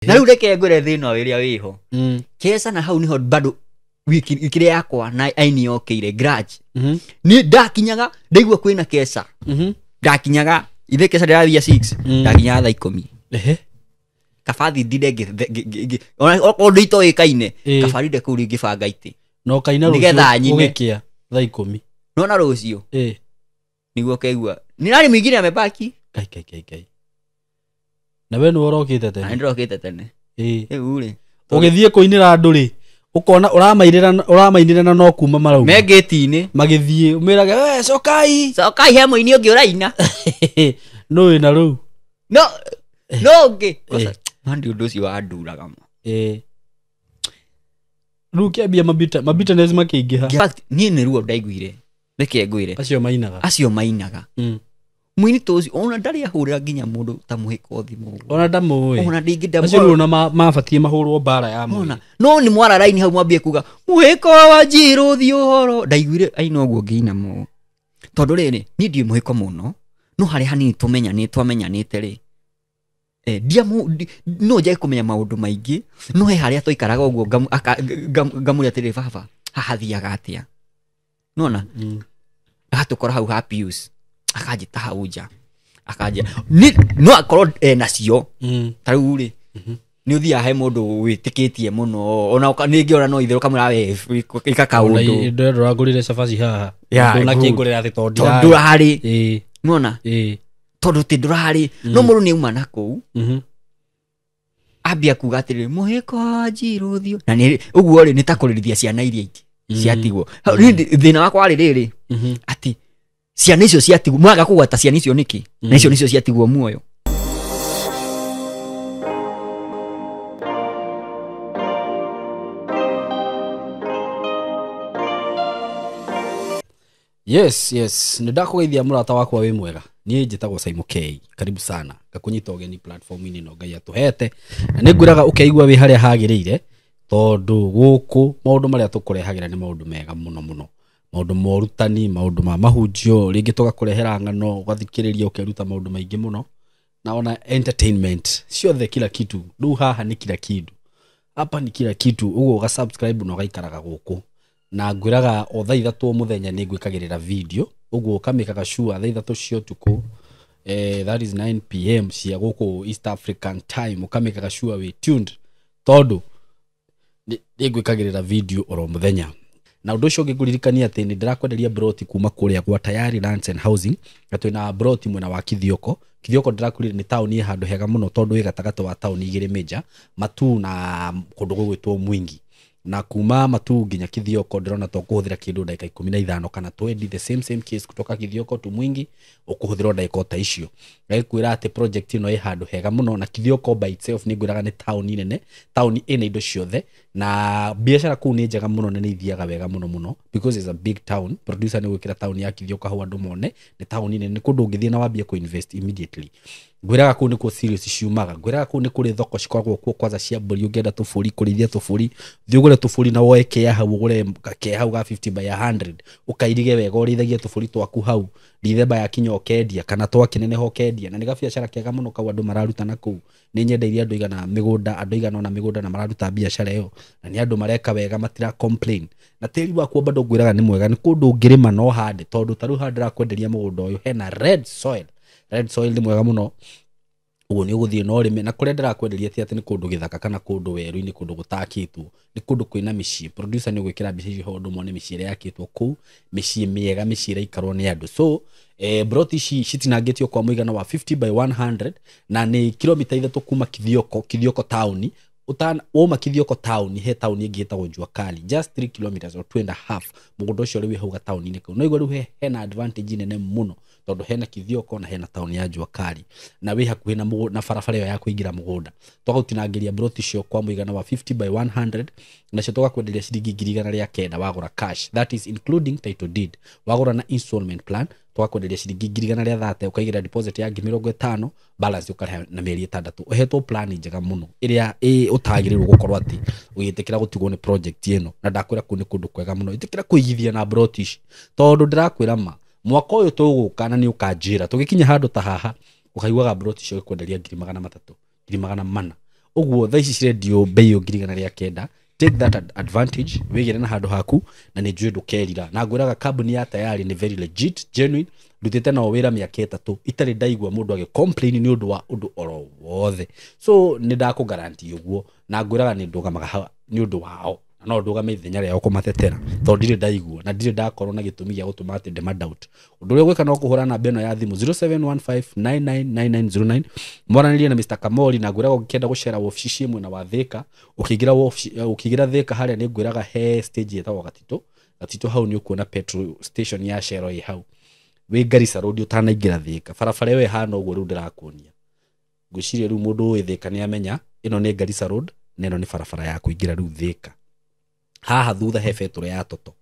Na rĩu reke ngwĩre thĩna ũrĩa wĩho. Keca na hau nĩho bado wiki kĩrĩa yakwa na aini yokĩire grudge. Nĩ ndakinyaga ndaigua kwĩna keca. Ndakinyaga ithe keca ndĩrathia 6. Ndakinyaga thaa 10. Ehe. Kabathi ndinde okorwo nditoĩkaine. Ĩĩ. Kaba ndinde kũu ngĩbanga itĩ. Na ũkaina Nĩgetha rũciũ nyine. ũgĩkĩa thaa 10. Nona rũciũ Ĩĩ. nĩguo ũkaigua ni nani mwingine amebaki. Kai kai kai kai. Na we nĩwe ũrokĩte Na tene. nĩndĩrokĩte tene. Ĩĩ. Rĩu rĩ Ũgĩthiĩ kũinĩra andũ rĩ, ũkona ũramainĩra na no kuma marauma. me ngĩti-inĩ. Magĩthiĩ ũmĩrage we cokai. Cokai he mũini ũngĩ ũraina. Nũ wĩna rũu? No no ũngĩ. Ĩĩ. Mandi ũndũ ũcio wanduraga ma. Ĩĩ. Rĩu kĩambia mabitterness makĩingĩha. In fact, niĩ nĩ ruo ndaiguire. Reke ngwĩre. Acio mainaga. Acio mainaga. Mũini ta ũcio ona ndarĩ ahũrĩra nginya mũndũ ta mũhĩko thimũ ũguo. Ona ndamũĩ. Ona ndingĩ Acio rĩu ona mabatiĩ mahũrwo mbara ya mwĩrĩ. Ona no nĩ mwara raini hau mwambie kuga mũhĩko wa njirũ thiĩ ũhoro. Ndaiguire aina ũguo ngĩina mũno. Tondũ rĩrĩ niĩ ndiĩ mũhĩko mũno no harĩa hanini twamenyanĩte rĩ. No njage kũmenya maũndũ maingĩ no he harĩa twaikaraga ũguo ngamũria atĩrĩrĩ baba haha thiaga atĩa. Nona agatũkora hau ha Pius akanjĩta hau nja akanjĩra no akorwo nacio. Ta rĩu rĩ nĩ ũthiaga he mũndũ wĩtĩkĩtie mũno ona nĩngĩ ona no itherũ kamwĩra we ĩka kaũndũ. Ndĩrenda ũrangũrĩre cabaci haha. Yeah, Ndũnakĩngũrĩra atĩ tondũ tondũ ndirarĩ. ndũrarĩ. Ĩĩ. Nona Ĩĩ. tondũ ti ndũrarĩ. No mũndũ nĩ auma na kũu ambia kuga atĩrĩrĩ mũhĩko wa njirũ thiũ. Na nĩ ũguo rĩ nĩ ta kũrĩrithia ciana iria ingĩ ciatigwo. Hau, niĩ thĩna wakwa warĩ rĩrĩ atĩ ciana icio ciatigwo mwaga kũgwata ciana icio nĩkĩ? Na icio nĩcio ciatigwo muoyo. Yes, yes. Nĩ ndakũgeithia mũrata wakwa wĩ mwega. Niĩ njĩtagwo Simon K. Karibu sana. Ngakũnyita ũgeni platform-inĩ ĩno Ngai atũhete. Na nĩ ngwĩraga ũkeigua wĩ harĩa hagĩrĩire tondũ gũkũ maũndũ marĩa tũkũrehagĩra nĩ maũndũ mega mũno mũno. Maũndũ ma ũrutani, maũndũ ma mahunjio, rĩngĩ tũgakũrehera ng'ano, ũgathikĩrĩria ũkeruta maũndũ maingĩ mũno. Na ona entertainment, ciothe kila kitu. Rĩu haha nĩ kila kitu. Hapa ni kila kitu. Ũguo ũga subscribe na ũgaikaraga gũkũ. Na ngwĩraga o thaa 3 mũthenya nĩ ngwĩkagĩrĩra video. Ũguo ũkamĩkaga sure thaa 3 cia ũtukũ. That is 9 PM cia gũkũ East African time. Ũkamĩkaga sure wĩ tuned. Tondũ nĩ ngwĩkagĩrĩra video oro mũthenya. Na ũndũ ũcio ũngĩ ngũririkania atĩ nĩ ndĩrakwenderia broti kuma kũrĩa gwa Tayari Lands and Housing. Na twĩna broti mwena wa Kithioko. Kithioko ndĩrakwĩrire nĩ taũni ĩ handũ hega mũno tondũ ĩ gatagatĩ wa taũni igĩrĩ major, Matuu na kũndũ gũgwĩtwo Mwingi. Na kuma Matuu nginya Kithioko ndĩrona to kũhũthĩra kĩndũ ndagĩka 15 kana 20, the same case kutoka Kithioko to Mwingi ũkũhũthĩra o ndagĩka o ta icio. Ngagĩkwĩra atĩ project ĩno ĩ handũ hega mũno na Kithioko by itself nĩ ngwĩraga nĩ taũni nene, taũni ĩna indo ciothe na biacara kũu nĩ njega mũno na nĩ ithiaga wega mũno mũno because it's a big town. Producer nĩ gwĩkĩra taũni ya Kithioko hau andũ mone nĩ taũni nene, nĩ kũndũ ũngĩthiĩ na wambie kũ-invest immediately. Ngwĩraga kũu nĩkuo cereals ciumaga. Ngwĩraga kũu nĩ kũrĩ thoko cikoragwo kuo kwanza cia mbũri, ũngĩenda tũbũri, kũrĩithia tũbũri, thiĩ ũgũre tũbũri na woe kea hau, ũgũre kea hau ga 50 by 100, ũkairige wega ũrĩithagie tũbũri twaku hau, Dithemba yakinya ũkendia kana twakĩneneha ũkendia. Na nĩ gabiacara kega mũno kau andũ mararuta na kũu. Nĩ nyendeirie andũ aigana mĩgũnda, andũ aigana ona mĩgũnda na mararuta biacara ĩyo. Na nĩ andũ mareka wega, matira complain. Na tĩri wakuo bado ngwĩraga nĩ mwega, nĩ kũndũ ũngĩrĩma no ũhande, tondũ ta rĩu haha ndĩrakwenderia mũgũnda ũyũ hena red soil. Red soil nĩ mwega mũno. Ũguo nĩ ũgũthiĩ na ũrĩme. Na kũrĩa ndĩrakwenderia ti atĩ nĩ kũndũ gĩthaka kana kũndũ werũ-inĩ, kũndũ gũtakĩtwo, nĩ kũndũ kwĩna mĩciĩ. Producer nĩ ũgwĩkĩra mbica icio ho ũndũ mone mĩciĩ ĩrĩa yakĩtwo kũu, mĩciĩ mĩega, mĩciĩ ĩraikarwo nĩ andũ. So, broti ici citinangĩtio kwa mũigana wa 50 by 100 na nĩ kilomita 3 kuma Kithioko, Kithioko taũni. Wauma Kithioko taũni he taũni ĩngĩ ĩtagwo Jua Kali, just 3 kilometers or 2.5. Mũgũnda ũcio rĩu wĩ hau gataũni-inĩ kau. No igua rĩu hena advantage nene mũno tondũ hena Kithioko na hena taũni ya Jua Kali na wĩ hakuhĩ na barabara ĩyo ya kũingĩra mũgũnda. Twagũtinangĩria broti icio kwa mũigana wa 50 by 100 nacio tũgakwenderia ciringi ngiri igana rĩa kenda wagũra cash, that is including title deed. Wagũra na installment plan twakwenderia ciringi ngiri igana rĩa thate, ũkaigĩra deposit ya ngiri mĩrongo ĩtano, balance ũkarĩha na mĩeri 6. Ũhetwo plan njega mũno ĩrĩa ũtagĩrĩirwo gũkorwo atĩ ũgĩtĩkĩra gũtigwo nĩ project ĩno. Na ndakwĩra kũu nĩ kũndũ kwega mũno, ĩtĩkĩra kũigithia na broti ici tondũ ndĩrakwĩra ma mwaka ũyũ tũgũka na nĩ ũkanjĩra tũgĩkinya handũ ta haha ũkaiguaga broti icio ũkwenderia ngiri magana matatũ, ngiri magana mana. Ũguo thaa ici cirendio bei ĩyo 1,900. Take that advantage, wĩgĩre na handũ haku na nĩ njũĩ ndũkerira. Na ngwĩraga kambuni ya Tayari nĩ very legit, genuine. Ndutĩte nao wĩra mĩaka 3 itarĩ ndaigua mũndũ agĩ complain nĩ ũndũ wa ũndũ oro wothe. So nĩ ndakũ guarantee ũguo, na ngwĩraga nĩ ndũgamaga nĩ ũndũ wao, na no ndũgame ithenya rĩao kũmatetera, tondũ ndirĩ ndaigua na ndirĩ ndakorwo na gĩtũmi gĩa gũtũma atĩ ndĩma doubt. Ũndũ ũrĩa ũgwĩka no kũhũra namba ĩno ya thimũ 0715999909, mwaranĩrie na Mr. Kamori. Na ngwĩraga ũngĩkenda gũcera wabici ciĩ mwena wa Thĩka, ũkĩingĩra wabici, ũkĩingĩra Thĩka harĩa nĩ ngwĩraga he stage ĩtagwo Gatitũ. Gatitũ hau nĩ ũkuona petrol station ya Shell ĩ hau, wĩ Garissa Road ũtanaingĩra Thĩka. Barabara ĩyo ĩhana ũguo rĩu ndĩrakuonia. Ngwĩciria rĩu mũndũ ũĩ Thĩka nĩ amenya ĩno nĩ Garissa Road na ĩno nĩ barabara ya kũingĩra rĩu Thĩka. Haha thutha he betũrũ ya Toto.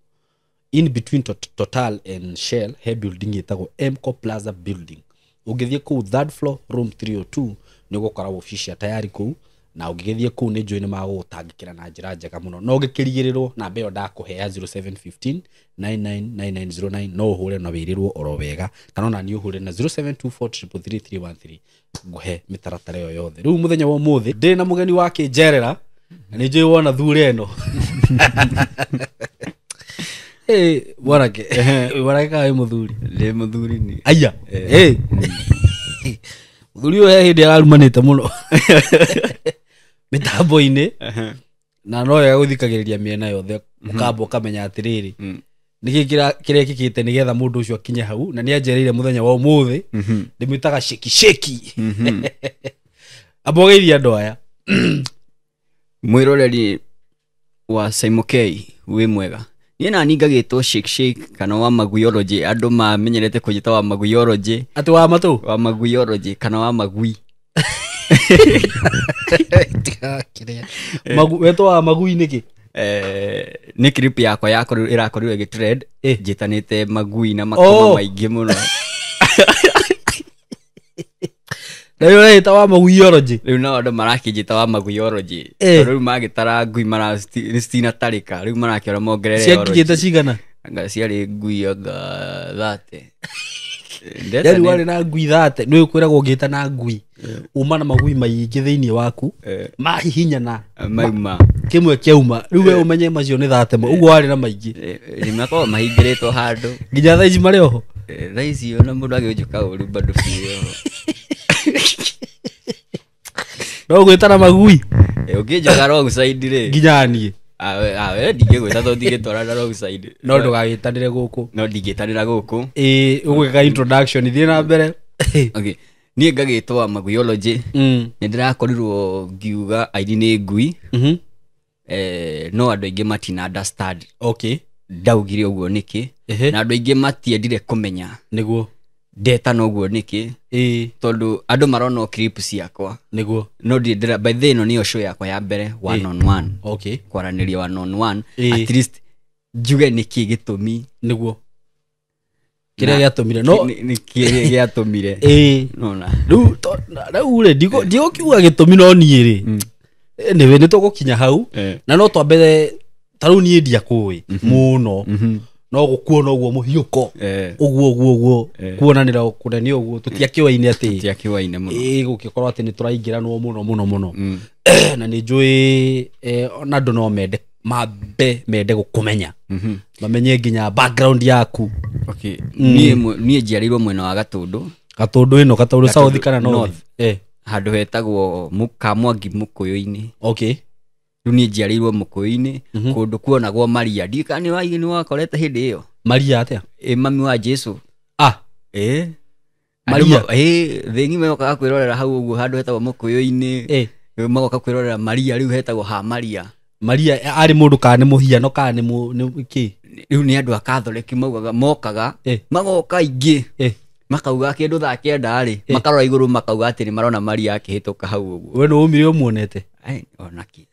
In between Total and Shell he building ĩtagwo Mco Plaza building. Ũngĩthiĩ kũu third floor room 302 nĩ ũgũkora wabici cia Tayari kũu, na ũngĩgĩthiĩ kũu nĩ njũĩ nĩ magũgũtangĩkĩra na njĩra njega mũno. No ũngĩkĩrigĩrĩrwo namba ĩyo ndakũhe ya 0715 999909 no ũhũre na wĩrĩrwo oro wega, kana ona niĩ ũhũre na 0724333313 ngũhe mĩtaratara ĩyo yothe. Rĩu mũthenya wa ũmũthĩ ndĩ na mũgeni wa kĩnjerera, na nĩ njũĩ wona thure ĩno. Mwanake, mwanake kana wĩ mũthuri? Ndĩ mũthuri ni. Aya. Mũthuri ũyũ he hĩndĩ ararumanĩte mũno mĩtambo-inĩ, na no wega gũthikagĩrĩria mĩena yothe, ũkamba ũkamenya atĩrĩrĩ, nĩkĩ kĩrekĩkĩte nĩgetha mũndũ ũcio akinye hau. Na nĩ anjereire mũthenya wa ũmũthĩ, ndĩmwĩtaga sheki sheki. Amba ũgeithie andũ aya. Mwĩroreri wa Saimo K, wĩ mwega. Niĩ nani ngagĩtwo shake shake kana wa maguyology, andũ mamenyerete kũnjĩta wa maguyology. Atĩ wa matũ? Wa maguyology kana wa magui. Wetwo wa magui nĩkĩ? Nĩ clip yakwa ĩrakorirwo ĩgĩtrend, njĩtanĩte magui na makoma maingĩ mũno. Na rĩu ũreĩta wa maguyology? Rĩu nao andũ marakĩnjĩta wa maguyology. Tondũ rĩu magĩtara ngui nĩ citinatarĩka, rĩu marakĩora mongerere Ciakinyĩte cigana? Anga ciarĩ ngui anga 30. Yaani warĩ na ngui 30, nĩ ũkwĩragwo ũngĩta na ngui, uma na magui maingĩ thĩinĩ waku, mahihinyana, Mauma. Kĩmwe kĩauma, rĩu we ũmenye macio nĩ 30, ũguo warĩ na maingĩ. Nĩ makoragwo mahingĩrĩtwo handũ. Nginya thaa ici marĩ oho? Thaa ici ona mũndũ agĩũnjũka ũru bado biũ. No ũgwĩta na magui? Ũngĩnjoka wrong side rĩ. Nginya niĩ. We ndingĩgwĩta tondũ ndingĩtwarana na wrong side. No ndũgagĩtanĩre gũkũ. No ndingĩtanĩra gũkũ. Ũgwĩka introduction, thiĩ na mbere. Okay. Niĩ ngagĩtwo maguyology. Nĩ ndĩrakorirwo ngiuga aini nĩ ngui. No andũ aingĩ matina understand. Ndaugire ũguo nĩkĩ? Na andũ aingĩ matiendire kũmenya. Nĩguo. Ndetana ũguo nĩkĩ? Tondũ andũ marona clip ciakwa. Nĩguo. No ndirĩ ndĩra, by the way, ĩno nĩyo show yakwa ya mbere, one on one. Kwaranĩria one on one. At least njuge nĩkĩ gĩtũmi. Nĩguo. Kĩrĩa gĩatũmire. No Nĩkĩ gĩatũmire. Nona. Rĩu rĩu rĩ, ndigũkiuga gĩtũmi no niĩ rĩ. Anyway, nĩ tũgũkinya hau. Na no twambe, ta rĩu niĩ ndiakũĩ mũno. No gũkuona ũguo mũhiũko. Ũguo, ũguo, ũguo. Kuonanĩra kũnene ũguo, tũtiakĩũaine atĩ. Tũtiakĩũaine mũno. Gũkĩkorwo atĩ nĩ tũraingĩranwo mũno, mũno, mũno. Na nĩ njũĩ, ona andũ no mende, mambe mende gũkũmenya. Mamenye nginya background yaku. Niĩ njiarĩirwo mwena wa Gatũndũ. Gatũndũ ĩno, Gatũndũ Gatũndũ South kana North? North. Handũ hetagwo Kamwangi Mũkũyũ-inĩ. Rĩu niĩ njiarĩirwo Mũkũyũ-inĩ, kũndũ kuonagwo Maria. Ndiũĩ kana nĩ wakorete hĩndĩ ĩyo. Maria atĩa? Mami wa Jesu. Maria. Thĩ ng'ima yokaga kwĩrorera hau ũguo handũ hetagwo Mũkũyũ-inĩ. Rĩu magoka kwĩrorera Maria, rĩu hetagwo ha Maria. Maria arĩ mũndũ kana nĩ mũhiano kana nĩ kĩ? Rĩu nĩ andũ a Catholic maugaga, mokaga, magoka aingĩ. Makauga kĩndũ thaa kenda rĩ, makarora igũrũ makauga atĩ nĩ marona Maria akĩhĩtũka hau ũguo. We nĩ ũmire ũmuonete? Ai, ona kĩ.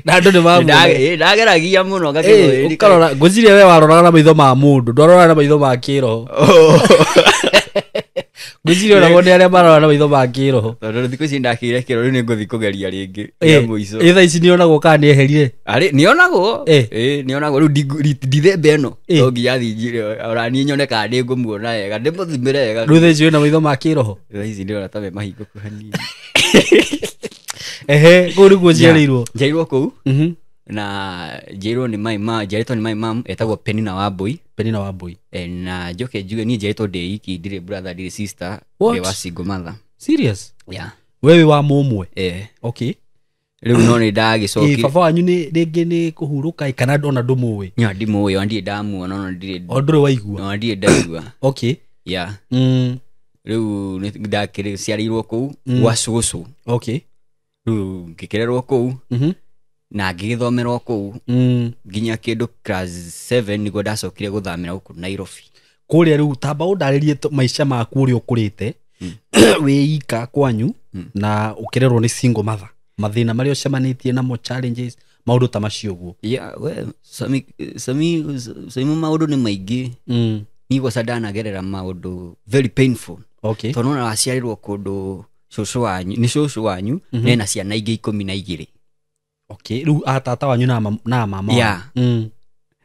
Na andũ nĩ mamuonete. Ndageragia mũno ngakĩrwo ĩĩ, Ũkarora, ngwĩciria we waroraga na maitho ma mũndũ, ndwaroraga na maitho ma kĩroho. Ngwĩciria ona nĩ arĩa maroraga na maitho ma kĩroho. Tondũ thikũ ici ndakĩire kĩro, rĩu nĩ ngũthiĩ kũgeria rĩngĩ, rĩa mũico. Thaa ici nĩonagwo kana nĩeherire? Arĩ, nĩonagwo. Nĩonagwo. Rĩu ndithemba ĩno. No nginya thiĩ njire, ona niĩ nyone kana nĩngũmuona wega, ndĩmũthimĩre wega. Rĩu thaa ici wĩna maitho ma kĩroho? Thaa ici ndĩrona ta me mahingũku hanini. Ehe, kũu nĩguo njiarĩirwo. Njiarirwo kũu na njiarirwo nĩ my mom, njiarĩtwo nĩ my mom etagwo Penina Wambui. Penina Wambui. Na njoke njuge niĩ njiarĩtwo ndĩ iki, ndirĩ brother, ndirĩ sister, What? ndĩ wa single mother. Serious? Yeah. Wewe wa mũmwe? Eh. Okay. Rĩu no nĩ ndagĩcokire. Baba wanyu nĩ rĩngĩ nĩ kũhurũka kana ona ndũmũĩ? Nya ndimũĩ, ona ndirĩ ndamuona, ona ndirĩ O ndũrĩ waigua? Ona ndirĩ ndaigua. Okay. Yeah. Rĩu nĩ ndakĩciarĩirwo kũu gwa cũcũ. Okay. Rĩu ngĩkĩrerwo kũu na ngĩgĩthomerwo kũu nginya kĩndũ class 7 nĩguo ndacokire gũthamĩra gũkũ Nairobi. Kũrĩa rĩu tamba ũndarĩrie maica maku ũrĩa ũkũrĩte wĩ ika kwanyu na ũkĩrerwo nĩ single mother, mathĩna marĩa ũcemanĩtie namo, challenges, maũndũ ta macio ũguo. Yeah, well, sami sami sami maũndũ nĩ maingĩ. Niĩ gwaca ndanagerera maũndũ very painful. Okay. Tondũ nona waciarĩrwo kũndũ cũcũ wanyu, nĩ cũcũ wanyu nena ciana ingĩ 12. Okay, rĩu atata wanyu na mama. Yeah.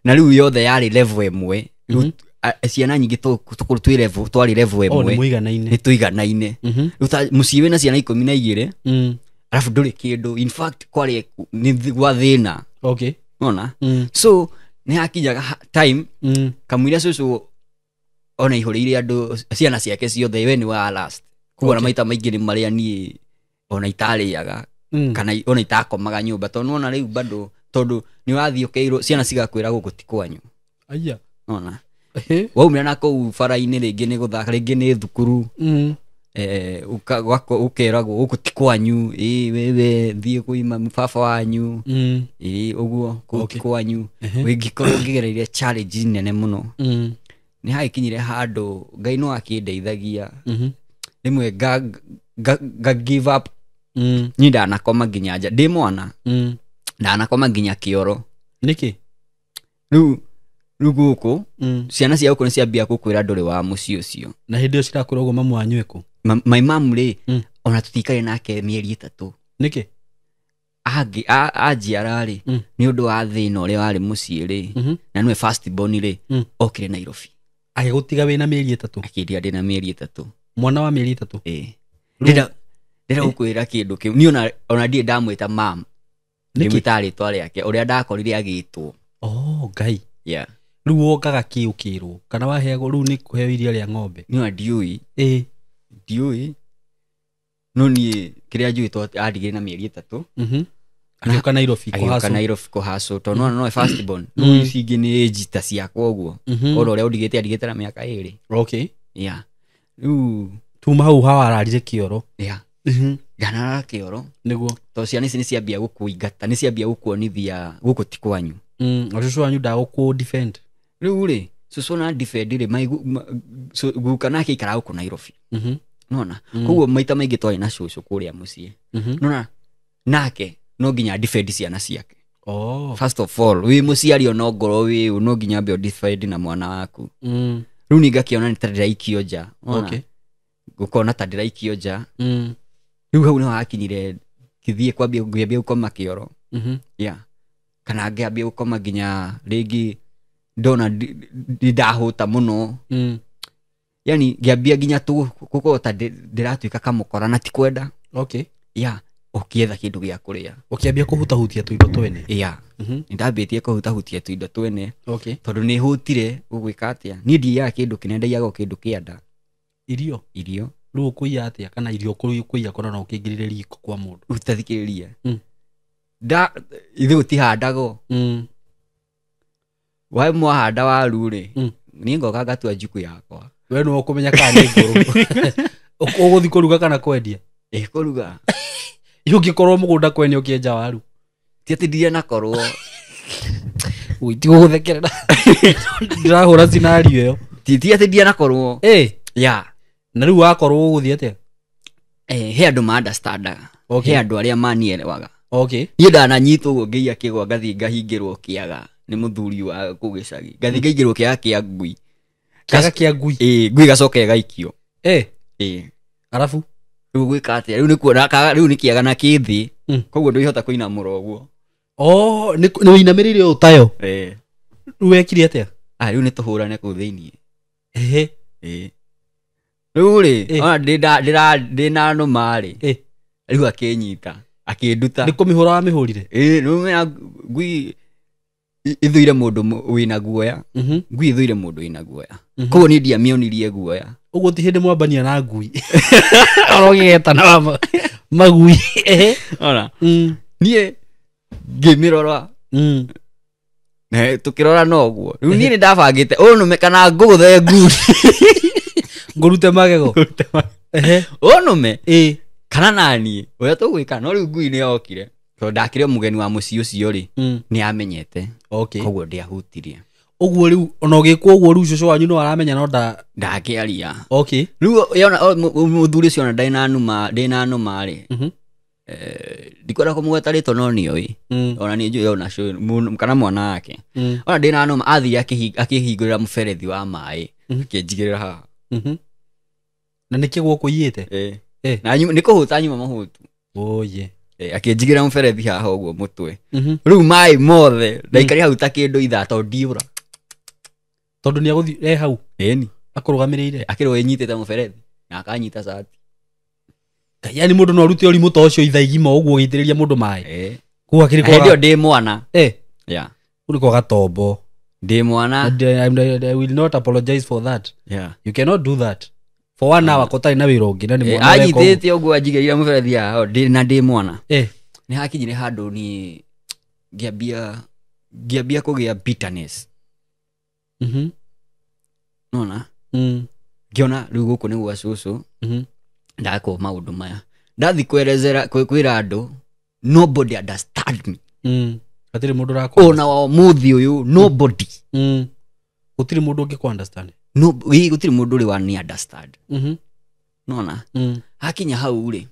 Na rĩu yothe yarĩ level ĩmwe. Rĩu ciana nyingĩ tũkorwo twĩ level, twarĩ level ĩmwe. Nĩ mũiganaine. Nĩ tũiganaine. Rĩu ta mũciĩ wĩna ciana 12, arabu ndũrĩ kĩndũ. In fact kwarĩ nĩ gwa thĩna. Okay. Unaona? So nĩ hakinyaga time kamũira cũcũ ona ihũrĩire andũ ciana ciake ciothe, we nĩ wa last. Koguo na maita maingĩ nĩ marĩa niĩ ona itarĩaga kana ona itakomaga nyũmba, tondũ nĩwona rĩu bado tondũ nĩ wathiĩ ũkeirwo ciana cigakwĩra gũkũ ti kwanyu. Aya. Unaona? Waumĩra na kũu bara-inĩ rĩngĩ nĩ gũthaka, rĩngĩ nĩ thukuru. Ũkeragwo gũkũ ti kwanyu, wewe thiĩ kwĩ baba wanyu, ũguo kũu ti kwanyu. Wĩngĩkorwo ngĩgereire challenge nene mũno. Nĩ hagĩkinyire handũ Ngai no akĩndeithagia. Rĩmwe nga give up. Niĩ ndanakoma nginya nja ndĩ mwana. Ndanakoma nginya kĩoro. Nĩkĩ? Rĩu gũkũ ciana cia gũkũ nĩ ciambia gũkwĩra ndũrĩ wa mũciĩ ũcio. Na hĩndĩ ĩyo cirakwĩra ũguo mamu wanyu ekũ? My mom rĩ, ona tũtikarire nake mĩeri 3. Nĩkĩ? Anjiara rĩ, nĩ ũndũ wa thĩna ũrĩa warĩ mũciĩ rĩ, na nĩwe first born rĩ, okire Nairobi. Agĩgũtiga wĩna mĩeri 3? Akĩndiga ndĩna mĩeri 3. Mwana wa mĩeri 3? Ĩĩ. Ndĩrenda gũkwĩra kĩndũ kĩu. Niĩ ona ndirĩ ndamwĩta mam. Ndĩmwĩtaga rĩtwa rĩake ũrĩa ndakorire agĩtwo. Oh, Ngai. Yeah. Rĩu wongaga kĩ ũkĩrwo? Kana waheagwo rĩu nĩ kũheo iria rĩa ng'ombe? Niĩ ona ndiũĩ. Ndiũĩ. No niĩ kĩrĩa njũĩ to andigire na mĩeri 3. Agĩũka Nairobi kũhacwo. Agĩũka Nairobi kũhacwo tondũ nona nowe first born. No ici ingĩ nĩ njita ciakwa ũguo. Oro ũrĩa ũndigĩte andigĩte na mĩaka 2. Okay. Yeah. Rĩu tuma hau hawararire kĩoro. Yeah. Ndanarara kĩoro. Nĩguo. Tondũ ciana ici nĩ ciambia gũkũingata, nĩ ciambia gũkuonithia gũkũ ti kwanyu. Na cũcũ wanyu ndagũkũ defend. Rĩu rĩ, cũcũ na defend rĩ, guka nake aikaraga gũkũ Nairobi. Nona? Koguo maita maingĩ twarĩ na cũcũ kũrĩa mũciĩ. Nona? Nake no nginya defend ciana ciake. Oh. First of all, wĩ mũciari ona ngorwo wĩ no nginya ambe defend na mwana waku. Rĩu niĩ ngakĩona nĩ ta ndĩraikio nja. Okay. Gũkona ta ndĩraikio nja. Rĩu hau nĩho hakinyire ngĩthiĩ kwambia ngĩambia gũkoma kĩoro. Yeah. Kana ngĩambia gũkoma nginya rĩngĩ ndona ndahũta mũno. Yani ngĩambia nginya gũkorwo ta ndĩratuĩka kamũkora na ti kwenda. Okay. Yeah. Ũkĩetha kĩndũ gĩa kũrĩa. Ũkĩambia kũhutahutia tũindo twene. Yeah. Nĩndambĩtie kũhutahutia tũindo twene. Okay. Tondũ nĩ hũtire gũgwĩka atĩa. Niĩ ndiiyaga kĩndũ kĩnene, ndaiyaga o kĩndũ kĩa nda. Irio? Irio. Rĩu ũkũiya atĩa? Kana irio ũkũiya kona no ũkĩingĩrĩre riko kwa mũndũ? Ũtathikĩrĩria. Ithuĩ gũtihandagwo. Wae mwahanda waru rĩ, niĩ ngoka ngatua njuku yakwa. We nĩwe ũkũmenya kana nĩ ngũrũ. Ũgũthiĩ kũruga kana kwendia? Ĩ, kũruga. Ũngĩkorwo mũgũnda kwene ũkĩenja waru. Ti atĩ ndinakorwo. Ui, ti gũgũthekerera. Ndĩrahũra scenario ĩyo. Ti atĩ ndinakorwo. Ĩ. Yeah. Na rĩu wakorwo ũgũthiĩ atĩa? He andũ ma understandaga. Okay. He andũ arĩa manielewaga. Okay. Niĩ ndananyitwo ũguo ngĩiya kĩgwa ngathiĩ ngahingĩrwo kĩaga nĩ mũthuri wa kũu gĩcagi. Ngathiĩ ngaingĩrwo kĩaga kĩa ngui. Kĩaga kĩa ngui? Ĩ, ngui gacoka ĩgaikio. Ĩ. Ĩ. Arabu? Rĩu gwĩka atĩa? Rĩu nĩ kuona rĩu nĩ kĩaga na kĩ thĩ. Koguo ndũngĩhota kũinamũra ũguo. Oh, nĩ wĩinamĩrĩire ũũ tayo? Ĩ. Rĩu wekire atĩa? Rĩu nĩ tũhũrane kũu thĩiniĩ. Ehe. Ĩ. Rĩu rĩ, ona ndĩna nũma rĩ. Rĩu akĩnyita akĩnduta. Nĩ kũmĩhũra wamĩhũrire? Ĩĩ, nĩũmenya ngui ĩthũire mũndũ wĩna guoya. Ngui ĩthũire mũndũ wĩna guoya, koguo niĩ ndiamĩonirie guoya. Ũguo ti hĩndĩ mwambania na ngui ũrogĩgetana wa magui. Ehe. Ona niĩ ngĩmĩrora na tũkĩrora noguo. Rĩu niĩ nĩ ndabangĩte ũnũme kana ngũgũthe nguri. Ngũrute magego. Ehe. Ũnũme Ĩ. kana naniĩ ũrĩa tũgwĩka. No rĩu ngui nĩ yokire tondũ ndakĩrĩ o mũgeni wa mũciĩ ũcio rĩ, nĩ amenyete. Okay. Koguo ndiahutirie. Ũguo rĩu ona ũgĩkwo ũguo rĩu cũcũ wanyu no aramenya no nda Ndakĩaria. Okay. Rĩu yona mũthuri ũcio ona ndĩna numa rĩ, ndikwenda kũmũgweta rĩtwa no nĩoĩ, ona nĩ njũĩ ona cũĩ kana mwana wake. Ona ndĩna numa athire akĩhingũrĩra mũberethi wa maĩ, akĩnjigĩrĩra haha. Na nĩkĩ gũkũiyĩte? Eh. Na nĩ kũhũta nyuma mahũtu. Oye. Akĩnjigĩrĩra mũberethi haha ũguo mũtwe. Rĩu maĩ mothe ndaikarire hau ta kĩndũ ithaa tondũ ndiũra. Tondũ nĩ agũthiĩ e hau Ĩni. akũrũgamĩrĩire. Akĩrwo ĩnyitĩte mũberethi na akanyita cati. Ngai, yani mũndũ no arute ũrimũ ta ũcio ithaa igima ũguo ũgĩitĩrĩria mũndũ maĩ? Eh. Kũu akĩrĩ Na hĩndĩ ĩyo kwaga ndĩ mwana. Eh. Yeah. Kũu nĩ kwaga tombo. Ndĩ mwana. And, I will not apologize for that. Yeah. You cannot do that for one hour kotarĩ na wĩra ũngĩ na nĩ mwana ũreka ũguo. Anyitĩte ũguo anjigĩrĩra mũberethi haha na ndĩ mwana. Eh. Nĩ hakinyire handũ niĩ ngĩambia kũgĩa bitterness. Nona ngĩona rĩu gũkũ nĩ gwa cũcũ, ndakwo maũndũ maya ndathi kwerezera kwĩra andũ, nobody understand me. Hatirĩ mũndũ ũrakũ Ona wa ũmũthĩ ũyũ nobody. Gũtirĩ mũndũ ũngĩ kũ understand. No, ĩ, gũtirĩ mũndũ ũrĩ wa ni understand. Nona hakinya hau rĩ,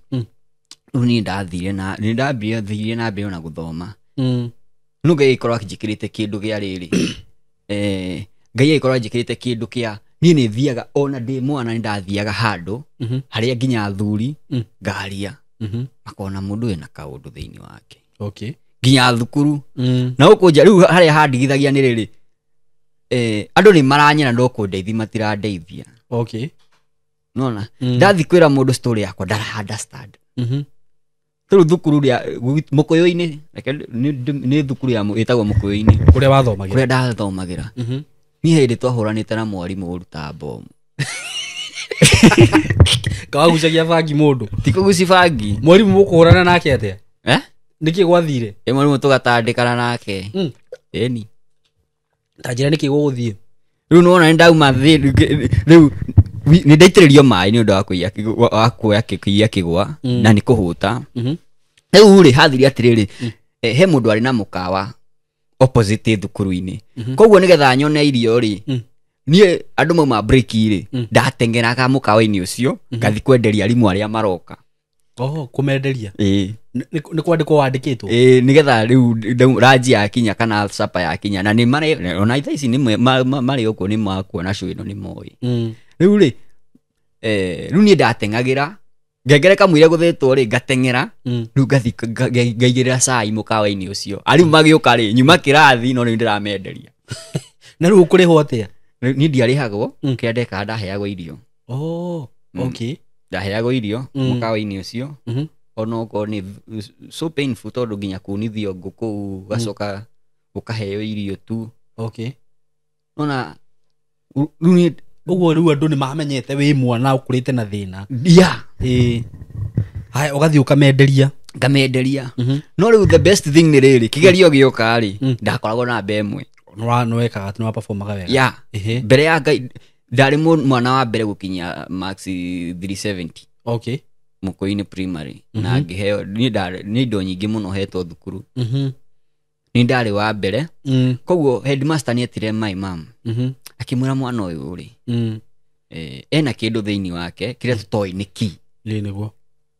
rĩu niĩ ndathire na nĩ ndambire thire na mbere ona gũthoma. No Ngai agĩkorwo anjĩkĩrĩte kĩndũ gĩa rĩrĩ, Ngai agĩkorwo anjĩkĩrĩte kĩndũ kĩa niĩ nĩ thiaga ona ndĩ mwana nĩ ndathiaga handũ harĩa nginya athuri ngaria, makona mũndũ wĩna kaũndũ thĩinĩ wake. Okay. Nginya thukuru na gũkũ nja rĩu harĩa handigithagia nĩ rĩrĩ, andũ nĩ maranyena no kũndeithia matirandeithia. Okay. Nona ndathi kwĩra mũndũ story yakwa ndara understand. Rĩu thukuru rĩa Mũkũyũ-inĩ, reke nĩ thukuru ya ĩtagwo Mũkũyũ-inĩ. Kũrĩa wathomagĩra. Kũrĩa ndathomagĩra. Niĩ hĩndĩ twahũranĩte na mwarimũ ũrutaga bomu. Kawagucagia bangi mũndũ. Ti kũguci bangi. Mwarimũ mũkũhũrana nake atĩa? Eh? Nĩkĩ gwathire? Ĩ mwarimũ tũgatandĩkana nake. Ĩni. Ta njĩra nĩkĩ gũgũthiĩ? Rĩu nĩwona nĩ ndauma thĩ, rĩu nĩ ndaitĩrĩrio maĩ nĩ ũndũ wa wa kuoya kũiya kĩgwa, na nĩ kũhũta. Rĩu rĩ, hathire atĩrĩrĩ, he mũndũ arĩ na mũkawa opposite thukuru-inĩ. Koguo nĩgetha nyone irio rĩ, niĩ andũ mauma break rĩ, ndateng'eraga mũkawa-inĩ ũcio, ngathi kwenderia arimũ arĩa maroka. Oh, kũmenderia. Ĩĩ. Nĩ kwandĩkwo wandĩkĩtwo? Ĩĩ, nĩgetha rĩu ranji yakinya kana sapa yakinya, na nĩ marĩ, ona thaa ici nĩ marĩ ũguo nĩ makuona show ĩno nĩ moĩ. Rĩu rĩ, rĩu niĩ ndateng'agĩra, ngengere kamũira gũthĩtwo rĩ, ngateng'era, rĩu ngathi ngaigĩrĩra cai mũkawa-inĩ ũcio. Arimũ magĩũka rĩ, nyuma kĩrathi, no rĩu ndĩramenderia. Na rĩu ũkũrĩhwo atĩa? Rĩu niĩ ndiarĩhagwo, kĩrĩa ndekaga ndaheagwo irio. Oh, okay. Ndaheagwo irio mũkawa-inĩ ũcio. Ona okorwo nĩ so painful tondũ nginya kunithio ngũ kũu, ũgacoka ũkaheo irio tu. Okay. Ona rĩu niĩ Ũguo rĩu andũ nĩ mamenyete wĩ mwana ũkũrĩte na thĩna. Yeah. Ĩĩ. Haya, ũgathiĩ ũkamenderia. Ngamenderia. No rĩu the best thing nĩ rĩrĩ, kĩgerio gĩoka rĩ, ndakoragwo na namba ĩmwe. Nĩwekaga, nĩwaperformaga wega. Yeah. Ehe. Mbere ya Ngai, ndarĩ mwana wa mbere gũkinyia max 370. Okay. Mũkũyũ-inĩ primary. Na ngĩheo, niĩ ndarĩ, nĩ indo nyingĩ mũno hetwo thukuru. Nĩ ndarĩ wa mbere. Koguo headmaster nĩ etire my mom. Akĩmwĩra mwana ũyũ rĩ, ena kĩndũ thĩinĩ wake kĩrĩa tũtoĩ nĩ kĩ. Ĩ, nĩguo.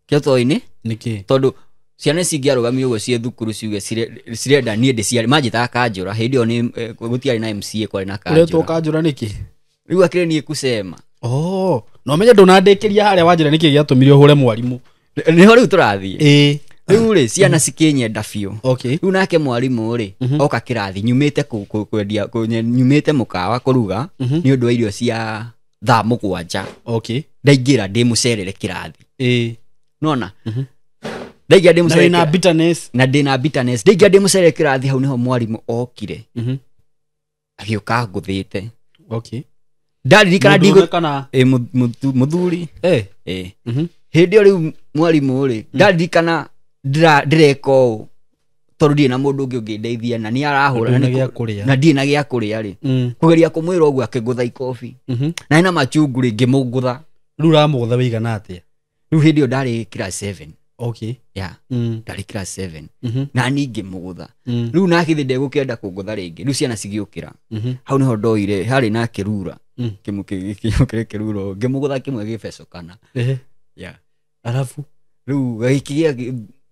Kĩrĩa tũtoĩ nĩ? Nĩ kĩ? Tondũ ciana ici ingĩarũgamire ũguo ciĩ thukuru ciuge cirenda niĩ ndĩciare, manjĩtaga kanjũra. Hĩndĩ ĩyo nĩ gũtiarĩ na MCA, kwarĩ na kanjũra. Ũretwo kanjũra nĩkĩ? Rĩu akĩrĩ niĩ kusema. Oh, no menye ndũnandĩkĩria harĩa wanjĩra nĩkĩ gĩatũmire ũhũre mwarimũ. Nĩho rĩu tũrathiĩ. Ĩ. Rĩu rĩ, ciana cikĩnyenda biũ. Okay. Rĩu nake mwarimũ rĩ, oka kĩrathi, nyumĩte kwendia, nyumĩte mũkawa kũruga, nĩ ũndũ wa irio cia thaa mũgwanja. Okay. Ndaingĩra ndĩ mũcerere kĩrathi. Ĩ. Nona? Ndaingĩra ndĩ Na mũcere wĩna bitterness. Na ndĩna bitterness. Ndaingĩra ndĩ mũcere kĩrathi, hau nĩho mwarimũ okire, agĩũka ngũthĩte. Ndaririkana Mũndũrũme ndigũ kana ĩ, mũthuri. Ĩ. Hĩndĩ ĩyo rĩu mwarimũ rĩ, ndaririkana ndĩreka ũũ tondũ ndirĩ na mũndũ ũngĩ ũngĩndeithia na nĩ arahũra Na na ndũrĩ na nĩ gĩa kũrĩa. Na ndirĩ na gĩa kũrĩa rĩ, kũgeria kũmwĩra ũguo akĩngũtha ikobi na ena machungu rĩ, ngĩmũngũtha. Rĩu ũramũgũtha wĩigana atĩa? Rĩu hĩndĩ ĩyo ndarĩ class 7. Yeah, ndarĩ class 7. Na niĩ ngĩmũgũtha. Rĩu nake thĩ ndegũkĩenda kũngũtha rĩngĩ, rĩu ciana cigĩũkĩra. Hau nĩho ndoire harĩ na kĩrura. Kĩmũ kĩrura, ngĩmũgũtha kĩmwe gĩbecũkana. Yeah. Arabu Rĩu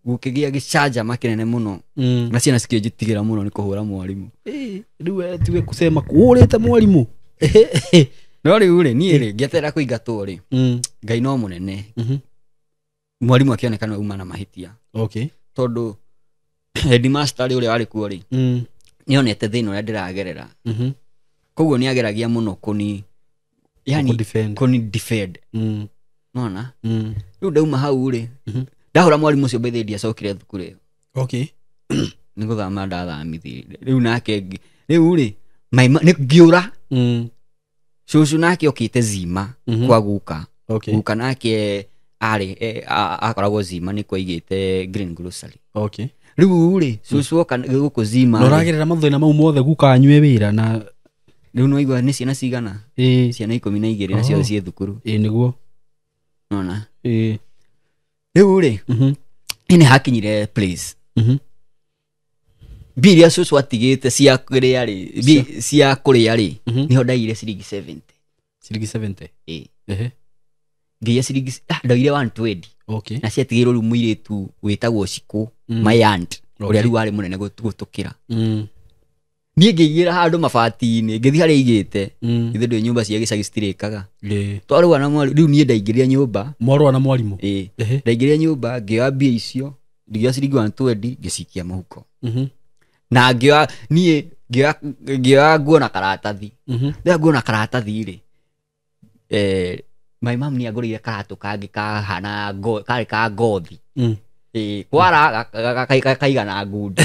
gũkĩgĩa gĩcanjama kĩnene mũno na ciana cikĩnjĩtigĩra mũno nĩ kũhũra mwarimũ. Rĩu we tiwe kusema kũhũrĩte mwarimũ. No rĩu rĩ, niĩ rĩ, ngĩeterera kũingatwo rĩ, Ngai no mũnene. Mwarimũ akĩoneka nĩwe uma na mahĩtia, tondũ headmaster rĩ, ũrĩa warĩ kuo rĩ, nĩonete thĩna ũrĩa ndĩragerera, koguo nĩ ageragia mũno kũni, yani Kũdefend. kũni defend. Nona rĩu ndauma hau rĩ, ndahũra mwarimũ ũcio by the way, ndiacokire thukuru ĩyo. Nĩ gũthama ndathamithirie rĩu nake rĩu rĩ nĩ ngĩũra. Cũcũ nake okĩte Zima kwa guka. Guka nake arĩ akoragwo Zima, nĩ kwaigĩte Green Grocery. Rĩu rĩ, cũcũ oka gũkũ Zima Na rĩ, ũragerera mathĩna mau mothe guka anyue wĩra na rĩu nĩwaigua nĩ ciana cigana? Ciana 12 na ciothe ciĩ thukuru. Ĩ, nĩguo. Nona rĩu rĩ, nĩ hakinyire place mbia iria cũcũ atigĩte cia kũrĩa rĩ, mbia cia kũrĩa rĩ, nĩho ndaigire ciringi 70. Ciringi 70? Ĩ. Ngĩiya ciringi, ndaigire 120. Na ciatigĩirwo rĩu mũirĩtu wĩtagwo Cikũ, my aunt, ũrĩa rĩu warĩ mũnene gũtũkĩra. Niĩ ngĩigĩra handũ mabati-inĩ, ngĩthiĩ harĩa aigĩte. Ithe ndũĩ nyũmba cia gĩcagi citirĩkaga. Twarũa na mwarĩ, rĩu niĩ ndaingĩrire nyũmba. Mwarũa na mwarimũ? Ĩ. Ndaingĩrire nyũmba, ngĩoya mbia icio, ngĩoya ciringi 120, ngĩcikia mũhuko. Na ngĩoya, niĩ ngĩoya nguo na karatathi. Rĩrĩa nguo na karatathi rĩ, my mom nĩ angũrĩire karatũ kangĩ kahana karĩ ka ngothi. Ĩ, kwara kaigana ngundi.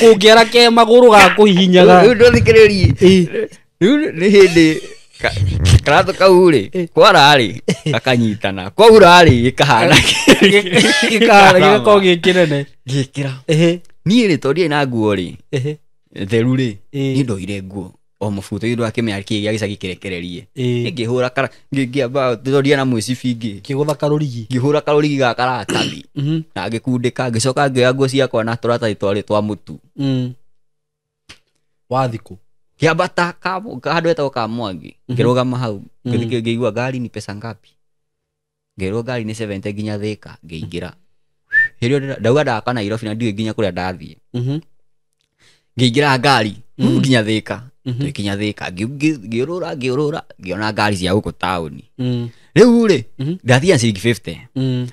Kũngĩara ke magũrũ gakũhihinyaga. Rĩu ndũthikĩrĩrie. Rĩu nĩ hĩndĩ karatũ kau rĩ, kwara rĩ, gakanyitana, kwaura rĩ, gĩkahana Gĩkahana gĩgakorwo gĩ kĩnene. Ngĩkĩra. Niĩ rĩ, tondũ ndiarĩ na nguo rĩ theru rĩ, niĩ ndoire nguo o mũbuto, ithuĩ ndwakĩmenya kĩĩ gĩa gĩcagi kĩrekererie. Ngĩhũra kara, ngĩamba tondũ ndiarĩ na mwĩcibi ngĩ Kĩgũtha karũrigi. Ngĩhũra karũrigi ga karatathi na ngĩkundĩka, ngĩcoka ngĩoya nguo ciakwa na tũratathi twarĩ twa mũtu. Wathikũ? Ngĩambata handũ hetagwo ka Mwangi, ngĩrũgama hau, ngĩthiĩ, ngĩigua ngari ni pesa ngapi, ngĩrwo ngari nĩ 70 nginya Thĩka. Ngĩingĩra. Hĩndĩ ĩyo ndauga ndaka Nairobi na ndiũĩ nginya kũrĩa ndathiĩ. Ngĩingĩra ngari nginya Thĩka. Tũgĩkinya Thĩka, ngĩũrũra ngĩũrũra, ngĩona ngari cia gũkũ taũni. Rĩu rĩ, ndathiĩ na ciringi 50.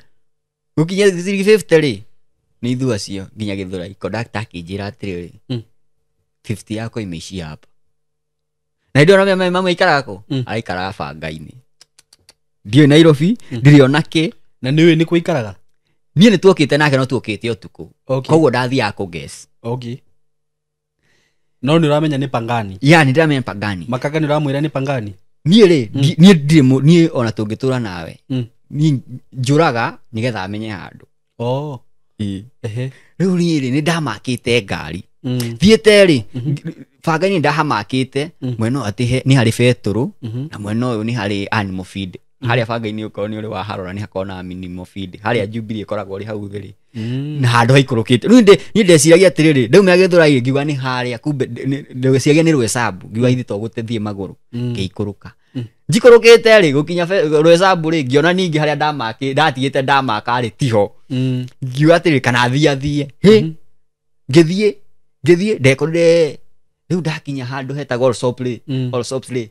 Gũkinya ciringi 50 rĩ, nĩ ithuĩ acio nginya Gĩthũrai. Conductor akĩnjĩra atĩrĩrĩ, 50 yako imeishia hapa. Na hĩndĩ ĩyo na mama aikaraga kũ? Araikaraga banga-inĩ. Ndiũĩ Nairobi, ndirĩ ona kĩ. Na nĩũĩ nĩ kũ aikaraga? Niĩ nĩ tuokĩte nake, no tuokĩte ũtukũ. Koguo ndathiaga kũguess. No nĩ ũramenya nĩ Pangani? Ya, nĩ ndĩramenya Pangani. Makanga nĩ ũramwĩra nĩ Pangani? Niĩ rĩ, niĩ ndirĩ niĩ ona tũngĩtũra nawe, niĩ njũraga nĩgetha amenye handũ. Rĩu niĩ rĩ, nĩ ndamakĩte ngari. Thiĩte rĩ, banga-inĩ ndahamakĩte, mwena ũyũ atĩ nĩ harĩ betũrũ, na mwena ũyũ nĩ harĩ animal feed. Harĩa banga-inĩ ũkorwo nĩ ũrĩ waharora nĩ hakoragwo na animal feed. Harĩa Jubilee ĩkoragwo ĩrĩ hau thĩ rĩ. Na handũ haikũrũkĩte. Rĩu niĩ ndeciragia atĩrĩrĩ, ndaumĩra Gĩthũrai ngiuga nĩ harĩa, kumbe ndeciragia nĩ Rwesambu, ngiuga ithe to gũthiĩ magũrũ. Ngĩikũrũka. Njikũrũkĩte rĩ, gũkinya Rwesambu rĩ, ngĩona ningĩ harĩa ndatigĩte ndamaka rĩ, tiho. Ngiuga atĩrĩrĩ, kana thiĩ athiĩ. Hĩ, ngĩthiĩ, ngĩthiĩ, ndekorire rĩu ndakinya handũ hetagwo Allsops rĩ, Allsops rĩ,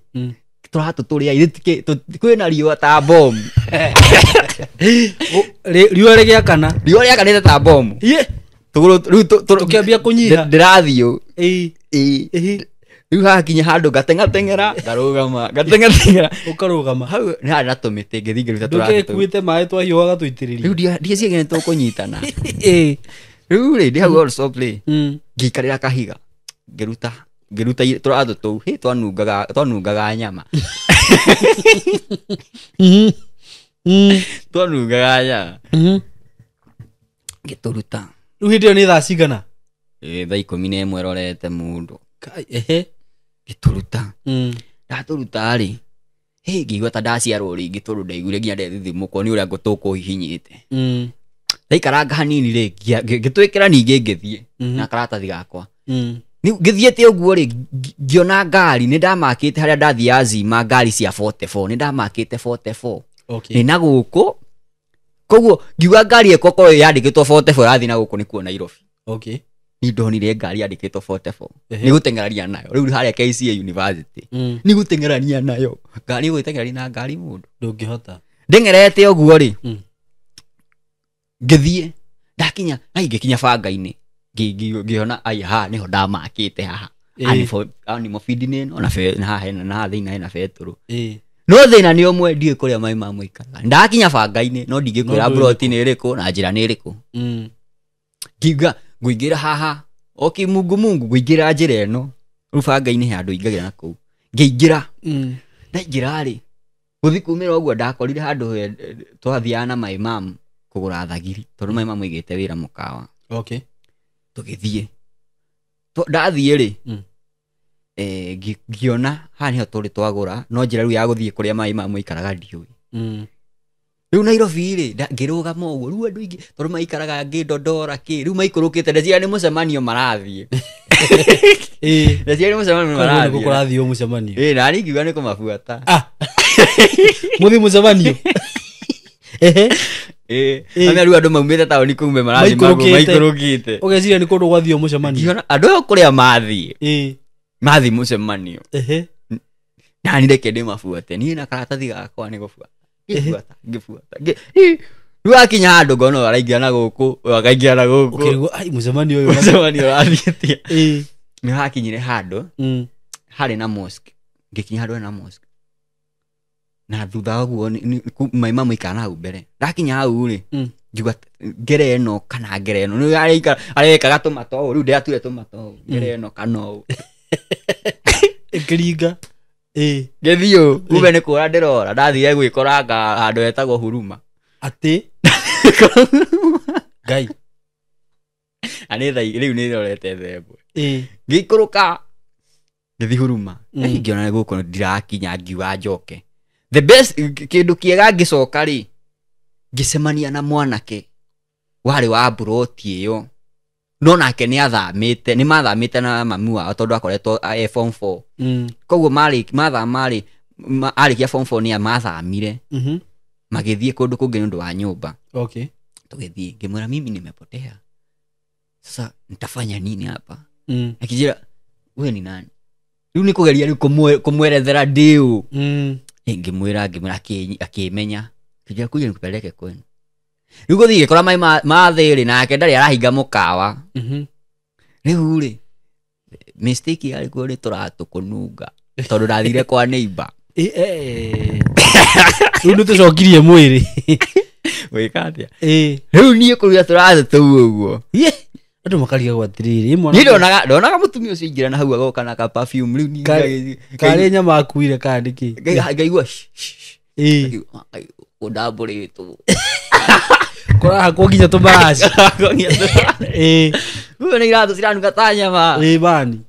tũratũ tũrĩa ithe kwĩna riũa ta bomu. Riũa rĩgĩakana. Riũa rĩakanĩte ta bomu. Ye. Tũgũrũ rĩu Tũkĩambia kũnyiha. Ndĩrathiĩ. Ĩĩ. Ĩĩ. Ĩĩ. Rĩu hakinya handũ ngateng'ateng'era ngarũgama ngateng'ateng'era Ũkarũgama. Hau nĩ harĩ na tũmĩtĩ ngĩthiĩ ngĩruta tũratũ tũu. Ndũkĩkuĩte maĩ twahiũhaga tũitĩrĩrie. Rĩu ndieciria nĩ tũkũnyitana. Ĩĩ. Rĩu rĩ ndĩ hau Allsops rĩ, Mm. ngĩikarĩra kahiga ngĩruta ngĩruta tũratũ tũu hĩ twanungaga nyama. Mhm. Mm. Twanungaga nyama. Mhm. Ngĩtũruta. Rĩu hĩndĩ ĩyo nĩ thaa cigana? Ĩ, thaa 11 rorete mũndũ. Kai, ehe. Ngĩtũruta. Mm. Ndatũruta rĩ, hĩ ngĩigua ta ndaciarwo rĩngĩ tondũ ndaiguire nginya ndethithimũkwo nĩ ũrĩa ngũtũ kũhihinyĩte. Mm. Ndaikaranga hanini rĩ, ngĩtwĩkĩra ningĩ ngĩthiĩ Mhm. na karatathi gakwa. Mm. Rĩu ngĩthiĩte ũguo rĩ, ngĩona ngari nĩ ndamakĩte harĩa ndathiĩ Azima ngari cia 44 nĩ ndamakĩte 44. Okay. Nĩ na gũkũ koguo ngiuga ngari ĩko korwo yandĩkĩtwo 44 ĩrathiĩ na gũkũ nĩkuo Nairobi. Okay. Ni ndonire ngari yandĩkĩtwo 44. Ehe. Nĩ gũteng'erania nayo rĩu harĩa KCA University. Mm. Nĩ gũteng'erania nayo ngari gũteng'erania na ngari mũndũ Ndũngĩhota. ndeng'erete ũguo rĩ. Mm. Ngĩthiĩ ndakinya ai ngĩkinya banga-inĩ ngĩona ai haha nĩho ndamakĩte haha. Ĩĩ. Animal feed nĩ ĩno na na haha hena na haha thĩinĩ hena betũrũ. Ĩĩ. No thĩna nĩ ũmwe ndiũĩ kũrĩa maĩ ma mũikaraga. Ndakinya banga-inĩ no ndingĩkwĩra No ndũĩ broti nĩ ĩrĩkũ na njĩra nĩ ĩrĩkũ. Mm. Ngiuga ngũingĩra haha o kĩmungumungu ngũingĩra njĩra ĩno rĩu banga-inĩ he handũ ingagĩra na kũu ngĩingĩra. Mm. Ndaingĩra rĩ gũthiĩ kumĩra ũguo ndakorire handũ twathiaga na my mom kũgũra thagiri tondũ my mom aigĩte wĩra mũkawa. Okay. Tũgĩthiĩ ndathiĩ rĩ, Mm. ngĩona haha nĩho tũrĩ twagũra no njĩra rĩu ya gũthiĩ kũrĩa maĩ ma mũikaraga ndiũĩ. Mm. Rĩu Nairobi rĩ ngĩrũgama ũguo rĩu andũ aingĩ tondũ maikaraga ngĩndondora kĩ rĩu maikũrũkĩte ndeciria nĩ mũcemanio marathiĩ. Ĩĩ. Ndeciria nĩ mũcemanio Koguo nĩkuo marathiĩ. kũrathiĩ mũcemanio. Ĩĩ nani ngiuga nĩ kũmabuata. Ah. Mũthiĩ mũcemanio. Ehe. Ĩĩ. Ĩĩ. Amĩa rĩu andũ maumĩte taũni kũu me marathiĩ Maikũrũkĩte. maikũrũkĩte. Ũgeciria nĩ kũndũ gwathiĩ mũcemanio. Ngĩona andũ aya kũrĩa mathiĩ. Ĩĩ. Mathiĩ mũcemanio. Ehe. Nani reke ndĩmabuate niĩ na karatathi gakwa nĩ gũbuata. Ehe. Ngĩbuata ngĩbuata. Rĩu akinya handũ ngona ũyũ araingĩra na gũkũ ũyũ akaingĩra na gũkũ. Ũkĩrigwo ai mũcemanio ũyũ. Mũcemanio ũrathiĩ atĩa? Ĩĩ. Nĩ hakinyire handũ Mm. harĩ na mosque. Ngĩkinya handũ harĩ na mosque. Na thutha wa ũguo maĩ ma mũikara na hau mbere. Ndakinya hau rĩ, Mm. ngiuga ngere ĩno kana ngere ĩno. Nĩ arekaga tũmata ũũ, rĩu ndĩrature tũmata ũũ. Ngere ĩno kana ũũ. Ĩkĩringa. Ĩĩ. Ngĩthiĩ ũũ, kumbe nĩ kũra ndĩrora. Ndathire gwĩkoranga handũ hetagwo Huruma. Atĩ? Ngai. Na nĩ thaa rĩu nĩ ndorete thembo. Ĩĩ. Ngĩikũrũka ngĩthiĩ Huruma. Mm. Ngĩona gũkũ ndirakinya ngiuga njoke. The best kĩndũ kĩega ngĩcoka rĩ, ngĩcemania na mwanake warĩ wa mburoti ĩyo. No nake nĩ athamĩte, nĩ mathamĩte na mami wao tondũ akoretwo e form 4. Mm. Koguo mathama rĩ, arĩkia form 4 nĩ mathamire. Mhm. Magĩthiĩ kũndũ kũngĩ nĩ ũndũ wa nyũmba. Okay. Tũgĩthiĩ, ngĩmwĩra mimi nimepotea. Sasa nitafanya nini hapa? Mm. Akijira wewe ni nani? Rĩu nĩ kũgeria rĩu kũmwerethera ndĩũ. Mm. Ngĩmwĩra, ngĩmwĩra, akĩmenya. Akĩnjĩra kuja nikupeleke kwenu. Rĩu gũthiĩ ngĩkora maĩ ma thĩ rĩ, nake ndarĩ arahinga mũkawa. Mhm. Rĩu rĩ, mistake yarĩ kuo nĩ tũratũ kũnunga tondũ ndathire kwa neighbor. Ĩ, eh. Rĩu nĩ tũcokirie mwĩrĩ. Gwĩka atĩa? Ĩ. Rĩu niĩ kũruga tũratũ tũu ũguo. Ye. Andũ makarigagwo atĩrĩrĩ, ĩ mwana Niĩ ndonaga mũtumia ũcio aingĩra na hau agoka na ka perfume rĩu niĩ Karĩ nyama akuire kana nĩkĩ? ngaigua sh, sh, sh. Ĩ. Ngaigua, ai, ũndambũrĩtwo. Kũrahakwo nginya tũmaraci. Ĩ. Rĩu nĩ iratũ ciranunga ta nyama. Ĩ bani.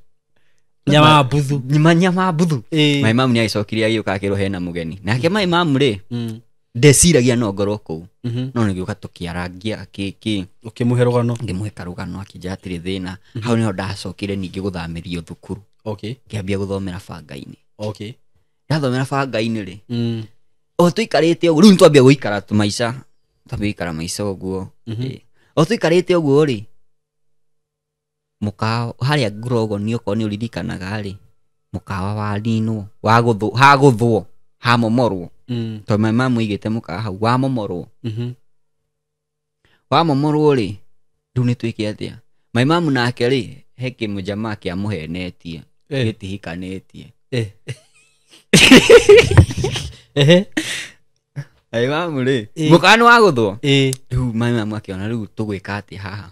Nyama mbuthu. Nyama mbuthu. Ĩ. My mom nĩ agĩcokire agĩũka akĩrwo hena mũgeni. Nake my mom rĩ, Mm. ndeciragia no ngorwo kũu. Mhm. No nĩgĩũka tũkĩarangia kĩ. Ũkĩmũhe rũgano. Ngĩmũhe karũgano akĩnjĩra hatirĩ thĩna. Hau nĩho ndacokire ningĩ gũthamĩrio thukuru. Okay. Ngĩambia gũthomera banga-inĩ. Okay. Ndathomera banga-inĩ rĩ, Mm. o tũikarĩte ũguo, rĩu nĩtwambia gũikara maica. Twambia gũikara maica ũguo. Mhm. Ĩ. O tũikarĩte ũguo rĩ, mũkawa harĩa Grogon okorwo nĩ ũririkanaga rĩ, mũkawa waninwo, hagũthwo, hamomorwo. Mm. Tondũ my mom aigĩte mũkawa hau, wamomorwo. Mhm. Wamomorwo rĩ, rĩu nĩ twĩke atĩa? My mom nake rĩ, he kĩmũjamaa kĩamũhenetie, Gĩtihikanĩtie. Ehe. Ai mamu rĩ, Ĩ. mũkawa nĩ wagũthwo. Ĩ. Rĩu mai mamu akĩona rĩu tũgwĩka atĩa haha.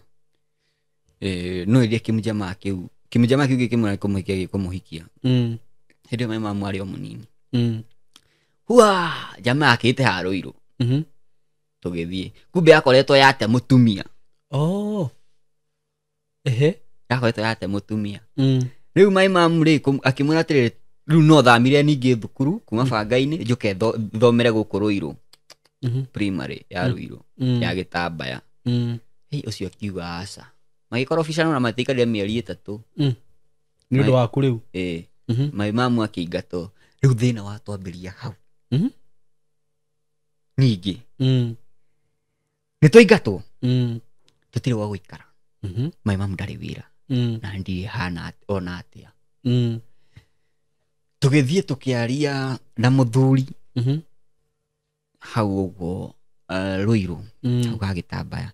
No ĩrĩa kĩmũjamaa kĩu, kĩmũjamaa kĩu gĩkĩmwĩra kũmũhikia gĩkũmũhikia. Hĩndĩ ĩyo mai mamu arĩ o mũnini. Hua, jamaa akĩte harũirũ. Tũgĩthiĩ. Kumbe akoretwo yate mũtumia. Oh. Ehe. Akoretwo yate mũtumia. Rĩu mai mamu rĩ, akĩmwĩra atĩrĩrĩ, rĩu no thamire ningĩ thukuru kuma banga-inĩ njũke thomere gũkũ Rũirũ. Primary ya Rũirũ, ya Gĩtambaya. Hei, ũcio akiuga aca. Magĩkorobicana na matiikarire mĩeri 3. Nĩ ũndũ waku rĩu. Ĩ. Mai mamu akĩingatwo. Rĩu thĩna watwambĩria hau. Ningĩ. Nĩ twaingatwo. Tũtirĩ gwa gũikara. Mai mamu ndarĩ wĩra. Na ndirĩ hana ona atĩa. Tũgĩthiĩ tũkĩaria na mũthuri. Hau ũguo, Rũirũ. Hau ga Gĩtambaya.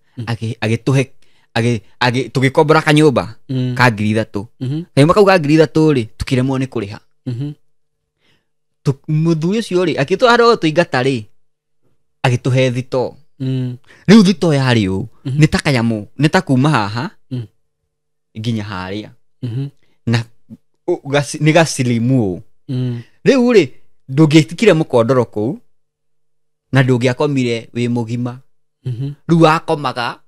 Agĩtũhe, tũgĩkombora kanyũmba ka ngiri ithatũ. Kanyũmba kau ka ngiri ithatũ rĩ, tũkĩremwo nĩ kũrĩha. Mũthuri ũcio rĩ, akĩtũhe handũ tũingata rĩ, agĩtũhe thitoo. Rĩu thitoo yarĩ ũũ, nĩ ta kanyamũ, nĩ ta kuma haha, nginya harĩa. Na nĩ gacilimu ũũ. Rĩu rĩ, ndũngĩtikire mũkondoro kũu, na ndũngĩakomire wĩ mũgima. Rĩu akomaga,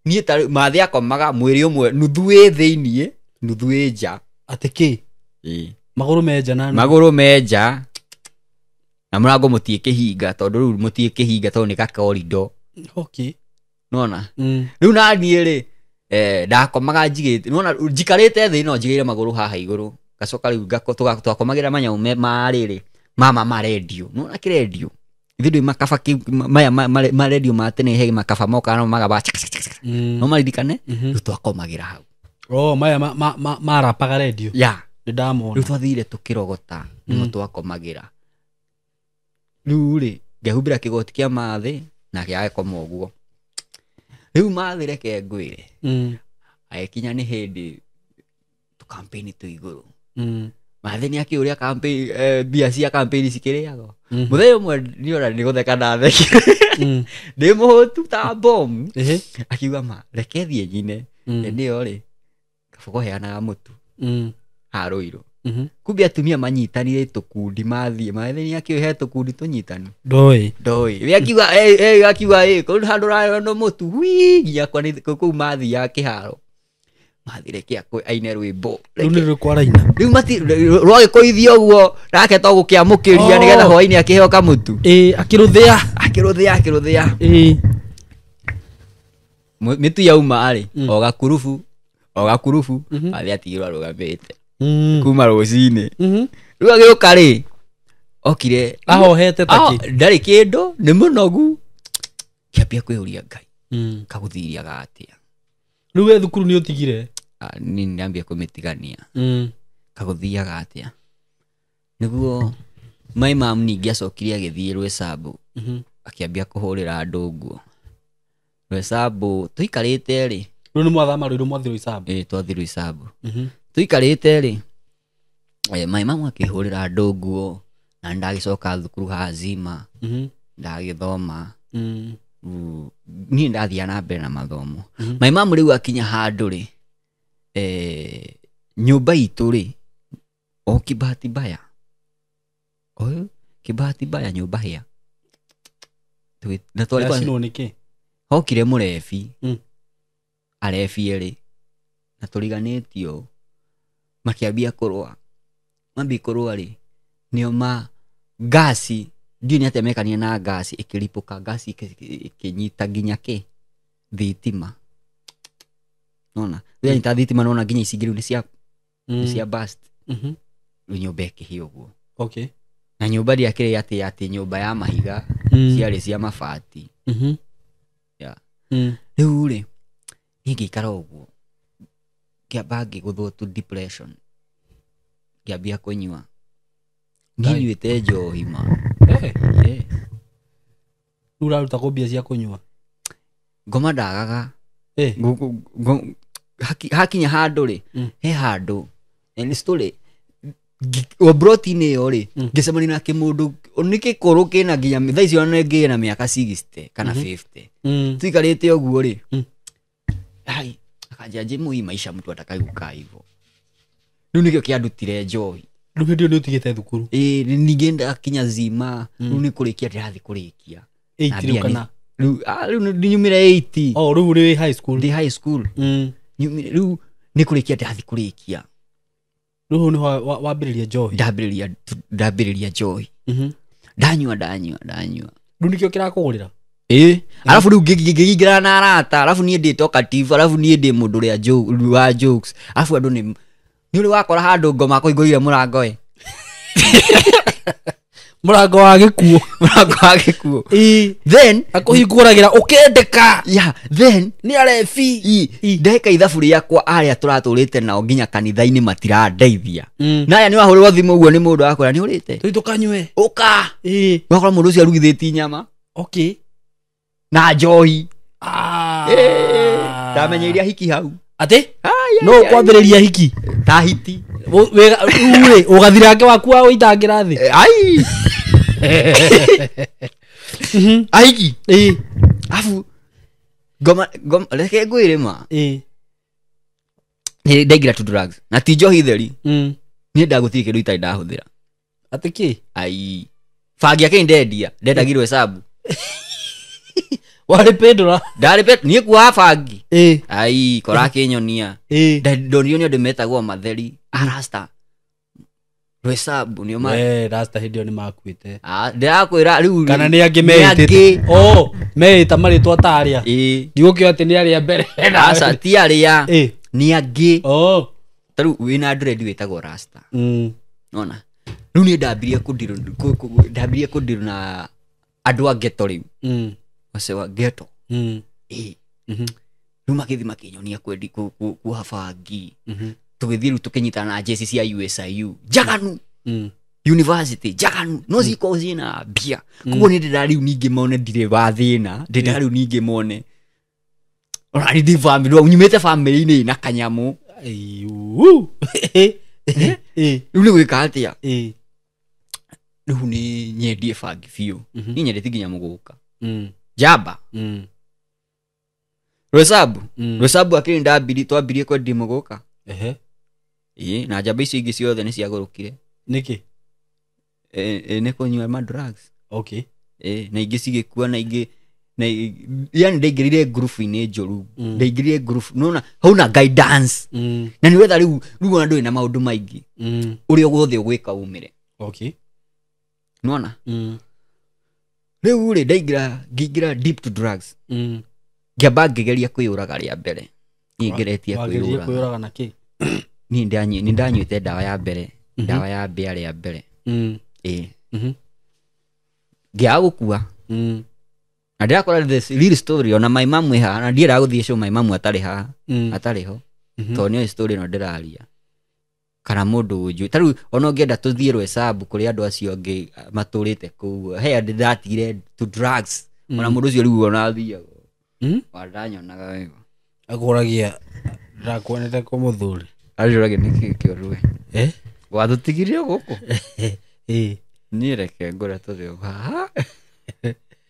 niĩ ta rĩu, Mathĩ akomaga mwĩrĩ ũmwe, nuthu wĩ thĩiniĩ, nuthu wĩ nja. Atĩ kĩ? Ĩ. Magũrũ me nja na nuthu. Magũrũ me nja. Na mũrango mũtiĩkĩhinga, tondũ rĩu mũtiĩkĩhinga tondũ nĩ gakorido. Okay. Nĩwona? Rĩu na niĩ rĩ, ndakomaga njigĩte, nĩwona, njikarĩte thĩ no njigĩire magũrũ haha igũrũ. Ngacoka rĩu twakomagĩra manyamũ ma rĩrĩ, mama ma redio. Nĩwona kĩrendio? Ithuĩ ndũĩ makaba kĩu, maya ma redio ma tene he makaba mokaga no magaba chaka, chaka, chaka, chaka. No maririkane? Rĩu twakomagĩra hau. Oh, maya marapaga redio. Ya. Nĩ ndamona. Rĩu twathire tũkĩrogota, nĩmo twakomagĩra. Rĩu rĩ, ngehumbĩra kĩgoti kĩa Mathĩ, nake agĩkoma ũguo. Rĩu Mathĩ reke ngwĩre. Agĩkinya nĩ hĩndĩ tũkampeni twĩ igũrũ. Mathĩ nĩ akĩũria mbia cia kampeni cikĩrĩagwo. Mũthenya ũmwe niona nĩ gũtheka ndathekire. Ndĩ mũhũtu ta bomu. Akiuga ma, reke thiĩ nyine. Hĩndĩ ĩyo rĩ, kaba kũheanaga mũtu. Harũirũ. Kumbe atumia manyitanire tũkundi mathiĩ. Mathĩ nĩ akĩũĩ he tũkundi tũnyitanu. Ndoĩ. Ndoĩ. We akiuga, akiuga, kũu handũ ũrarĩo mũtu, hui, nginya kwa nĩ, kũu mathiaga kĩharo. Mathĩ reke aine rwĩmbo. Rĩu nĩ rwĩmbo araina. Rĩu mati, rwagĩkũithia ũguo, nake to gũkĩamũkĩria nĩgetha hwaĩ-inĩ akĩheo kamũtu. Ĩ, akĩrũthĩa. Akĩrũthĩa, akĩrũthĩa. Ĩ. Mĩtu yauma rĩ, o gakurubu, o gakurubu, Mathĩ atigirwo arũgamĩte. Kuma rũcinĩ. Rĩu agĩũka rĩ, okire. Ahohete ta kĩ? Ndarĩ kĩndũ, nĩ mũnogu. Kĩambia kwĩyũria Ngai. Kagũthiriaga atĩa? Rĩu we thukuru nĩ ũtigire? Niĩ nĩndambia kũmĩtigania. Kagũthiaga atĩa? Nĩguo my mom ningĩ acokire agĩthiĩ Rwĩcambũ. Akĩambia kũhũrĩra andũ nguo. Rwĩcambũ tũikarĩte rĩ. Rĩu nĩ mwathama Rũirũ mwathiĩ Rwĩcambũ? Ĩ, twathiĩ Rwĩcambũ. Tũikarĩte rĩ, my mom akĩhũrĩra andũ nguo, na ndagĩcoka thukuru Hazima, ndagĩthoma. Niĩ ndathiaga na mbere na mathomo. My mom rĩu akinya handũ rĩ, nyũmba itũ rĩ, o kibahati mbaya. O kibahati mbaya nyũmba hĩa. Na twarĩ kwa- Yacinwo nĩkĩ? Hokire mũrebi. Arebi erĩ. Na tũriganĩtio. Makĩambia kũrũa. Mambia kũrũa rĩ, nĩo ma ngasi, ndiũĩ nĩ atĩa mekania na ngasi, ĩkĩripũka, ngasi ĩkĩnyita nginya kĩ? Thitima. Nona? Rĩu yanyita thitima nona nginya ici ingĩ rĩu nĩ cia burst. Rĩu nyũmba ĩkĩhĩa ũguo. Na nyũmba ndĩakĩrĩ atĩ nyũmba ya mahiga, ciarĩ cia mabati. Yeah. Rĩu rĩ, niĩ ngĩikara ũguo, ngĩamba ngĩgũthwo tu depression. Ngĩambia kũnyua. Niĩ nyuĩte njohi ma. Rĩu ũraruta kũ mbia cia kũnyua? Ngoma ndagaga. Hakinya handũ rĩ, he handũ. Nĩ story. O broti-inĩ ĩyo rĩ, ngĩcemania na kĩmũndũ nĩ gĩkũrũ kĩna nginya thaa icio ona ngĩna mĩaka 60 kana 50. Tuikarĩte ũguo rĩ, ai akanjia njĩmũ hii maisha mtu atakaye kukaa hivyo. Rĩu nĩkĩo kĩandutire njohi. Rĩu hĩndĩ ĩyo nĩ ũtigĩte thukuru? Ĩĩ, ningĩ ndakinya zima rĩu nĩ kũrĩkia ndĩrathiĩ kũrĩkia. 8 Na rĩu mbia kana? Rĩu nyumire 8. Oh, rĩu ũrĩ high school. Ndĩ high school. Nyumire rĩu nĩ kũrĩkia ndĩrathiĩ kũrĩkia. Rĩu hau nĩho wambĩrĩria njohi? Ndambĩrĩria njohi. Ndanyua ndanyua ndanyua. Rĩu nĩkĩo kĩrakũgũrĩra? Ĩĩ, arabu rĩu ngĩingĩra na arata, arabu niĩ ndĩ talkative, arabu niĩ ndĩ mũndũ ũrĩa wa jokes, arabu andũ nĩ ũrĩ wakora handũ ngoma kũhingũrire mũrango ĩ. Mũrango wa gĩkuũ. Mũrango wa gĩkuũ. Ĩĩ. Then akũhingũragĩra ũkendeka. Yeah, then nĩ arebi. Ndeka ithabu rĩakwa arĩa tũratũrĩte nao nginya kanitha-inĩ matirandeithia. Na aya nĩ wahũrĩrwo thimũ ũguo nĩ mũndũ akwĩra nĩ ũrĩte. Tũthiĩ tũkanyue. Ũka. Ĩĩ. Wakora mũndũ ũcio arugithĩtie nyama. Okay. Na njohi. Ndamenyeire hiki hau. Atĩ? No kwambĩrĩria hiki. Ta hiti. Wega, rĩu rĩ, ũgathirange waku wa ũitangĩra thĩ. Ai. Ahiki. Ĩĩ. Afu ngoma ngoma reke ngwĩre ma. Ĩĩ. Nĩ ndaingĩra to drugs. Na ti njohi theri. Niĩ ndagũtirĩ kĩndũ itarĩ ndahũthĩra. Atĩ kĩ? Ai. Bangi yake ndendia, ndendagirwo hesabu. Warĩ pendũra. Ndarĩ pe niĩ kuoha bangi. Ĩĩ. Ai, kora akĩnyonia. Ĩĩ. Ndonio nĩ andũ metagwo matheri. Arasta. Rwesabu nĩo ma. We, rasta hĩndĩ ĩyo nĩ makuĩte. Ah, ndĩrakwĩra rĩu. Kana nĩ angĩ meĩtĩte. Oh, meĩta marĩtwa ta arĩa. Ĩĩ. Ndigũkĩoya atĩ nĩ arĩa mbere. Aca, ti arĩa. Ĩĩ. Nĩ angĩ. Oh. Ta rĩu wĩna dread wĩtagwo rasta. Nona. Rĩu niĩ ndambirie kũndirũ ndambirie kũndirũ na andũ a ghetto rĩu. Wace wa ghetto. Ĩĩ. Rĩu magĩthiĩ makĩnyonia kwendi kuoha bangi. Tũgĩthiĩ rĩu tũkĩnyitana na jeci cia USIU. Njaganu. University njaganu. No cikorwo ciĩna mbia. Koguo nĩ ndĩra rĩu ningĩ mone ndirĩ wa thĩna. Ndĩra rĩu ningĩ mone. Ona ndĩ family, nyumĩte family-inĩ ĩna kanyamũ. Aiyuu. Rĩu nĩ gwĩka atĩa? Rĩu nĩ nyendie bangi biũ. Niĩ nyendete nginya mũgũka. Njamba. Rwesabu. Rwesabu akĩrĩ ndambirie, twambirie kwendia mũgũka. Ĩĩ, na njamba icio ingĩ ciothe nĩ ciagũrũkire. Nĩkĩ? Nĩ kũnyua ma drugs. Okay. Ĩĩ, na ingĩ cigĩkua na ingĩ na yani ndaingĩrire ngurubu-inĩ njũru. Ndaingĩrire ngurubu, nona hauna guidance. Na nĩ wetha rĩu ona ndũrĩ na maũndũ maingĩ. Ũrĩa wothe ũgwĩka umĩre. Okay. Nona? Rĩu rĩ ndaingĩra, ngĩingĩra deep to drugs. Ngĩamba ngĩgeria kwĩyũraga rĩa mbere. Niĩ ngeretie Wageririe kwĩyũraga. kwĩyũraga na kĩ? Niĩ nĩ ndanyuĩte ndawa ya mbere, ndawa ya mbĩa rĩa mbere. Ĩĩ. Ngĩaga gũkua. Na ndĩrakora this real story ona my mum ĩ haha, na ndiendaga gũthiĩ show my mum atarĩ haha, atarĩ ho. Tondũ nĩoĩ story ĩno ndĩraria. Kana mũndũ ũnjũĩ. Ta rĩu ona ũngĩenda tũthiĩ Rwesabu kũrĩ andũ acio angĩ matũrĩte kũu, he andũ ndatigire to drugs. Ona mũndũ ũcio rĩu ona athiaga. Wandanyonaga wega. Akũragia, ndakuonete kũ mũthuri? Anjũragia nĩkĩ kĩũru we? Watũtigirie gũkũ? Niĩ reke ngũre tũrĩ o haha.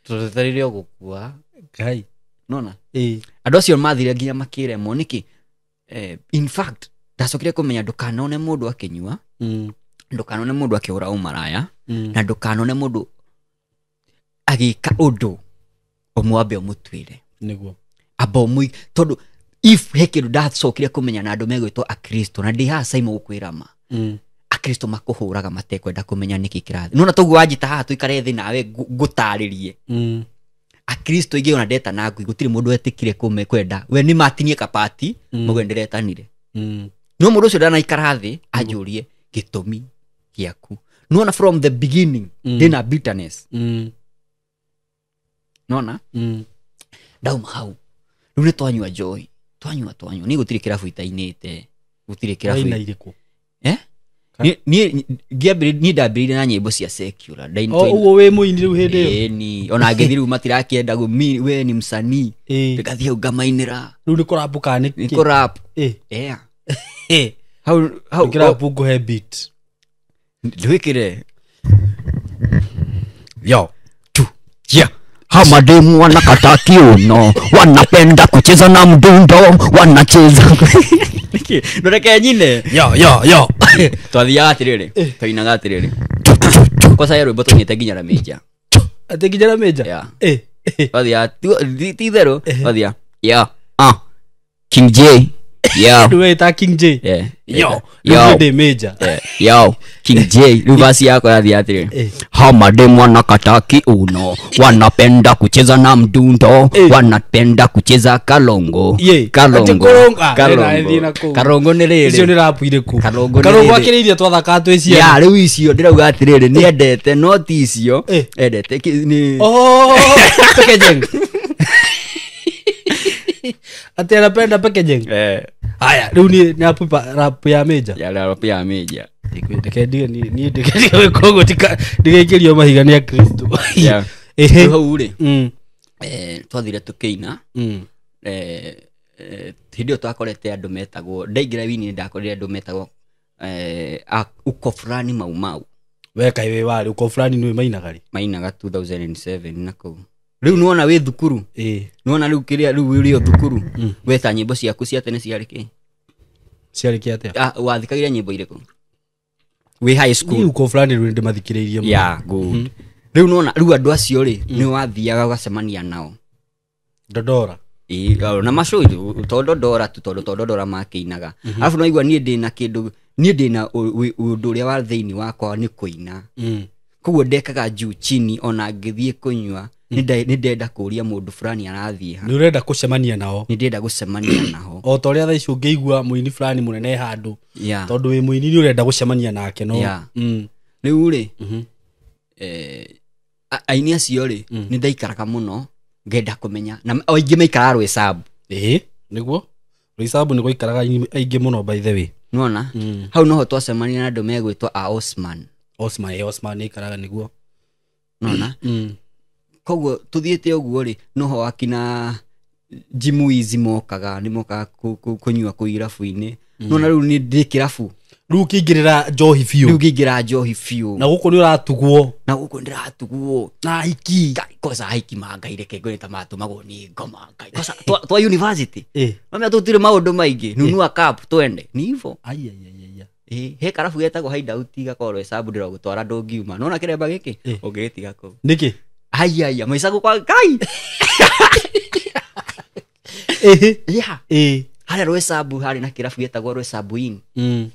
Tũretereire o gũkua. Ngai. Nona? Andũ acio mathire nginya makĩremwo nĩkĩ? In fact, ndacokire kũmenya ndũkanone mũndũ akĩnyua, ndũkanone mũndũ akĩhũra ũmaraya, na ndũkanone mũndũ agĩka ũndũ ũmwambe ũmũtuĩre. Nĩguo. Amba ũmũi, tondũ if he kĩndũ ndacokire kũmenya na andũ megwĩtwo Akristo, na ndĩ haha Simon gũkwĩra ma. Akristo makũhũraga matekwenda kũmenya nĩkĩ kĩrathiĩ. Nona toguo wanjĩta haha tũikare thĩ nawe ngũtarĩrie. Akristo aingĩ ona ndeta na ngui, gũtirĩ mũndũ wetĩkire kwenda. We nĩ matinie kabati, mũgwe ndĩretanire. No mũndũ ũcio ndanaikara thĩ, anjũrie gĩtũmi gĩaku. Nona from the beginning, ndĩna bitterness. Nona? Ndauma hau. Rĩu nĩ twanyua njohi. Twanyua, twanyua. Niĩ gũtirĩ kĩrabu itainĩte. Gũtirĩ kĩrabu Waina irĩkũ? Niĩ, ngĩambĩrĩria, niĩ ndambĩrĩirie na nyĩmbo cia secular. Ndain- O, ũguo wĩ mũini rĩu hĩndĩ ĩyo? Ĩĩ, ni. Ona ngĩthiĩ rĩu matirakĩenda we ni msanii. Ngathiĩ hau ngamainĩra. Rĩu nĩ kũrap kana nĩ Nĩ kĩ? kũrap. Yeah. Hau, hau, Nĩ kĩrabu ngũhe beat. Ndwikire. Yo. Yeah. Hamademu wanakata kiuno, wanapenda kucheza na mdundo, wanacheza. Niki, ndoreke nyine. Yo yo yo. Twathiaga atiriri, twainaga atiriri. Kosa ya rwimbo twainĩte nginya na major. Atĩ nginya na major? Yeah. Eh. Twathiaga ti itherũ, twathiaga. Yeah. Ah. King J. Yeah. Nĩwe ta King J. Yeah. Yo. Yo. Nĩ major. Yeah. Yo, King J, rĩu verse yako yathiĩ atĩrĩrĩ. Eh. Hamademu wanakata kiuno, wanapenda kucheza na mdundo, Eh. wanapenda kucheza kalongo. Yeah. Kalongo. Atĩ korongo. Ah, Kalongo. ĩna ĩthiĩ na kũu. Kalongo nĩ Icio rĩrĩ. nĩ rap irĩkũ? Karongo nĩ Karongo rĩrĩ. akĩrĩ iria twathakaga twĩ ciana. Ya, rĩu icio ndĩrauga atĩrĩrĩ, nĩendete no ti icio. Eh. Endete nĩ Oh, packaging. Atĩ anapenda packaging. Eh, Haya, rĩu nĩ rap ya major. ya rap ya major. Reke ndige niĩ ndige gwĩka ũguo ndigaikĩrio mahiga nĩ Akristo. Yeah. Ehe. Rĩu hau rĩ, Mm. twathire tũkĩina. Mm. Hĩndĩ ĩyo twakorete andũ metagwo ndaingĩra wini ndakorire andũ metagwo uko fulani mau mau We kaĩ wĩ warĩ uko fulani nĩwe mainaga rĩ? mainaga 2007 na kũu rĩu nĩwona wĩ thukuru Ĩĩ. nĩwona rĩu kĩrĩa rĩu ũrĩ o thukuru weta nyĩmbo ciaku cia tene ciarĩ kĩ Ciarĩ kĩ atĩa? Ah, wathikagĩria nyĩmbo irĩkũ wĩ high Niĩ school uko fulani rĩu nĩndĩmathikĩrĩirie mũno. yeah good rĩu nĩwona rĩu andũ acio rĩ nĩ wathiaga ũgacemania nao Dodora. Ĩĩ, na macio tondũ ndora tu tondũ tondũ ndora makĩinaga arabu naigua niĩ ndĩna kĩndũ niĩ ndĩna ũndũ ũrĩa wa thĩinĩ wakwa nĩ kũina Mm. koguo ndekaga juu chini ona ngĩthiĩ kũnyua nĩ ndenda kũũria mũndũ fulani arathiĩ ha Nĩ ũrenda gũcemania nao. nĩ ndĩrenda gũcemania naho O ta ũrĩa thaa ici ũngĩigua mũini fulani mũnene handũ Yeah. tondũ wĩ mũini nĩ ũrenda gũcemania nake no. Yeah. Mm. Rĩu rĩ Mhm. aini acio rĩ nĩ ndaikaraga mũno ngenda kũmenya na o aingĩ maikaraga Rwĩsambu Ĩĩ, nĩguo. Rwĩsambu nĩ gũikaraga aingĩ mũno by the way. nĩwona Mm. hau noho twacemania na andũ megwĩtwo a Osman Osman, ĩĩ, Osman nĩ aikaraga nĩguo. nĩwona Mm. koguo tuthiĩte ũguo rĩ noho akina Jimuizi mokaga nĩ mokaga kũnyua kũu irabu-inĩ nona rĩu nĩ ndĩ kĩrabu Rĩu ũkĩingĩrĩra njohi rĩu biũ. ngĩingĩra njohi biũ Na gũkũ nĩ ũratugwo. na gũkũ ndĩratugwo Na hiki. Ngai, kosa haiki mangai reke ngwĩre ta matũmagwo nĩ ngoma ngai kosa twa university Ĩĩ. mamia tũtirĩ maũndũ maingĩ nunua cup twende ni hivyo Ai ai ai ai. Ĩĩ, he karabu getagwo hideout gakorwo Rwĩsambu ndĩragũtwara ndũngiuma nona kĩremba gĩkĩ Ĩĩ. ũngĩgĩtiga kũu Nĩkĩ? ai ai maica gũkwa ngai Ĩhĩ. yeah Ĩĩ. harĩa Rwĩsambu harĩ na kĩrabu gĩtagwo Rwĩsambu Inn Mm.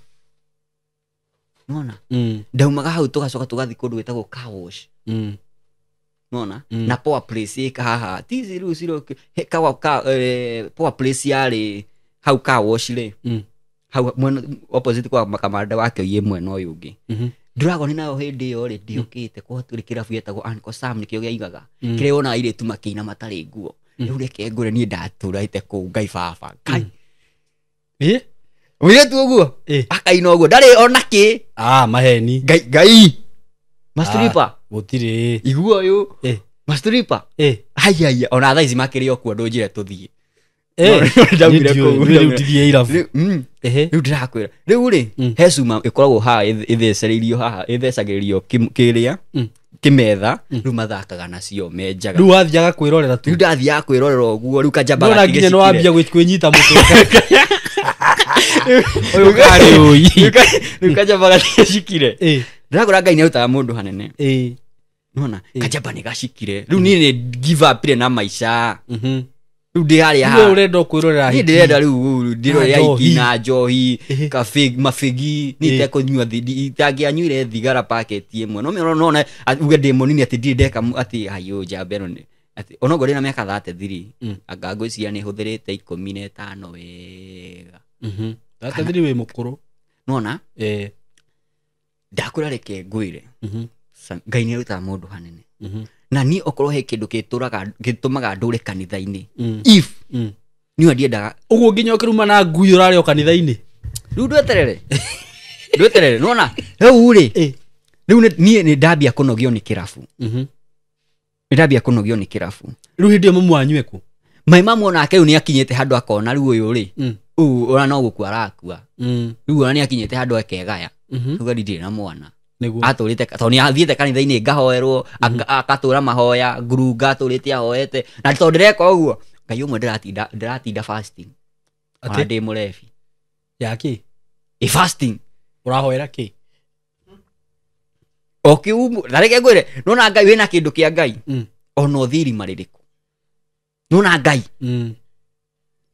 nona Mm. ndaumaga hau tũgacoka tũgathiĩ kũndũ gwĩtagwo car wash Mm. nona Mm. na power place ĩka haha ti rĩu ciro he kawa ka power place yarĩ hau car wash rĩ Mm. hau mwena opposite kwa makamanda wake oiye mwena ũyũ ũngĩ Mhm. Dragon nayo hĩndĩ ĩyo rĩ ndiũkĩte kwa tũrĩ kĩrabu gĩetagwo Uncle Sam nĩkĩo gĩaigaga Mm. kĩrĩa wonaga airĩtu makĩina matarĩ nguo rĩu reke ngũre niĩ ndatũraite kũu ngai baba ngai Ĩĩ. mũirĩtu ũguo Ĩĩ. akaina ũguo ndarĩ ona kĩ Ah, maheni. ngai ngai mastripa Gũtirĩ. igua ũyũ Ĩĩ. mastripa Ĩĩ. ai ai ona thaa ici makĩrĩ o kuo ndũnjĩre tũthiĩ Ĩĩ. Ndaumire Niĩ ndiũĩ, kũu, niĩ rĩu ndithiĩ irabu. Rĩu, Ĩhĩ. rĩu ndĩrakwĩra rĩu rĩ Mm. he cuma ĩkoragwo haha ĩthecereirio haha ĩthecagĩrĩrio kĩrĩa Mm. kĩmetha rĩu mathakaga nacio menjaga Rĩu wathiaga kwĩrorera tu. rĩu ndathiaga kwĩrorera ũguo rĩu kanjamba Ndona nginya nĩ wambia kwĩnyita mũtwe. Ũyũ karĩ ũi. rĩu kanjamba gatigĩcikire Ĩĩ. ndĩrakora ngai nĩarutaga mũndũ hanene Ĩĩ. nona kanjamba nĩ gacikire rĩu niĩ nĩ give up na maica Mhm. rĩu ndĩ harĩa Rĩu haha ũrenda o kwĩrorera niĩ hiki. ndĩrenda rĩu ndĩrorera Na hiki njohi. na njohi Ĩhĩ. mabĩgi niĩ Ĩĩ. itekũnyua itangĩanyuire thigara paketi ĩmwe no mĩona nona uge ndĩ mũnini atĩ ndirĩ ndeka atĩ hayũ njamba ĩno nĩ atĩ onokorwo ndĩna mĩaka 33 Mm. anga ngwĩciria nĩ hũthĩrĩte 15 wega Mhm. 33 wĩ mũkũrũ. nona Ĩĩ. ndakwĩra reke ngwĩre Mhm. Ngai nĩ arutaga mũndũ hanene Mhm. na niĩ okorwo he kĩndũ gĩtũraga gĩtũmaga ndũre kanitha-inĩ Mm. if Mm. niĩ ndiendaga Ũguo nginya ũkĩruma na ngui ũrarĩ o kanitha-inĩ. rĩu ndweterere ndweterere nona rĩu rĩ Ĩĩ. rĩu niĩ nĩ ndambia kũnogio nĩ kĩrabu Mhm. nĩ ndambia kũnogio nĩ kĩrabu Rĩu hĩndĩ ĩyo mamu wanyu ekũ? mai mamu onake rĩu nĩ akinyĩte handũ akona rĩu ũyũ rĩ Mm. ũyũ ona no gũkua arakua Mm. rĩu ona nĩ akinyĩte handũ akegaya Mhm. uga ndirĩ na mwana Nĩguo. Atũrĩte tondũ nĩ athiĩte kanitha-inĩ ngahoerwo, agatũra mahoya ngurunga atũrĩte ahoete, na tondũ ndĩreka ũguo Ngai ũmwe ndĩratinda fasting. Atĩ? Ona ndĩ mũrebi. Ya kĩ? Ĩ fasting. Ũrahoera kĩ? O kĩu na reke ngwĩre, nona Ngai wĩna kĩndũ kĩa Ngai. Ona ũthiĩ irima rĩrĩkũ. Nona Ngai.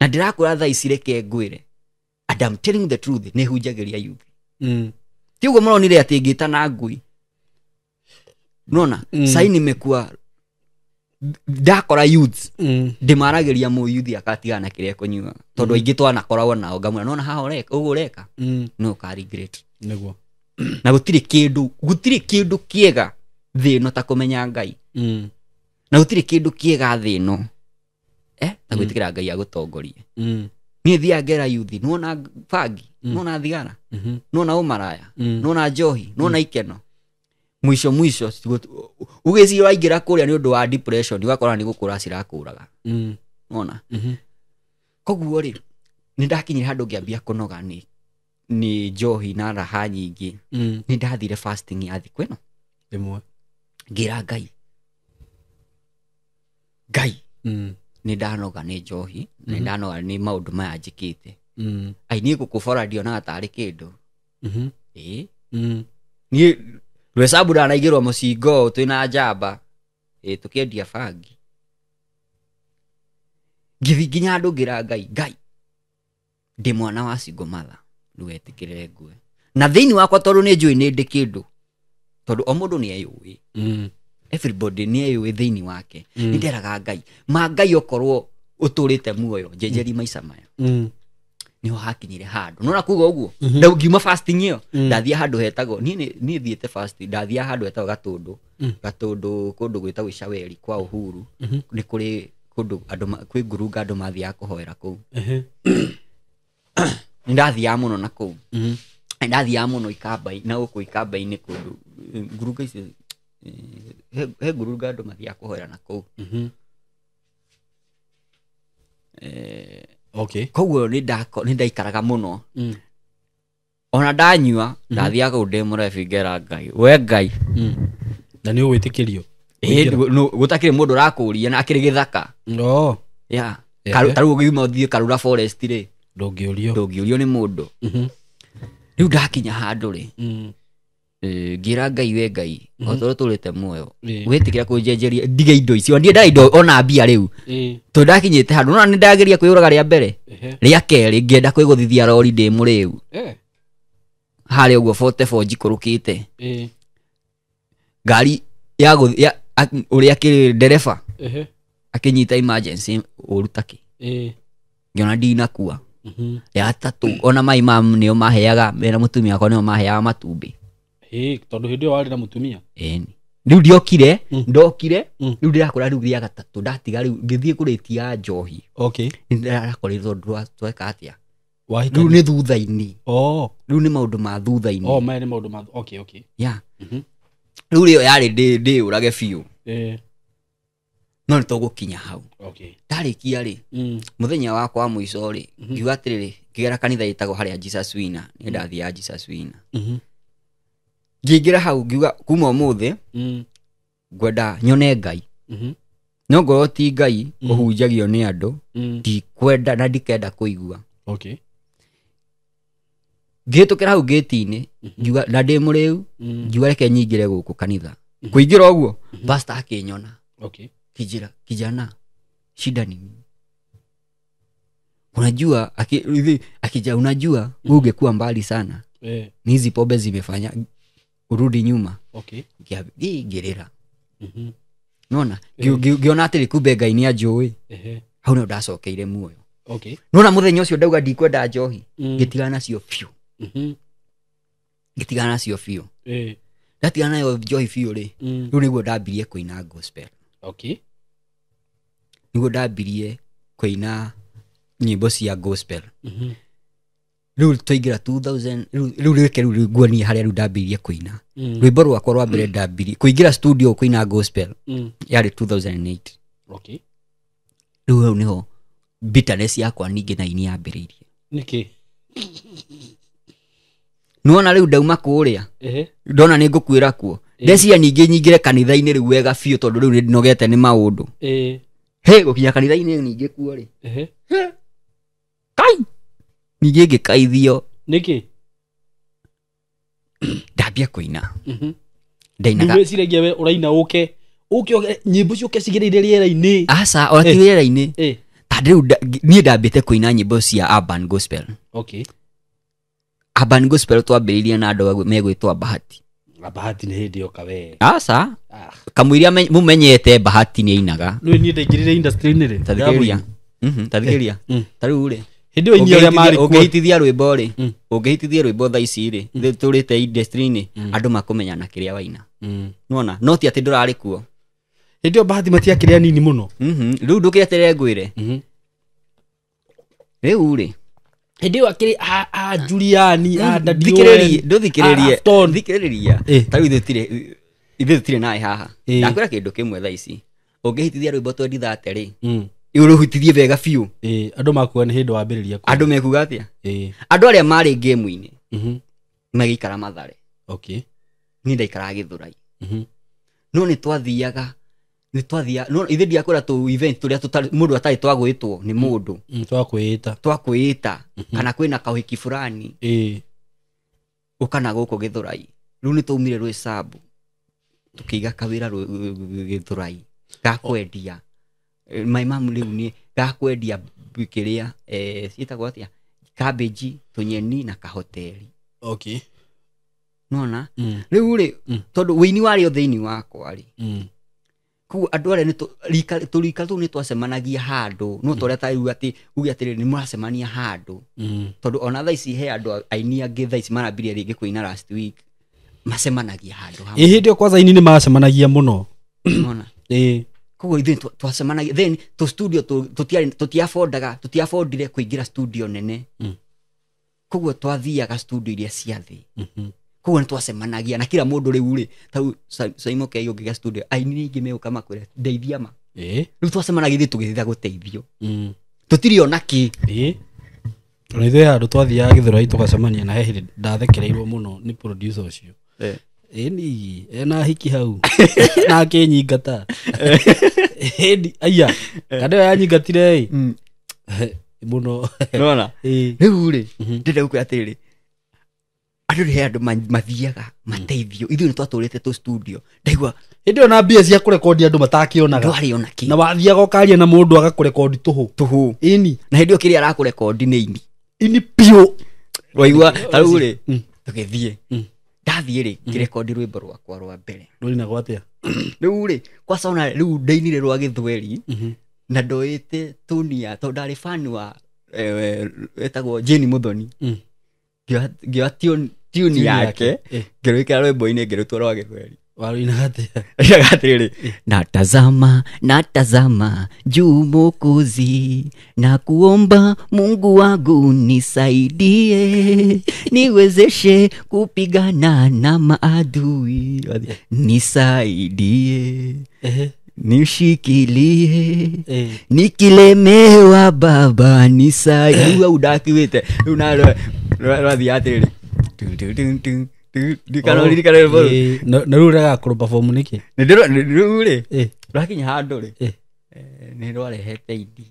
Na ndĩrakwĩra thaa ici reke ngwĩre. And I'm telling the truth, nĩ hunjagĩria youth. Ti ũguo mũronire atĩ ngĩta na ngui. Nona, sai nimekuwa ndakora youths ndĩmaragĩria mũyuthi akatigana na kĩrĩa ekũnyuaga. Tondũ aingĩ twanakoragwo nao ngamwĩra, nona haha ũreka, ũguo ũreka, no ũka regret. Nĩguo. Na gũtirĩ kĩndũ kĩega thĩ ĩno ta kũmenya Ngai. Na gũtirĩ kĩndũ kĩega thĩ ĩno, ta gwĩtĩkĩra Ngai agũtongorie. Niĩ thiaga ngera yuthi, nĩwona bangi, nĩwona thigara, nĩwona ũmaraya, nĩwona njohi, nĩwona ikeno. Mwisho mwisho, ũgĩciria waingĩra kũrĩa nĩ ũndũ wa depression, ũgakora nĩ gũkũra cirakũraga. Nĩwona? Koguo rĩ, nĩ ndakinyire handũ ngĩambia kũnoga nĩ njohi na raha nyingĩ. Nĩ ndathire fasting ya thikũ ĩno. Ĩmwe. Ngĩra Ngai. Ngai. Nĩ ndanoga nĩ njohi, nĩ ndanoga nĩ maũndũ maya njĩkĩte. Ai, niĩ gũkũbora ndionaga tarĩ kĩndũ. Ĩĩ. Niĩ rwecabu ndanaigĩrwo mũcingo twĩna njamba. Ĩĩ, tũkĩendia bangi. Ngĩthiĩ nginya handũ ngĩra Ngai, Ngai, ndĩ mwana wa single mother, ndũgetĩkĩrĩre ngue. Na thĩinĩ wakwa tondũ nĩ njũĩ nĩ ndĩ kĩndũ. Tondũ o mũndũ nĩ eyũĩ. Everybody nĩ eyũĩ thĩinĩ wake. Nĩ nderaga Ngai, ma Ngai okorwo ũtũrĩte muoyo, njenjerie maica maya. Nĩho hakinyire handũ. Nona kuga ũguo? Ngiuma fasting ĩyo, ndathiĩ handũ hetagwo, niĩ niĩ thiĩte fasting, ndathiĩ handũ hetagwo Gatũndũ. Gatũndũ kũndũ gwĩtagwo Icaweri kwa Uhuru. Nĩ kũrĩ kũndũ andũ kwĩ ngurunga andũ mathiaga kũhoera kũu. Nĩ ndathiaga mũno na kũu. Nĩ ndathiaga mũno Ikamba-inĩ, na gũkũ Ikamba-inĩ kũndũ, ngurunga icio, he ngurunga andũ mathiaga kũhoera na kũu. Koguo nĩ ndaikaraga mũno. Ona ndanyua, ndathiaga kũu ndĩ mũrebi ngera Ngai. We Ngai. Na nĩ ũgwĩtĩkĩrio? Ĩĩ, gũtakĩrĩ mũndũ ũrakũria na akĩrĩ gĩthaka. Yeah. Ta rĩu ũngiuma ũthiĩ Karura Forest rĩ, Ndũngĩũrio. Ndũngĩũrio nĩ mũndũ. Rĩu ndakinya handũ rĩ, ngĩra Ngai, we Ngai, o ta ũrĩa ũtũrĩte muoyo, wĩtĩkĩra kũnjenjeria ndige indo icio, ndiendaga indo ona mbia rĩu. Tondũ ndakinyĩte handũ, nona nĩ ndageria kwĩyũraga rĩa mbere. Rĩa kerĩ ngĩenda kwĩgũthithia rori ndĩ mũrĩu. Harĩa ũguo 44 njikũrũkĩte. Ngari ya ya, ũrĩa akĩrĩ ndereba. Akĩnyita emergency ũru ta kĩ. Ngĩona ndinakua. Ya gatatũ, ona mai ma nĩo maheaga, mena mũtumia wakwa nĩo maheaga matumbĩ. Tondũ hĩndĩ ĩyo warĩ na mũtumia? Ĩni. Rĩu ndiokire, ndokire, rĩu ndĩrakora rĩu rĩa gatatũ, ndatiga rĩu, ngĩthiĩ kũrĩtia njohi. Nĩ ndĩrakorirwo tweka atĩa? Wahikania. Rĩu nĩ thutha-inĩ. Rĩu nĩ maũndũ ma thutha-inĩ. Maya nĩ maũndũ ma okay, okay. Yeah. Rĩu rĩo yarĩ ndĩyũrage biũ. No nĩ tũgũkinya hau. Ndarĩkia rĩ, mũthenya wakwa wa mũico rĩ, ngiuga atĩrĩrĩ, ngĩgera kanitha ĩtagwo harĩa Jesus Winner, nĩ ndathiaga Jesus Winner. Ngĩingĩra hau ngiuga kuma ũmũthĩ, ngwenda nyone Ngai. No ngorwo ti Ngai ũhunjagio nĩ andũ, ndikwenda na ndikenda kũigua. Ngĩhĩtũkĩra hau gate-inĩ, ngiuga na ndĩ mũrĩu, ngiuga reke nyingĩre gũkũ kanitha. Kũingĩra ũguo, pastor akĩnyona. Kijira, kijana, shida ni nini? Unajua, akija, unajua, wewe ungekuwa mbali sana. Ni hizi pombe zimefanya urudi nyuma. Ngĩrĩra. Nona, ngĩona atĩrĩ kumbe Ngai nĩ anjũĩ. Hau nĩho ndacokeire muoyo. Nona mũthenya ũcio ndauga ndikwenda njohi. Ngĩtigana nacio biũ. Ngĩtigana nacio biũ. Ndatigana nayo njohi biũ rĩ, rĩu nĩguo ndambirie kũina gospel. Nĩguo ndambirie kũina nyĩmbo cia gospel. Rĩu twaingĩra 2000, rĩu reke rĩu nguonie harĩa rĩu ndambirie kũina. Rwĩmbo rwakwa rwa mbere ndambirie kũingĩra studio kũina gospel. Yarĩ 2008. Rĩu hau nĩho bitterness yakwa ningĩ na ini yambĩrĩirie. Nĩkĩ? Nĩwona rĩu ndauma kũrĩa ndona nĩ ngũkuĩra kuo ndeciria ningĩ nyingĩre kanitha-inĩ rĩu wega biũ tondũ rĩu nĩ ndinogete nĩ maũndũ. He gũkinya kanitha-inĩ ningĩ kuo rĩ, kai ningĩ ngĩkaithio. Nĩkĩ? Ndambia kũina ndainaga. Wĩciragia we ũraina ũke ũke nyĩmbo ciũke cigereire rĩera-inĩ? Aca, ona ti rĩera-inĩ. Ta rĩu niĩ ndambĩte kũina nyĩmbo cia urban gospel. Okay. Urban gospel twambĩrĩirie na andũ megwĩtwo Bahati. Bahati nĩ hĩndĩ yoka we. Aca, kamũiria mũmenyete Bahati nĩ ainaga. Nĩ niĩ ndaingĩrire industry-inĩ rĩ. Tathikĩrĩria. Tathikĩrĩria. Ta rĩu rĩ, hĩndĩ ĩyo inyuĩ arĩa marĩ kuo. Ũngĩhitithia rwĩmbo rĩ, ũngĩhitithia rwĩmbo thaa ici rĩ, tũrĩte industry-inĩ, andũ makũmenya na kĩrĩa waina. Nĩwona? No ti atĩ ndũrarĩ kuo. Hĩndĩ ĩyo Bahati matiakĩrĩ anini mũno. Rĩu ndũkĩeterere ngwĩre. Rĩu rĩ, Hĩndĩ ĩyo akĩrĩ a Juliani, a Daddy thikĩrĩria, Owen, ndũthikĩrĩrie, a Afton. Thikĩrĩria. Ta rĩu ithuĩ tũtirĩ nawe haha. Ndakwĩra kĩndũ kĩmwe thaa ici. Ũngĩhitithia rwĩmbo 2030 rĩ, ũrũhitithie wega biũ. Andũ makuga nĩ hĩndĩ wambĩrĩria kũina. Andũ mekuga atĩa? Andũ arĩa marĩ game-inĩ magĩikara Mathare. Okay. Niĩ ndaikaraga Gĩthũrai. No nĩ twathiaga, no ithuĩ ndiakwĩra tũ event tũrĩa mũndũ atarĩ twagwĩtwo nĩ mũndũ. Twakwĩĩta. Twakwĩĩta. Kana kwĩna kaũhiki fulani. Ũka na gũkũ Gĩthũrai. Rĩu nĩ twaumire Rwĩsambu. Tũkĩiga kawĩra Gĩthũrai. Gakwendia. My mom rĩu nĩ gakwendia kĩrĩa, ciĩtagwo atĩa? Cabbage, tũnyeni na kahoteri. Okay. Nĩwona? Rĩu rĩ, tondũ wĩini warĩ o thĩinĩ wakwa rĩ. Koguo andũ arĩa nĩ tũrika tũu nĩ twacemanagia handũ, no ta ũrĩa ta rĩu atĩ uge atĩrĩrĩ, nĩ mũracemania handũ. Tondũ ona thaa ici he andũ aini angĩ thaa ici marambirie rĩngĩ kũina last week, macemanagia handũ hamwe. Ĩ hĩndĩ ĩyo kwanza aini nĩ macemanagia mũno. Nĩwona? Koguo ithuĩ twacemanagia, then tũ studio tũtiafondaga, tũtiafondire kũingĩra studio nene. Koguo twathiaga studio iria cia thĩ. Koguo nĩ twacemanagia na kila mũndũ rĩu rĩ, ta rĩu Simon K ũngĩgĩa studio, aini ningĩ megũka makwĩre, ndeithia ma. Rĩu twacemanagia ithuĩ tũgĩthiĩ gũteithio. Tũtirĩ ona kĩ. Ona ithuĩ handũ twathiaga Gĩthũrai tũgacemania na he hĩndĩ ndathekereirwo mũno nĩ producer ũcio. Ni, ena hiki hau. Na akĩnyingata. Ĩni, aya. Kana ĩyo yanyingatire ĩ. Mũno. Nĩwona? Rĩu rĩ, ndĩrenda gũkwĩra atĩrĩrĩ, andũ nĩ he andũ mathiaga mateithio. Ithuĩ nĩ twatũrĩte tũ studio. Ndaigua hĩndĩ ĩyo na mbia cia kũrekondi andũ matakĩonaga. Ndwarĩ ona kĩ. Na wathiaga ũkaria na mũndũ agakũrekondi tũhũ. Tũhũ. Ĩni. Na hĩndĩ ĩyo kĩrĩa arakũrekondi nĩ ini. Ini biũ. Waigua, ta rĩu rĩ, tũgĩthiĩ. Ndathiĩ rĩ, ngĩrekondi rwĩmbo rwakwa rwa mbere. Rũinagwo atĩa? Rĩu rĩ, kwa sauna rĩu ndainire rwa Gĩthweri, na ndoĩte Tonia, tondũ ndarĩ fan wa, etagwo Jane Muthoni. Ngĩoya tune Tune yake, yake. Ngĩrwĩkĩra rwĩmbo-inĩ, ngĩrũtua rwa Gĩthweri. Warũinaga atĩa? Ainaga atĩrĩrĩ, natazama, natazama juu Mwokozi, na kuomba Mungu wangu nisaidie, niwezeshe kupigana na maadui, nisaidie, nishikilie, nikilemewa Baba nisaidie. Rĩu hau ndakiuĩte, rĩu na rwathiĩ atĩrĩrĩ, tu, tu, tu, tu, tu, ndikana ũririkane rwĩmbo rũu. Na rĩu ũregaga kũrũ-perform nĩkĩ? Nĩ ndĩro-, nĩ-, rĩu rĩ, rwakinya handũ rĩ, nĩ rwarehete indi.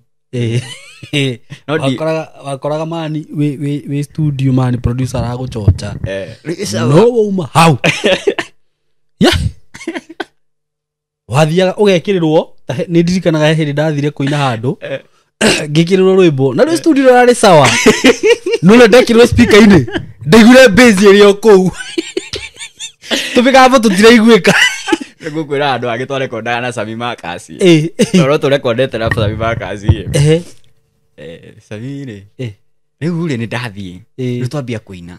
No ndi- Wakoraga mani wĩ studio mani producer aragũchocha. Rĩu sawa. No wauma hau. Yeah. Wathiaga ũgekĩrĩrwo, ta he-, nĩ ndirikanaga he hĩndĩ ndathire kũina handũ. Ngĩkĩrĩrwo rwĩmbo. Na rĩu studio rarĩ sawa. No rĩu ndekĩrĩrwo speaker-inĩ. Ndaiguire bass ĩrĩ o kũu. Tũmĩgambo tũtiraiguĩka. Nĩngũkwĩra andũ angĩ twarekondaga na Sami Marcus. Tondũ tũrekondete na Sami Marcus. Sami rĩ. Rĩu rĩ, nĩ ndathiĩ. Rĩu twambia kũina.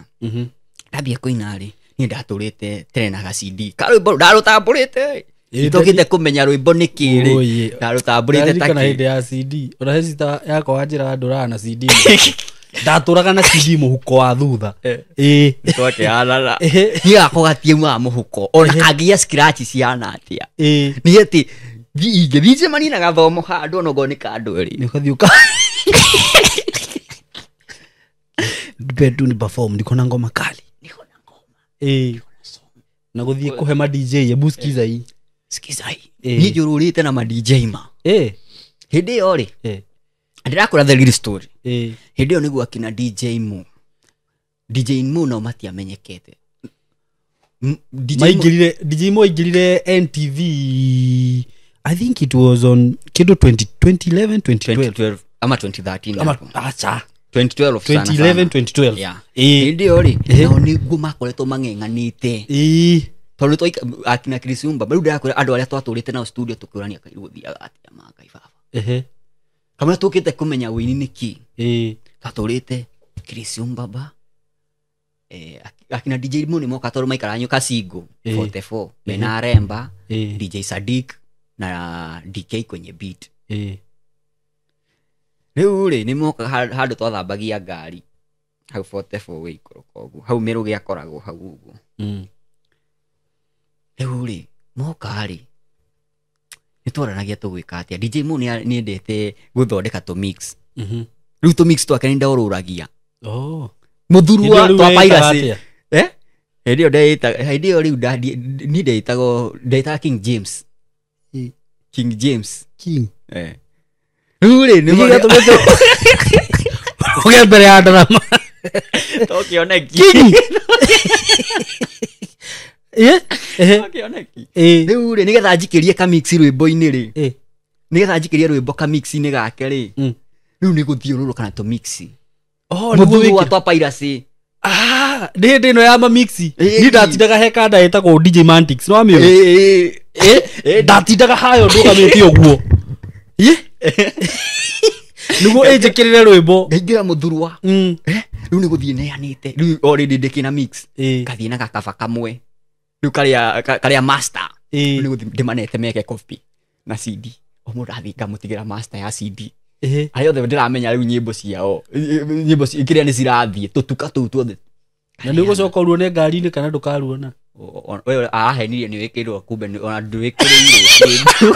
Ndambia kũina rĩ, niĩ ndatũrĩte tene na ga CD. Ka rwĩmbo ndarũtambũrĩte. Nĩtũkĩte kũmenya rwĩmbo nĩ kĩ rĩ. Oye. Ndarũtambũrĩte ta Ndarĩrĩkana kĩ. hĩndĩ ya CD. Ona he sister yakwa wanjĩraga ndũraga na CD. Ndatũraga na CD mũhuko wa thutha. Twakĩhanana. Niĩ gakwa gatiumaga mũhuko. Ona kangĩgĩa scratch cihana atĩa. Nĩ atĩ, ingĩthiĩ njemanie na gathomo handũ ona okorwo nĩ kandũ rĩ. Nĩ ũgathiĩ ũka- Nipe tu ni perform, niko na ngoma kali. Niko Na gũthiĩ kũhe ma DJ hebu sikiza hii. Sikiza hii. Niĩ njũrũrĩte na ma DJ ma. Hĩndĩ ĩyo rĩ, ndĩrakũra the real story. Hĩndĩ ĩyo nĩguo akina DJ Mo. DJ Mo nao matiamenyekete. Maingĩrire DJ Mo aingĩrire NTV, I think it was on kĩndũ 2011 2012 ama 2013 ama acha 2012 2011 2012. Yeah. Hĩndĩ ĩyo rĩ, nao nĩguo makoretwo mang'eng'anĩte. Tondũ akina Krisumba rĩu ndĩrakwĩra andũ arĩa twatũrĩte nao studio tũkĩũrania kaĩ gũthiaga atĩa mangai baba. Kamwe tũkĩte kũmenya wĩini nĩ kĩ. Twatũrĩte Krisumba ba akina DJ Mo nĩ moka tondũ maikaraga nyũka Singo 44 mena Remba, DJ Sadik na DK kwenye beat. Rĩu rĩ nĩ moka handũ twathambagia ngari hau 44 wĩ ikũrũka ũguo hau Mĩrũgĩ akoragwo hau ũguo. Rĩu rĩ moka rĩ nĩ twaranagia tũgwĩka atĩa. DJ Mo nĩ endete gũthondeka tũ mix. Rĩu tũ mix twake nĩ ndaũrũragia. Mũthurwa twa piracy. Hĩndĩ ĩyo hĩndĩ ĩyo rĩu niĩ ndeĩtaga King James. King James. King. Rĩu rĩ nĩ ũgĩa mbere ya ndarama. Tokĩoneki. King. Tokĩoneki. Rĩu rĩ nĩgetha njikĩrie kamix rwĩmbo-inĩ rĩ. Nĩgetha njikĩrie rwĩmbo kamix-inĩ gake rĩ. Rĩu nĩ gũthiũrũrũka na tũmix. Mũthurwa twa piracy. Nĩ hĩndĩ ĩno ya mamixi. Niĩ ndatindaga he kanda ĩtagwo DJ Mantix. Nĩ wamĩũĩ? Ndatindaga hayo ndũgamĩte ũguo. Nĩguo ĩnjĩkĩrĩre rwĩmbo. Ngaingĩra mũthurwa. Rĩu nĩ gũthiĩ neanĩte. Rĩu already ndĩkĩna mix. Ngathiĩ na gakaba kamwe. Rĩu karĩa master. Rĩu nĩ gũthiĩ ndĩmanete meke copy na CD. O mũndũ athiĩ ngamũtigĩra master ya CD. Arĩa othe ndĩramenya rĩu nyĩmbo ciao. Nyĩmbo kĩrĩa nĩ cirathiĩ tũtuka tũu tuothe. Na nĩ ũgũcoka ũruone ngari-inĩ kana ndũkaruona? Wewe arahenirie nĩ wĩkĩrwo kumbe ona ndwĩkĩrĩirwo kĩndũ.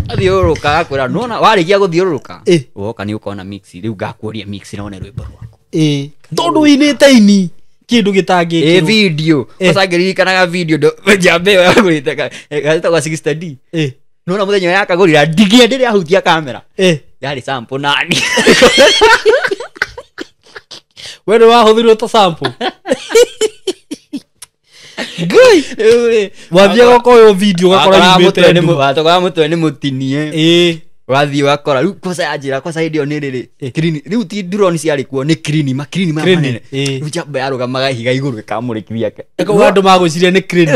Athiũrũrũka agakwĩra nĩwona warĩkia gũthiũrũrũka woka nĩ ũkona mix. Rĩu ngakuoria mix na wone rwĩmbo rwaku. Tondũ ũinĩte ini kĩndũ gĩtangĩkĩrwo. Video kwanza ngĩririkanaga video njamba ĩyo yagũrĩte gatagwo 60D. Nĩwona mũthenya ũrĩa yakagũrĩra ndingĩenda ndĩrĩa ahutia kamera. Yarĩ sample nani. We nĩ wahũthĩrirwo ta sample. Ngai. Wathiaga ũkoywo video ũgakora yumĩte nduma. Wathogaga mũtwe nĩ mũtinie. Wathiĩ wakora rĩu kwanza yanjĩra kwanza hĩndĩ ĩyo nĩ rĩrĩ clean. Rĩu ti drone ciarĩ kuo nĩ clean ma clean maya manene. Rĩu njamba yarũgamaga ihiga igũrũ ĩkamũrĩkithia. Ĩkauga andũ magwĩciria nĩ crane.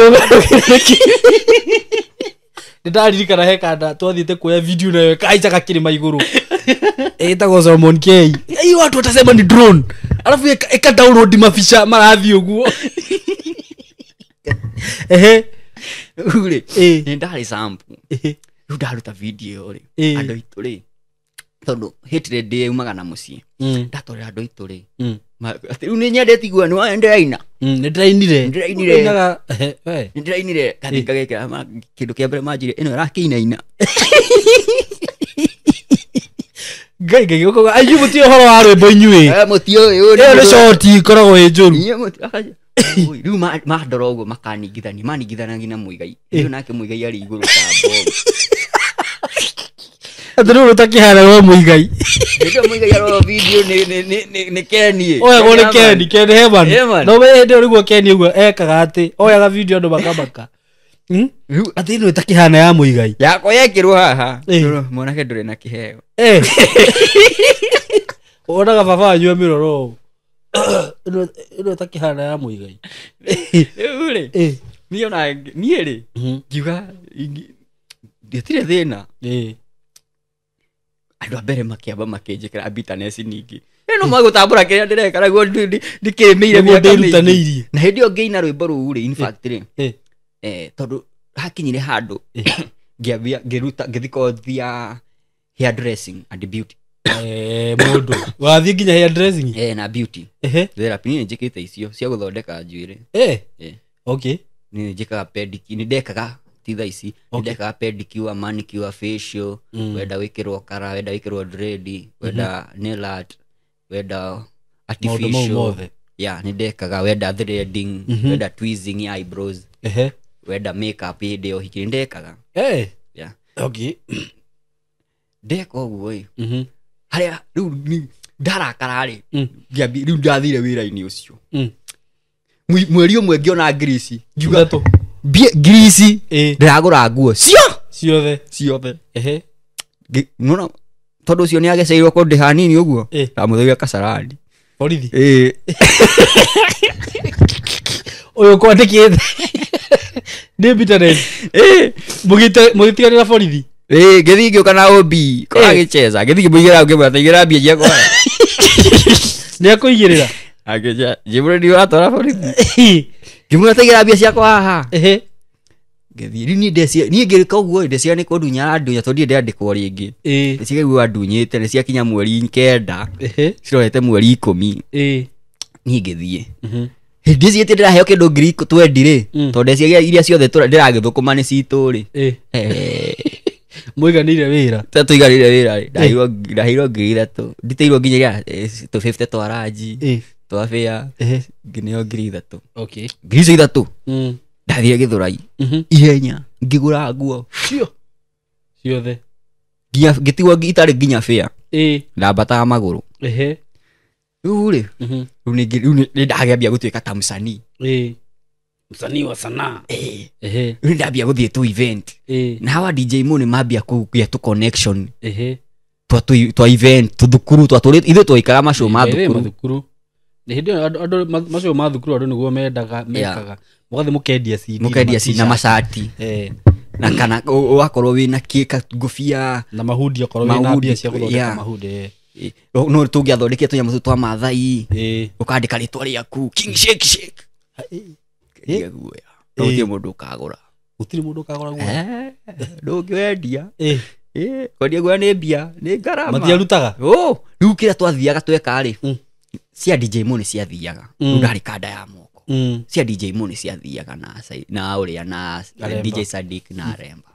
Nĩ ndaririkana he kanda twathiĩte kuoya video nayo ĩkahaicaga kĩrĩma igũrũ. Ĩtagwo Solomon K. Hiyo watu watasema ni drone. Alafu ĩka download mabica marathiĩ ũguo. Rĩu rĩ nĩ ndarĩ sample. Rĩu ndaruta video rĩ andũ aitũ rĩ tondũ hatred yumaga na mũciĩ. Ndatwarĩra andũ aitũ rĩ rĩu nĩ nyendete igua nĩ ndĩraina. Nĩ ndĩrainire. Nĩ ndĩrainire. Ngathiĩ ngagekĩra kĩndũ kĩa mbere manjire ĩno ĩrakĩinaina. Ngai ngai ũkauga ainyuĩ mũtiũĩ ũhoro wa rwĩmbo inyuĩ. Mũtiũĩ ũyũ Ĩyo nĩ short ĩkoragwo ĩ njũru. Rĩu mandora ũguo makaningithania maningithanagia na Mũigai. Rĩu nake Mũigai arĩ igũrũ ta bomu. Atĩ rĩu ũtakĩhana we Mũigai. Hĩndĩ ĩyo Mũigai arora video nĩ Ken. Oyagwo nĩ Ken, Ken Heman. No we hĩndĩ ĩyo nĩguo Ken ũguo ekaga atĩ oyaga video andũ makamaka. Atĩ ĩno ĩtakĩhana ya Mũigai. Yakwa yekĩrwo haha. Mwanake ndũrĩ na kĩheo. Wonaga baba wanyu amĩrora ũũ. Ĩno ĩtakĩhana ya Mũigai. Rĩu rĩ niĩ ona niĩ rĩ ngiuga ndiatirĩ thĩna. Andũ a mbere makĩamba makĩnjĩkĩra bitterness nyingĩ. Ĩno magũtambũra kĩrĩa ndĩreka naguo ndikĩrĩmĩire mĩaka mĩingĩ. Na hĩndĩ ĩyo ngĩina rwĩmbo rũu rĩ in fact rĩ tondũ hakinyire handũ ngĩambia ngĩruta ngĩthiĩ kothi ya hair dressing and beauty. Mũndũ wathiĩ nginya hair dressing? Na beauty therapy. Niĩ njĩkĩte icio cia gũthondeka njuĩrĩ. Okay. Niĩ njĩkaga pedicure, nĩ ndekaga ti thaa ici, nĩ ndekaga pedicure, manicure, facial, wenda wĩkĩrwo kara, wenda wĩkĩrwo dread, wenda nail art, wenda artificial. Ya, nĩ ndekaga wenda threading, wenda tweezing ya eyebrows, wenda makeup hĩndĩ ya ũhiki, nĩ ndekaga. Yeah. Ndeka ũguo ĩ, harĩa rĩu ndarakara rĩ, rĩu ndathire wĩra-inĩ ũcio. Mweri ũmwe ngĩona ngiri ici, ngiuga Ithatũ. Ngiri ici ndĩragũra nguo ciothe ciothe. Nĩwona, tondũ ũcio nĩ ageceirwo kũndĩ hanini ũguo, ndamũthũire Kasarani. Borithi. Ĩ. Ũyũ kwandĩkĩte nĩ bitterness. Mũgĩtiganĩra borithi. Ĩ, ngĩthiĩ ngĩũka na OB kora agĩcheza, ngĩthiĩ ngĩmũigĩra, ngĩmwĩra taigĩra mbia ciakwa. Nĩ akũigĩrĩra. Akĩnjĩra, njĩmũre nĩ ũratwara borithi, ngĩmwĩra taigĩra mbia ciakwa haha. Ngĩthiĩ rĩu niĩ niĩ ngĩka ũguo ndeciria nĩ kũndunya arandunya, tondũ ndirĩ ndandĩkwo rĩngĩ. Ndeciria rĩu andunyĩte nĩ ciakinya mweri 9, cirorete mweri 10. Niĩ ngĩthiĩ hĩndĩ ĩcio ndĩraheo kĩndũ ngiri 20 rĩ, tondũ ndeciria iria ciothe ndĩragĩthũkũma nĩ citũ rĩ. Mũiganĩire wĩra. Tũiganĩire wĩra rĩ, ndaheirwo ngiri 3, nditĩirwo nginya iria, 250 twa ranji, twa bĩa, ngĩneo ngiri 3. Ngiri icio 3 ndathire Gĩthũrai ihenya ngĩgũra nguo ciothe, nginya ngĩtigwo itarĩ nginya bĩa, ndambataga magũrũ. Rĩu rĩ, rĩu nĩ ndakĩambia gũtuĩka ta msanii. Msanii wa sanaa. Rĩu nĩ ndambia gũthiĩ tu event. Na hawa DJ Mo nĩ mambia kũgĩa tu connection twa event, tũthukuru twa ithuĩ twaikara macio ma thukuru. Mathukuru. Nĩ hĩndĩ ĩyo andũ macio ma thukuru andũ nĩguo mendaga, mekaga. Mũgathiĩ mũkendia CD na Mũkendia CD na ma-t-shirt. macati. Na kana ũgakorwo wĩna ngũbia. Na mahudi, okorwo wĩna Mahudi, mbia cia gũthondeka mahudi. No tũngĩathondekire tũnyamũ tũu twa Maathai, ũkandĩka rĩtwa rĩaku, King Shake Shake. Kendia guoya. No gũtirĩ mũndũ ũkagũra. Gũtirĩ mũndũ ũkagũra guoya. Ndũngĩwendia. Kwendia guoya nĩ mbia, nĩ ngarama. Matiarutaga? Oh, rĩu kĩrĩa twathiaga tweka rĩ, cia DJ Mo nĩ ciathiaga. Rĩu ndarĩ kanda ya moko. Cia DJ Mo nĩ ciathiaga na na ũrĩa na Aremba. DJ Sadik na Aremba.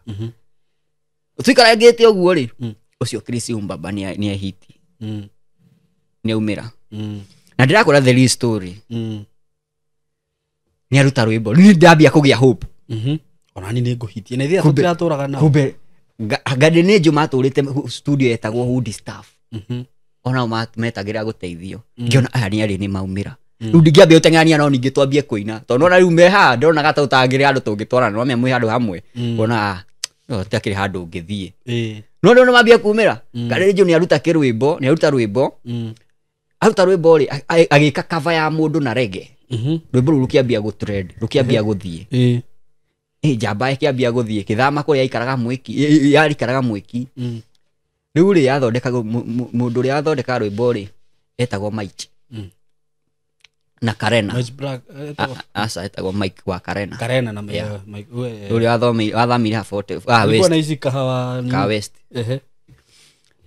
Tũikarangĩte ũguo rĩ, ũcio Chris Umbaba nĩ ehiti. Nĩ aumĩra. Na ndĩrakwĩra the real story. Nĩ aruta rwĩmbo. Rĩu ndambia kũgĩa hope. Ona niĩ nĩ ngũhitie. Na ithuĩ tũtiratũraga nao. Kumbe, Ngandĩ nĩ Njũ matũrĩte studio yetagwo Hood Staff. Onao metagĩra gũteithio. Ngĩona aya nĩ arĩ nĩ maumĩra. Rĩu ndingĩambia gũteng'erania nao ningĩ twambie kũina. Tondũ nona rĩu me haha, ndonaga ta ũtangĩrĩ handũ tũngĩtwarana, no mwĩ handũ hamwe. Ngona, no, tũtakĩrĩ handũ ũngĩthiĩ. No ndona mambia kumĩra. Ngandĩ Njũ nĩ aruta kĩrwĩmbo, nĩ aruta rwĩmbo. Aruta rwĩmbo rĩ, agĩka cover ya mũndũ na reggae. Rwĩmbo rũu rũkĩambia gũtrend, rũkĩambia gũthiĩ. Njamba ĩkĩambia gũthiĩ, kĩthama kũrĩa yaikaraga mwĩki, yarikaraga mwĩki. Rĩu rĩ, yathondekagwo, mũndũ ũrĩa wathondekaga rwĩmbo rĩ, etagwo Mike. Na Karena. Mike Black, etagwo Aca, etagwo Mike wa Karena. Karena na Yeah. Mike, we, Ũrĩa wathamire ha forty, Ulikuwa West. na hizi kahawa nini? Ka West.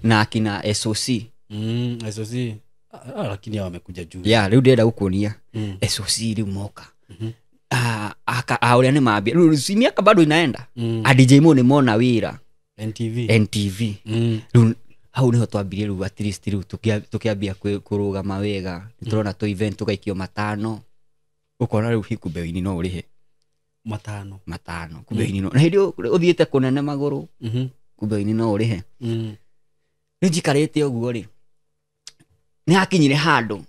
Na akina SOC. SOC. Lakini hao wamekuja juu. Yeah, rĩu ndĩrenda gũkuonia. SOC rĩu moka. Ũrĩa nĩ mambia. Rĩu si miaka bado inaenda. A DJ Mo nĩ mona wĩra. NTV. NTV. Rĩu hau nĩho twambirie rĩu at least rĩu tũkĩambia kũrũgama wega. Nĩ tũrona tũ event tũgaikio matano. Ũkona rĩu hi kumbe wĩini no ũrĩhe. Matano. Matano. Kumbe wĩini no. Na hĩndĩ ĩyo ũthiĩte kũnene magũrũ. Kumbe wĩini no ũrĩhe. Rĩu njikarĩte ũguo rĩ, nĩ hakinyire handũ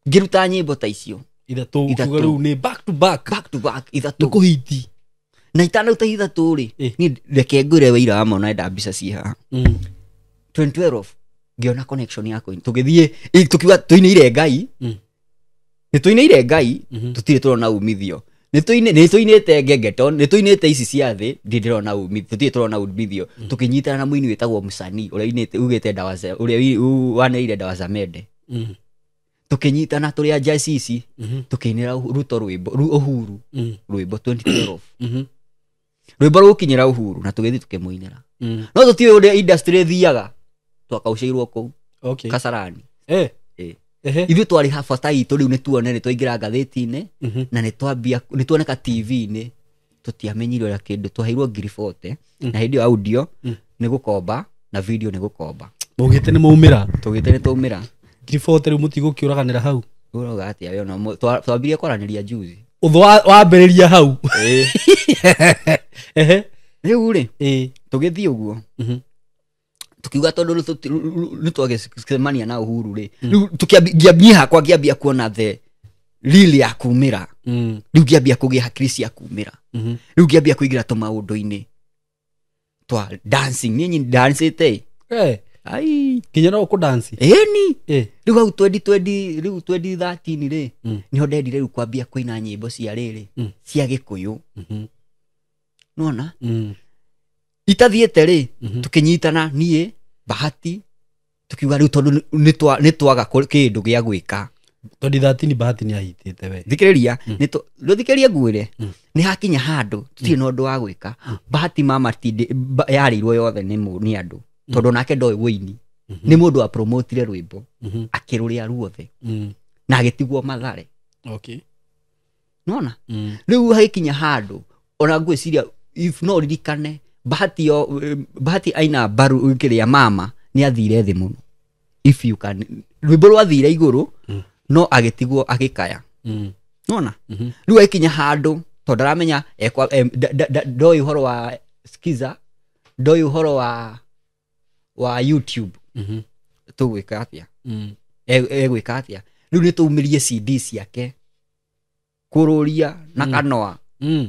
ngĩruta nyĩmbo ta icio. Ithatũ, Ithatũ. ukiuga rĩu nĩ back to back. Back to back, ithatũ. Nĩ kũhiti. Na itanaruta ithatũ rĩ, niĩ reke ngwĩre wĩira wa mona enda mbica ci haha. 2012 ngĩona connection ya kũina. Tũgĩthiĩ, tũkiuga tũinĩire Ngai. Nĩ tũinĩire Ngai, tũtirĩ tũrona umithio. Nĩ tũinĩte Gengeton, nĩ tũinĩte ici cia thĩ, ndirĩ ndĩrona umithio, tũtirĩ tũrona umithio. Tũkĩnyitana na mũini wĩtagwo Mũsanii, ũrĩa ũinĩte, ugĩte ndawa cia, ũrĩa wanĩrĩire ndawa za mende. Tũkĩnyitana tũrĩ a jazz ici, tũkĩinĩra Ruto rwĩmbo, Uhuru rwĩmbo 2012. Rwĩmbo rũgũkinyĩra Uhuru na tũgĩthiĩ tũkĩmũinĩra. No tũtiũĩ ũrĩa industry ĩthiaga. Twakaucĩirwo kũu. Kasarani. Ithuĩ twarĩ ha bata itũ rĩu nĩ tuone nĩ twaingĩra ngathĩti-inĩ, na nĩ twambia, nĩ tuoneka T V-inĩ. Tũtiamenyire ũrĩa kĩndũ, twaheirwo ngiri 40, na hĩndĩ ĩyo audio nĩ gũkomba na video nĩ gũkomba. Mũgĩte nĩ maumĩra. Tũgĩte nĩ twaumĩra. Ngiri 40 rĩu mũtigũkĩũraganĩra hau. Ũroga atĩa we ona twambirie kwaranĩria juzi. Ũthũ wambĩrĩria hau. Ehe. Rĩu rĩ Ĩĩ. tũgĩthiĩ ũguo tukiuga tondũ nĩ twagĩcemania na Uhuru rĩ, rĩu niĩ hakwa ngĩambia kuona the real ya kumĩra. Rĩu ngĩambia kũgĩa hakiri cia kumĩra. Rĩu ngĩambia kũingĩra tũmaũndũ-inĩ twa dancing. Niĩ ndancĩte. Ai. Nginya no ũkũdanci. Ĩni. Eh. Rĩu hau 2020, rĩu 2013 rĩ, nĩho ndendire rĩu kwambia kũina nyĩmbo cia rĩrĩ cia Gĩkũyũ. Nĩwona? Itathiĩte rĩ, tũkĩnyitana niĩ Bahati, tukiuga rĩu tondũ nĩ twaga kĩndũ gĩa gwĩka. 2013 Bahati nĩ ahitĩte we. Thikĩrĩria, ndũthikĩrĩrie ngwĩre, nĩ hakinya handũ tũtirĩ na ũndũ wa gwĩka. Bahati mama yarĩirwo yothe nĩ andũ tondũ nake ndoĩ wũini, nĩ mũndũ apromotire rwĩmbo akĩrũrĩa ruothe na agĩtigwo Mathare. Nona rĩu hagĩkinya handũ ona ngwĩciria if no ririkane Bahati yo, Bahati aina mbaru kĩrĩa mama nĩ athire thĩ mũno, if you can, rwĩmbo rwathire igũrũ no agĩtigwo agĩkaya. Nona rĩu agĩkinya handũ tondũ ndaramenya ndoĩ ũhoro wa skiza, ndoĩ ũhoro wa YouTube, tũgwĩka atĩa? Egwĩka atĩa? Rĩu nĩ tũumĩrie CD ciake kũrũria na kanoa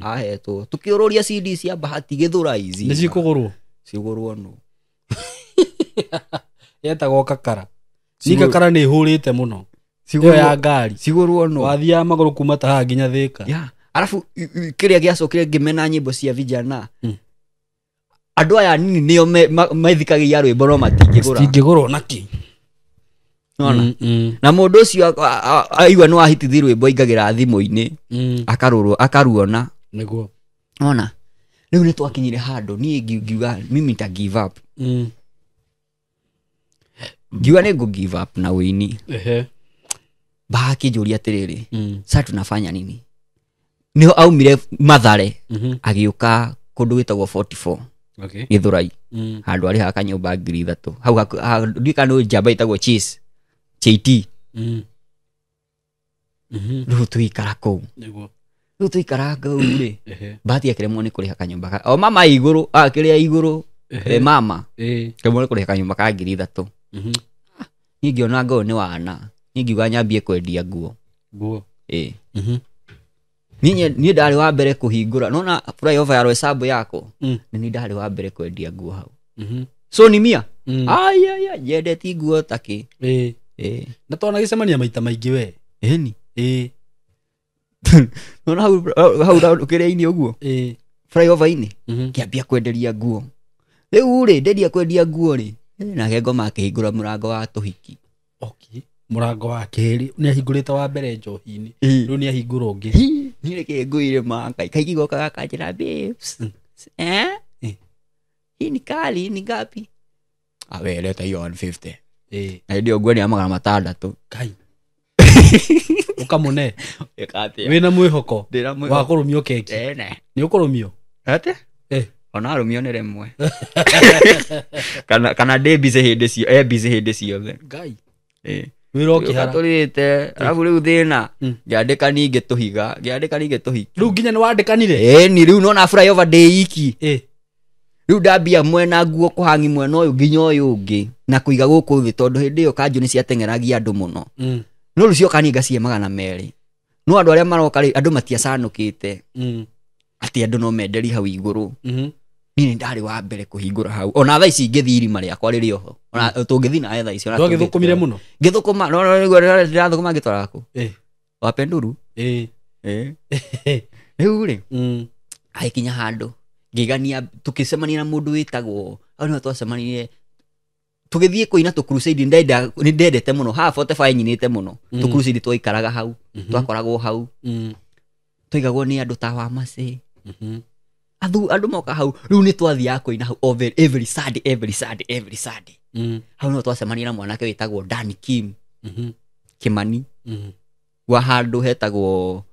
ahetwo, tũkĩũrũria CD cia Bahati Gĩthũrai Nĩ cikũgũrwo. Cigũrwo nũ? Yetagwo kakara. Ni kakara nĩ ĩhũrĩte mũno. Ĩyo ya ngari. Cigũrwo nũ? Wathiaga magũrũ kuma ta haha nginya Thĩka. Ya, arabu kĩrĩa gĩacokire ngĩmena nyĩmbo cia vijana, andũ aya nini nĩo mathikagĩria rwĩmbo no matingĩgũra. Citingĩgũrwo naki. Nona na mũndũ ũcio aigua nĩ wahitithi rwĩmbo aingagĩra thimũ-inĩ akaruona. Nĩguo. Ona rĩu nĩ twakinyire handũ niĩ ngiuga mimi nita give up. Ngiuga nĩ ngũ give up na ũini. Bahati njũria atĩrĩrĩ, sasa tunafanya nini? Nĩho aumire Mathare agĩũka kũndũ gwĩtagwo 44 Gĩthũrai, handũ arĩhaga kanyũmba 3,000 hau ndiũĩ kana nĩ njamba ĩtagwo Chase JT. Rĩu tũikara kũu. Nĩguo. Rĩu tũikara kũu rĩ, Bahati akĩremwo nĩ kũrĩha kanyũmba ka o mama igũrũ kĩrĩa igũrũ, mama kĩremwo nĩ kũrĩha kanyũmba ka 3,000. Niĩ ngĩona ngũyũ nĩ wana, niĩ ngiuga nyambie kwendia nguo. Nguo. Ĩĩ. Niĩ ndarĩ wa mbere kũhingũra nona flyover ya Roysambu yako, nĩ niĩ ndarĩ wa mbere kwendia nguo hau. So ni mia ayaya nyendeti nguo takĩ. Ĩĩ. Na twanagĩcemania maita maingĩ we. Ĩni. Ĩĩ. Nona hau hau kĩrĩa-inĩ ũguo flyover-inĩ ngĩambia kwenderia nguo. Rĩu rĩ ndendia kwendia nguo rĩ, nake ngoma akĩhingũra mũrango wa tũhiki. Okay. Mũrango wa kerĩ nĩ ahingũrĩte wa mbere njohi-inĩ, rĩu nĩ ahingũra ũngĩ. Niĩ reke ngũire maka kaingĩ gokaga kanjĩra babes, eh? Hii ni kali ni ngapi? Awe leta hiyo 150. Na hĩndĩ ĩyo nguo nĩ ya 600. Kai ũkamũne. Ĩka atĩa? Wĩna mwĩhoko Ndĩna mwĩhoko. wa kũrũmio keki? Ene. Nĩ ũkũrũmio? Atĩ? Eh. Ona arũmio nĩ rĩmwe kana ndĩ busy hĩndĩ cio, busy hĩndĩ ciothe. Ngai. Ĩĩ. Wĩra ũkĩhara. Tũrĩte arabu rĩu thĩna ngĩandĩka ningĩ tũhiga, ngĩandĩka ningĩ tũhiki. Rĩu nginya nĩ wandĩkanire? Ĩni, rĩu nona flyover ndĩ iki. Rĩu ndambia mwena nguo kũhangi mwena ũyũ nginya ũyũ ũngĩ na kũiga gũkũ thĩ tondũ hĩndĩ ĩyo kanjũ nĩ ciateng'eragia andũ mũno. No rĩu cioka niĩ ngacihe 200, no andũ arĩa maroka rĩ, andũ matiacanũkĩte atĩ andũ no menderie hau igũrũ. Niĩ nĩ ndarĩ wa mbere kũhingũra hau, ona thaa ici ingĩthiĩ irima rĩakwa rĩrĩ oho, ona tũngĩthiĩ nawe thaa ici ona Ndwagĩthũkũmire tũngĩthiĩ. mũno? Ngĩthũkũma no no nĩguo ndĩrathũkũma ngĩtwaraga kũ wapenduru. Rĩu rĩ agĩkinya handũ ngĩigania tũkĩcemania na mũndũ wĩtagwo hau nĩho twacemanirie tũgĩthiĩ kũina tũ crusade. Nĩ ndendete mũno haha 45 nyinĩte mũno tũ crusade, twaikaraga hau, twakoragwo hau, twaigagwo nĩ andũ ta Wamacĩ. Andũ moka hau rĩu nĩ twathiaga kũina hau every Sunday, every Sunday, every Sunday. Hau nĩho twacemania na mwanake wĩtagwo Dan Kim Kimani wa handũ hetagwo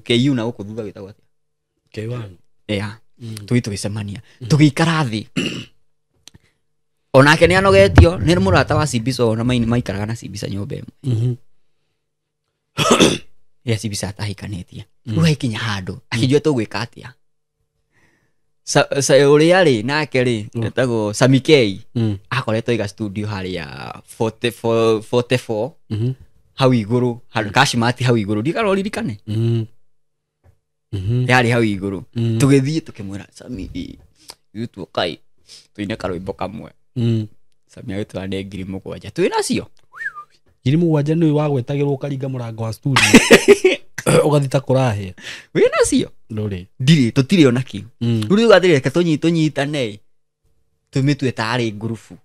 KU na gũkũ thutha wĩtagwo atĩa? K1. Yeah. Tũgĩ tũgĩcemania tũgĩikara thĩ, onake nĩ anogetio nĩ mũrata wa Sibiso, ona maikaraga na Sibiso nyũmba ĩmwe. Rĩrĩa Sibisa atahikanĩtie rĩu haikinya handũ akĩnjua tũgwĩka atĩa. Ũrĩa rĩ nake rĩ etagwo Samikei akoretwo aiga studio harĩa 44 44 hau igũrũ handũ kashimati hau igũrũ ndikana ũririkane yarĩ hau igũrũ. Tũgĩthiĩ tũkĩmwĩra Sami ithuĩ tuokai tũine karwĩmbo kamwe. Sami agĩtwĩra nĩ 7,000 twĩ nacio. 7,000 nĩ wagwetagĩrwo ũkaringa mũrango wa studio ũgathi ta kũrahĩa. Wĩ nacio? Ndũrĩ. Ndirĩ, tũtirĩ ona kĩ. Rĩu rĩu atĩrĩ reke tũnyitane tũmĩtue tarĩ ngurubu.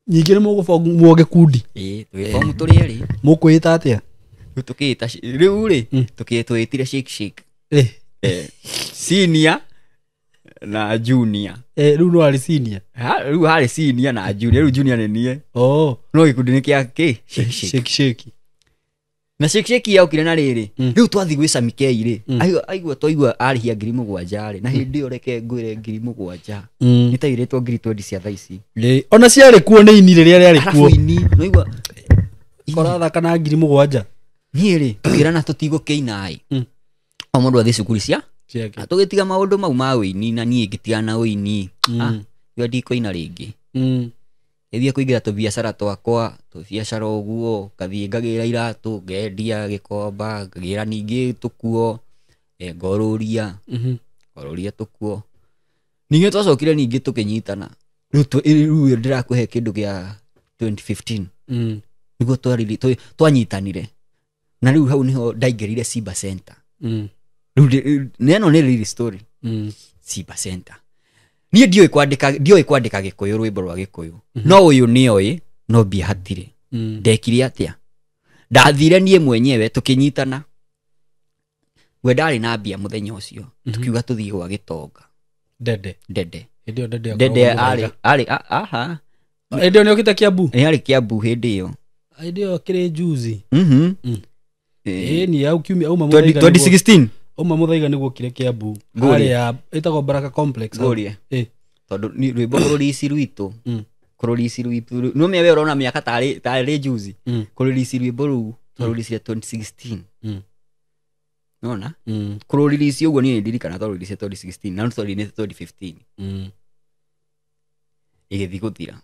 Nyingĩ nĩ mũgũbomu gĩkundi. Ĩĩ, twĩbomu tũrĩ erĩ. Mũkwĩta atĩa? Rĩu tũkĩĩta rĩu rĩ twĩtire shake shake. Senior na junior. Rĩu no arĩ senior. Rĩu harĩ senior na junior, rĩu junior nĩ niĩ. Oh. No gĩkundi nĩ kĩa kĩ? Shake shake. Shake shake. Na shake shake yaukire na rĩrĩ. Rĩu twathiĩ gwĩ Samikei rĩ, aigua twaigua arĩhia 7,000 rĩ, na hĩndĩ ĩyo reke ngwĩre 7,000. Nĩ ta irĩtwo 20,000 cia thaa ici. Ona ciarĩ kuo nĩ ini rĩrĩa rĩarĩ Arabu kuo. ini, nĩwaigua Korathaka na 7,000. Niĩ rĩ, tũkĩrana tũtigũkĩina ĩ. O mũndũ athiĩ cukuru cia Ciake. Na tũgĩtiga maũndũ mau ma ũini na niĩ ngĩtigana na ũini. Rĩu ndikũina rĩngĩ. Ngĩthiĩ kũingĩra tũbiacara twakwa, tũbiacara ũguo, ngathiĩ ngagĩra iratũ, ngendia gĩkomba, ngagĩra ningĩ tũkuo, ngorũria, ngorũria tũkuo. Ningĩ twacokire ningĩ tũkĩnyitana. Rĩu rĩu ndĩrakũhe kĩndũ kĩa 2015. Nĩguo twanyitanire. Na rĩu hau nĩho ndaingĩrire Simba Center. Rĩu neno nĩ real story. Simba Center. Niĩ ndiũĩ kwandĩka, ndiũĩ kwandĩka Gĩkũyũ, rwĩmbo rwa Gĩkũyũ. No ũyũ nĩoĩ, no mbia hatirĩ. Ndekire atĩa? Ndathire niĩ mwenyewe tũkĩnyitana. We ndarĩ na mbia mũthenya ũcio. Tukiuga tũthiĩ gwa Gĩtonga. Dede. Dede. Hĩndĩ ĩyo Dede Dede akoragwo arĩ, aha. Hĩndĩ ĩyo nĩokĩte Kiambu? Nĩ arĩ Kiambu hĩndĩ ĩyo. Hĩndĩ ĩyo akĩrĩ juzi. Ĩĩ, ni au kiumia auma Mũthaiga nĩguo- 2016. Auma Mũthaiga nĩguo okire Kiambu. Ngũrie. Harĩa ĩtagwo Baraka Complex. Ngũrie. Tondũ ni rwĩmbo kũrũrici rwitũ. Kũrũrici rwitũ. No mĩawe ũrona mĩaka tarĩ juzi. Kũrũrici rwĩmbo rũu twarũricire 2016. Nona? Kũrũririci ũguo niĩ ndirikana twarũricire 2016 na twarũricire 2015. Ĩgĩthiĩ gũthira.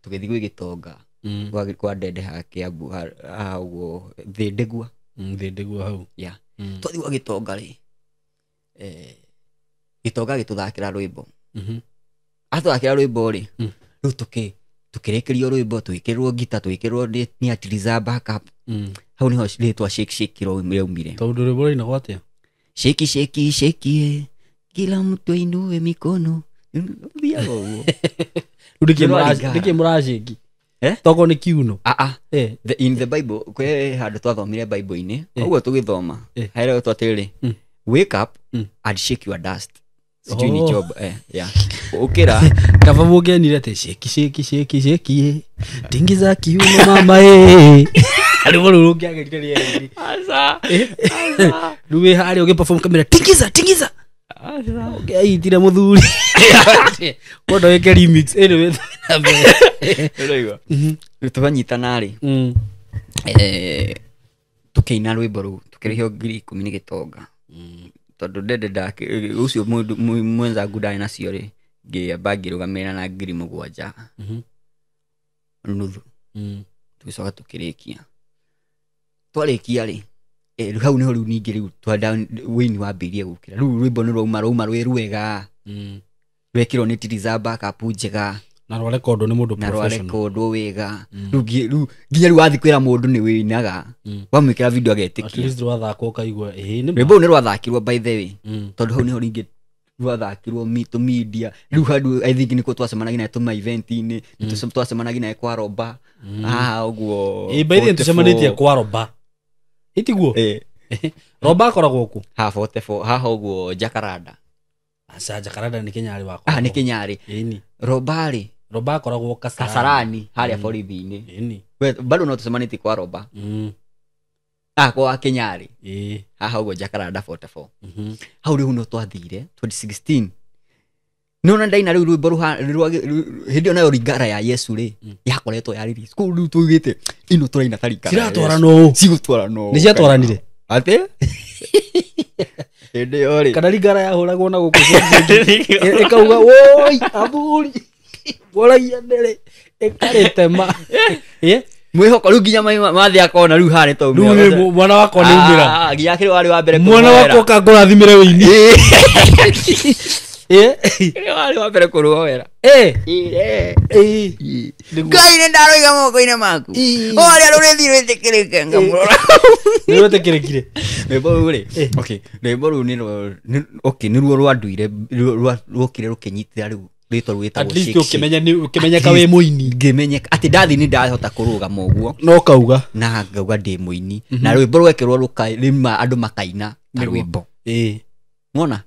Tũgĩthiĩ gwĩ Gĩtonga. Kwa Dede ha Kiambu, ha ũguo, thĩ Ndegwa. Thĩ Ndegwa hau. Yeah. Twathiĩ gwa Gĩtonga rĩ, Gĩtonga gĩtũthakĩra rwĩmbo. Atũthakĩra rwĩmbo rĩ, rĩu tũkĩrĩkĩrio rwĩmbo, tũgĩkĩrwo ngita, tũgĩkĩrwo nĩ Atiliza backup. Hau nĩho rĩtwa Shake Shake rĩaumire. Tondũ rwĩmbo rũinagwo atĩa? Shake, shake, shake, kila mtu ainue mikono. Thiaga ũguo. Rĩu Nĩ rwaringara. nĩkĩ mũracĩki? Eh? Tokorwo nĩ kiuno. In the Bible, kwĩ handũ twathomire Bible-inĩ, ũguo tũgĩthoma, herĩtwo atĩrĩrĩ, wake up and shake your dust. Sijui ni job, yeah. Ũkĩra. Kaba mũngenire atĩ shake, shake, shake, shake, tingiza kiuno mama, Rwĩmbo rũu rũngĩagĩrire rĩerĩ. Aca. Rĩu wĩ harĩa ũgĩperform kamera, tingiza, tingiza. Aca. Ũngĩaitire mũthuri. Wenda wĩke remix, anyway, na mbere. Ũraigua? Rĩu twanyitana rĩ, tũkĩina rwĩmbo rũu, tũkĩrĩhio 10,000 nĩ Gĩtonga. Tondũ Dede ndake, ũcio mũndũ, mwenzangu ndarĩ nacio rĩ, ngĩamba ngĩrũgamĩrĩra na 7,000. Nuthu. Tũgĩcoka tũkĩrĩkia. Twarĩkia rĩ, rĩu hau nĩho rĩu ningĩ rĩu twenda wĩini wambĩrĩrie gũkĩra. Rĩu rwĩmbo nĩ rwauma rwĩ rwega. Rwekĩrwo nĩ Tiriza backup njega. Na rwarekondwo nĩ mũndũ Na professional. rwarekondwo wega. Rĩu nginya rĩu wathiĩ kwĩra mũndũ nĩ wĩinaga. Wamwĩkĩra video agetĩkia. At least rwathakwo ũkaigua, ĩĩ, nĩ ma. Rwĩmbo rũu nĩ rwathakirwo by the way. Tondũ hau nĩho rĩngĩ rwathakirwo tũ media. Rĩu handũ I think nĩkuo twacemanagia naye tũma event-inĩ, twacemanagia naye kwa Roba. Haha ũguo Ĩĩ, by the way, 44. tũcemanĩtie kwa Roba. Ĩtiguo? Ĩĩ. Roba akoragwo kũ? Haha 44, haha ũguo Jacaranda. Aca, Jacaranda nĩ Kĩnyarĩ wakwa. Ah, nĩ Kĩnyarĩ. Ĩni. Roba rĩ? Roba akoragwo Kasarani. Kasarani, harĩa borithi-inĩ. Ĩni. We, bado no tũcemanĩtie kwa Roba. Ah, kwa Kĩnyarĩ. Ĩĩ. Haha ũguo Jacaranda 44. Hau rĩu no twathire 2016. Nona ndaina rĩu rwĩmbo hĩndĩ ĩyo nayo ringara ya Yesu rĩ yakoretwo ya release. Kũu rĩu tuugĩte ino tũraina ta ringara ya Ciratwarana Yesu. ũũ. Cigũtwarana ũũ. Nĩ ciatwaranire? Atĩ hĩndĩ ĩyo rĩ Kana ringara yahũragwo na gũkũ ĩkauga woi athuri mworagia ndĩrĩ ĩkarĩtema. Ĩ? Mwĩhoko rĩu nginya mathĩ akona rĩu haha nĩ Rĩu nĩ mwana wakwa nĩ umĩra. Nginya akĩrĩ warĩ wa mbere Mwana kũrũoera. wakwa kangũrathimĩre wĩini. Ĩ? Kĩrĩ warĩ wa mbere kũrũoera. Ĩ? Ĩ. Ĩ. Nĩguo. Ngai nĩ ndaroiga moko-inĩ maku. Ĩ. O arĩa rũrĩthi rwĩtĩkĩrĩke ngamũrora. Nĩ rwetĩkĩrĩkire. Rwĩmbo rũu rĩ, Eh. okay, rwĩmbo rũu nĩ okay, nĩruo rwanduire, ruokire rũkĩnyitĩra rĩu rwĩtwa rwĩtagwo At least Shake Shake. ũkĩmenya nĩ ũkĩmenyeka At wĩ least mũini. ngĩmenyeka atĩ ndathi nĩ ndahota kũrũgama ũguo No kauga. na ngauga ndĩ mũini na rwĩmbo rwekĩrwo rũma andũ makaina ta Nĩguo. rwĩmbo Ĩ. wona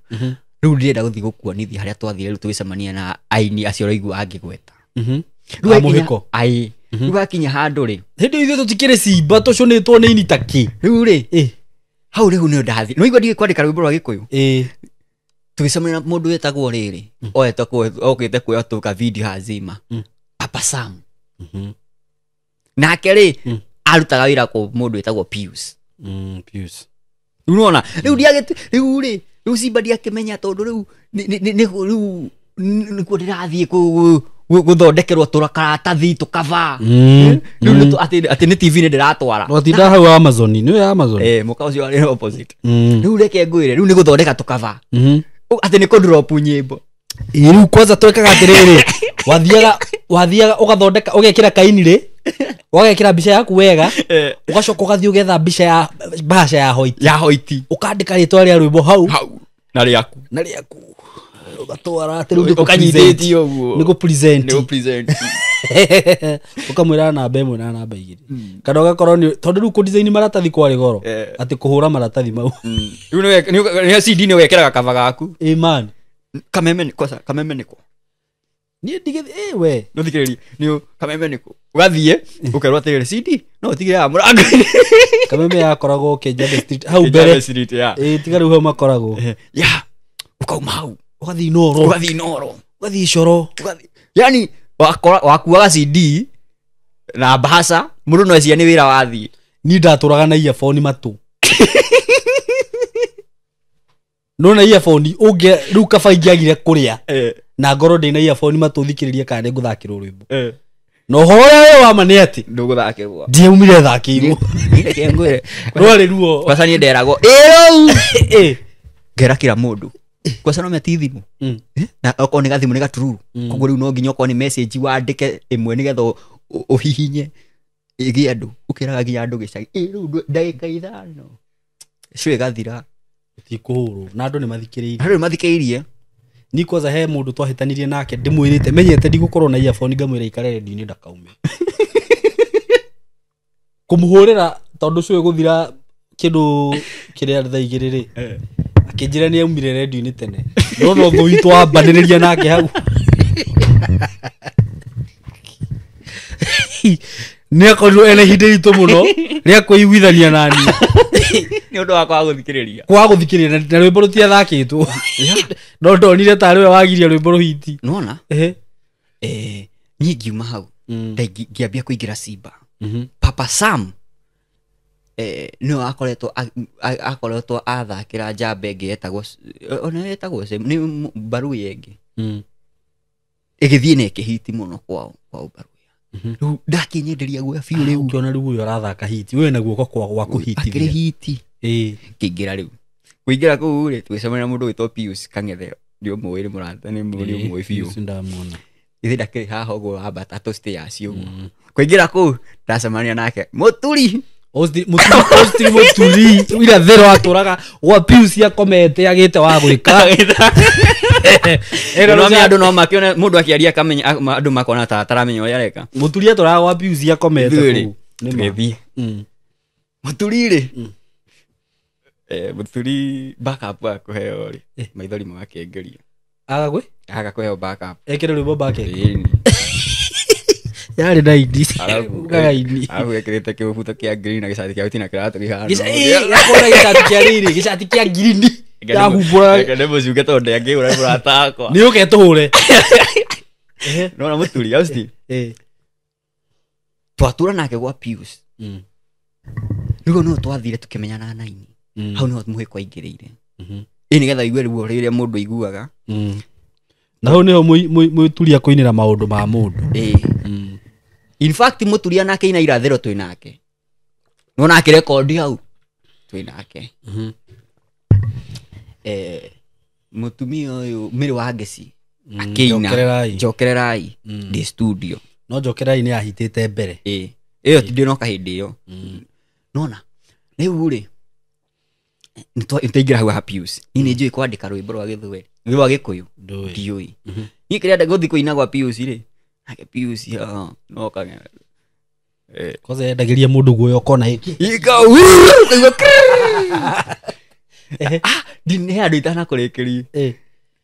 rĩu ndĩrenda gũthiĩ gũkuonithia harĩa twathire rĩu tũgĩcemania na aini acio ũraigua angĩgweta. Rĩu A hakinya- mũhĩko. Ai, rĩu hakinya handũ rĩ Hĩndĩ ithuĩ tũtikĩrĩ cimba tũcũnĩtwo nĩ ini ta kĩ. Rĩu rĩ Ĩ. hau rĩu nĩyo ndathi nĩwaigua ndigĩ kwandĩka rwĩmbo rwa gĩkũyũ. Ĩ. Tũgĩcemania na mũndũ wĩtagwo rĩrĩ oetwo okĩte kuoya tũka video hazima Papa Sam. Nake rĩ arutaga wĩra kũ mũndũ wĩtagwo Pius. Pius. Rĩu nĩwona rĩu ndiagĩte rĩu rĩ rĩu Simba ndiakĩmenya tondũ rĩu rĩu nĩkuo ndĩrathiĩ gũthondekerwo tũkaratathi tũkaba. Rĩu atĩ nĩ TV nĩ ndĩratwara. Watinda hau Amazon. Nĩ ya Amazon. Eh, mũka ũcio warĩ opposite. Rĩu reke ngwĩre rĩu nĩ gũthondeka tũkaba. Atĩ nĩ kũdrop nyĩmbo. Ĩ, rĩu kwanza twekaga atĩrĩrĩ wathiaga ũgathondeka ũgekĩra kaini rĩ ũgekĩra mbica yaku wega ũgacoka ũgathiĩ ũgetha mbica ya bahasha ya hoiti Ya hoiti. ũkandĩka rĩtwa rĩa rwĩmbo hau Hau. Na rĩaku. na rĩaku ũgatwara atĩ rĩu nĩ Ũkanyitĩtie ũguo. nĩ kũ-present. Nĩ gũ-present. Ũkamwĩra namba ĩmwe na namba igĩrĩ kana ũgakorwo nĩ tondũ rĩu kũ-design maratathi kwarĩ goro atĩ kũhũra maratathi mau. Rĩu nĩ CD nĩ wekĩraga kaba gaku. Ĩ man. Kameme nĩ kosa kameme nĩko. Niĩ ndigĩ ĩ we. No thikĩrĩrie nĩ kameme nĩko. Ũgathiĩ ũkerwo atĩrĩrĩ CD no ũtigĩre haha mũrango-inĩ. Kameme yakoragwo Kenyatta Street hau mbere. Street ya. Ĩ tiga rĩu hau makoragwo. Ya. Ũkauma hau. Ũgathiĩ Inoro. Ũgathiĩ Inoro. Ũgathiĩ Icoro. Ũgathiĩ. Yani wakora wakuaga CD na bahasha mũndũ no eciria nĩ wĩra wathiĩ. Niĩ ndatũraga na earphone matũ. No na earphone ũngĩ rĩu kaba ingĩagire kũrĩa na ngorwo ndĩna earphone matũ thikĩrĩrie kana nĩngũthakĩrwo rwĩmbo. Na ũhoro ũrĩa wĩ wa ma nĩ atĩ Ndũgũthakĩrwo. ndiaumire thakĩirwo. Reke ngwĩre. Rwarĩ ruo. Kwanza niĩ nderagwo ĩ rĩu Ĩ. ngera kila mũndũ kwanza no meti thimũ. Na okorwo nĩ gathimũ nĩ gatururu koguo rĩu no nginya okorwo nĩ message wandĩke ĩmwe nĩgetha ũhihinye ĩgĩe andũ ũkĩraga nginya andũ gĩcagi ĩ rĩu ndagĩka ithano cio ĩgathira. Tikũhũrwo na andũ nĩ mathikĩrĩirie. Andũ nĩ mathikĩrĩirie. Ni kwanza he mũndũ twahĩtanirie nake ndĩmwĩrĩte menyete ndigũkorwo na earphone ngamwĩra ikare redio-inĩ ndakaume. Kũmũhũrĩra tondũ ũcio ĩgũthira kĩndũ kĩrĩa thaa igĩrĩ rĩ akĩnjĩra nĩ aumire redio-inĩ tene no no thũ itũ wambanĩrĩria nake hau nĩ akorirwo ena ihinda iritũ mũno rĩa kwĩiguithania nani Nĩ ũndũ wa kwaga gũthikĩrĩria. Kwaga gũthikĩrĩria na rwĩmbo rũtiathakĩtwo no ndonire tarĩ we wagiria rwĩmbo rũhiti. Nĩwona? Ehe. Niĩ ngiuma hau ngĩambia kũingĩra Simba. Papa Sam nĩwe akoretwo athakĩra njamba ĩngĩ yetagwo ona yetagwo nĩ Baruya ĩngĩ ĩgĩthiĩ na ĩkĩhiti mũno kwao Baruya. Rĩu ndakĩnyenderia guoya biũ rĩu. Ũkĩona rĩu ũyũ arathaka hiti we na guoko kwa gwa Akĩrĩ kũhitithia. hiti. Ĩ. Ngĩingĩra rĩu kũingĩra kũu rĩ tũgĩcemania na mũndũ wĩtwo Pius Kang'ethe nĩ ũmũĩ nĩ mũrata nĩ ũmũĩ biũ. Pius ndamuona. Ithe ndakĩrĩ haha ũguo wambata tũ stairs ũguo kũingĩra kũu ndacemania nake Mũturi. Austin Mũturi irathero atũraga gwa Pius akomete agĩte wa gwĩka. No andũ no makĩone mũndũ akĩaria akamenya andũ makona ta ataramenya ũrĩa areka. Mũturi atũraga gwa Pius akomete Ithuĩ rĩ, kũu. Nĩ ma. tũgĩthiĩ. Mũturi rĩ Mũturi backup akũheo rĩ maithori magakĩengeria. Aga gwĩ? Aga kũheo backup. Ekĩre rwĩmbo backup. Ĩni. Yarĩ na ini. Ugaga ini. Arabu ekĩrĩte kĩbuto kĩa green na gĩcati kĩa white na kĩratũ kĩhana. Gĩcati kĩa rĩrĩ, gĩcati kĩa ngirini. Yahumbũra- Reke ndĩmũcuke tondũ ndangĩhũra nĩ mũrata wakwa. Nĩ ũke tũhũre. Nĩwona mũturi Austin? Twatura nake gwa Pius. Rĩu no twathire tũkĩmenyana naini. Hau nĩho mũhĩko aingĩrĩire. Ĩ nĩgetha igue ruo rĩrĩa mũndũ aiguaga. Na hau nĩho mũturia kũinĩra maũndũ ma mũndũ. Ĩ. In fact mũturia nake ina irathĩro twĩ nake. Nĩwona akĩrekondi hau twĩ nake. Mũtumia ũyũ Mary wa Ngeci akĩina Njokererai. Njokererai ndĩ studio. No njokererai nĩ yahitĩte mbere. Ĩ ĩyo ti ndĩnoka hĩndĩ ĩyo. Nona rĩu rĩ nĩtwaingĩra hau ha Pius. Niĩ nĩ njũĩ kwandĩka rwĩmbo rwa gĩthweri rwa gĩkũyũ. Ndũĩ. Ndiũĩ. Niĩ kĩrĩa gũthiĩ kũina gwa Pius rĩ, nake Pius no kage Kwanza yendagĩria mũndũ guoya ũkona hĩki. Ika ukaigua ah ndine handũ itanakũrĩkĩrie.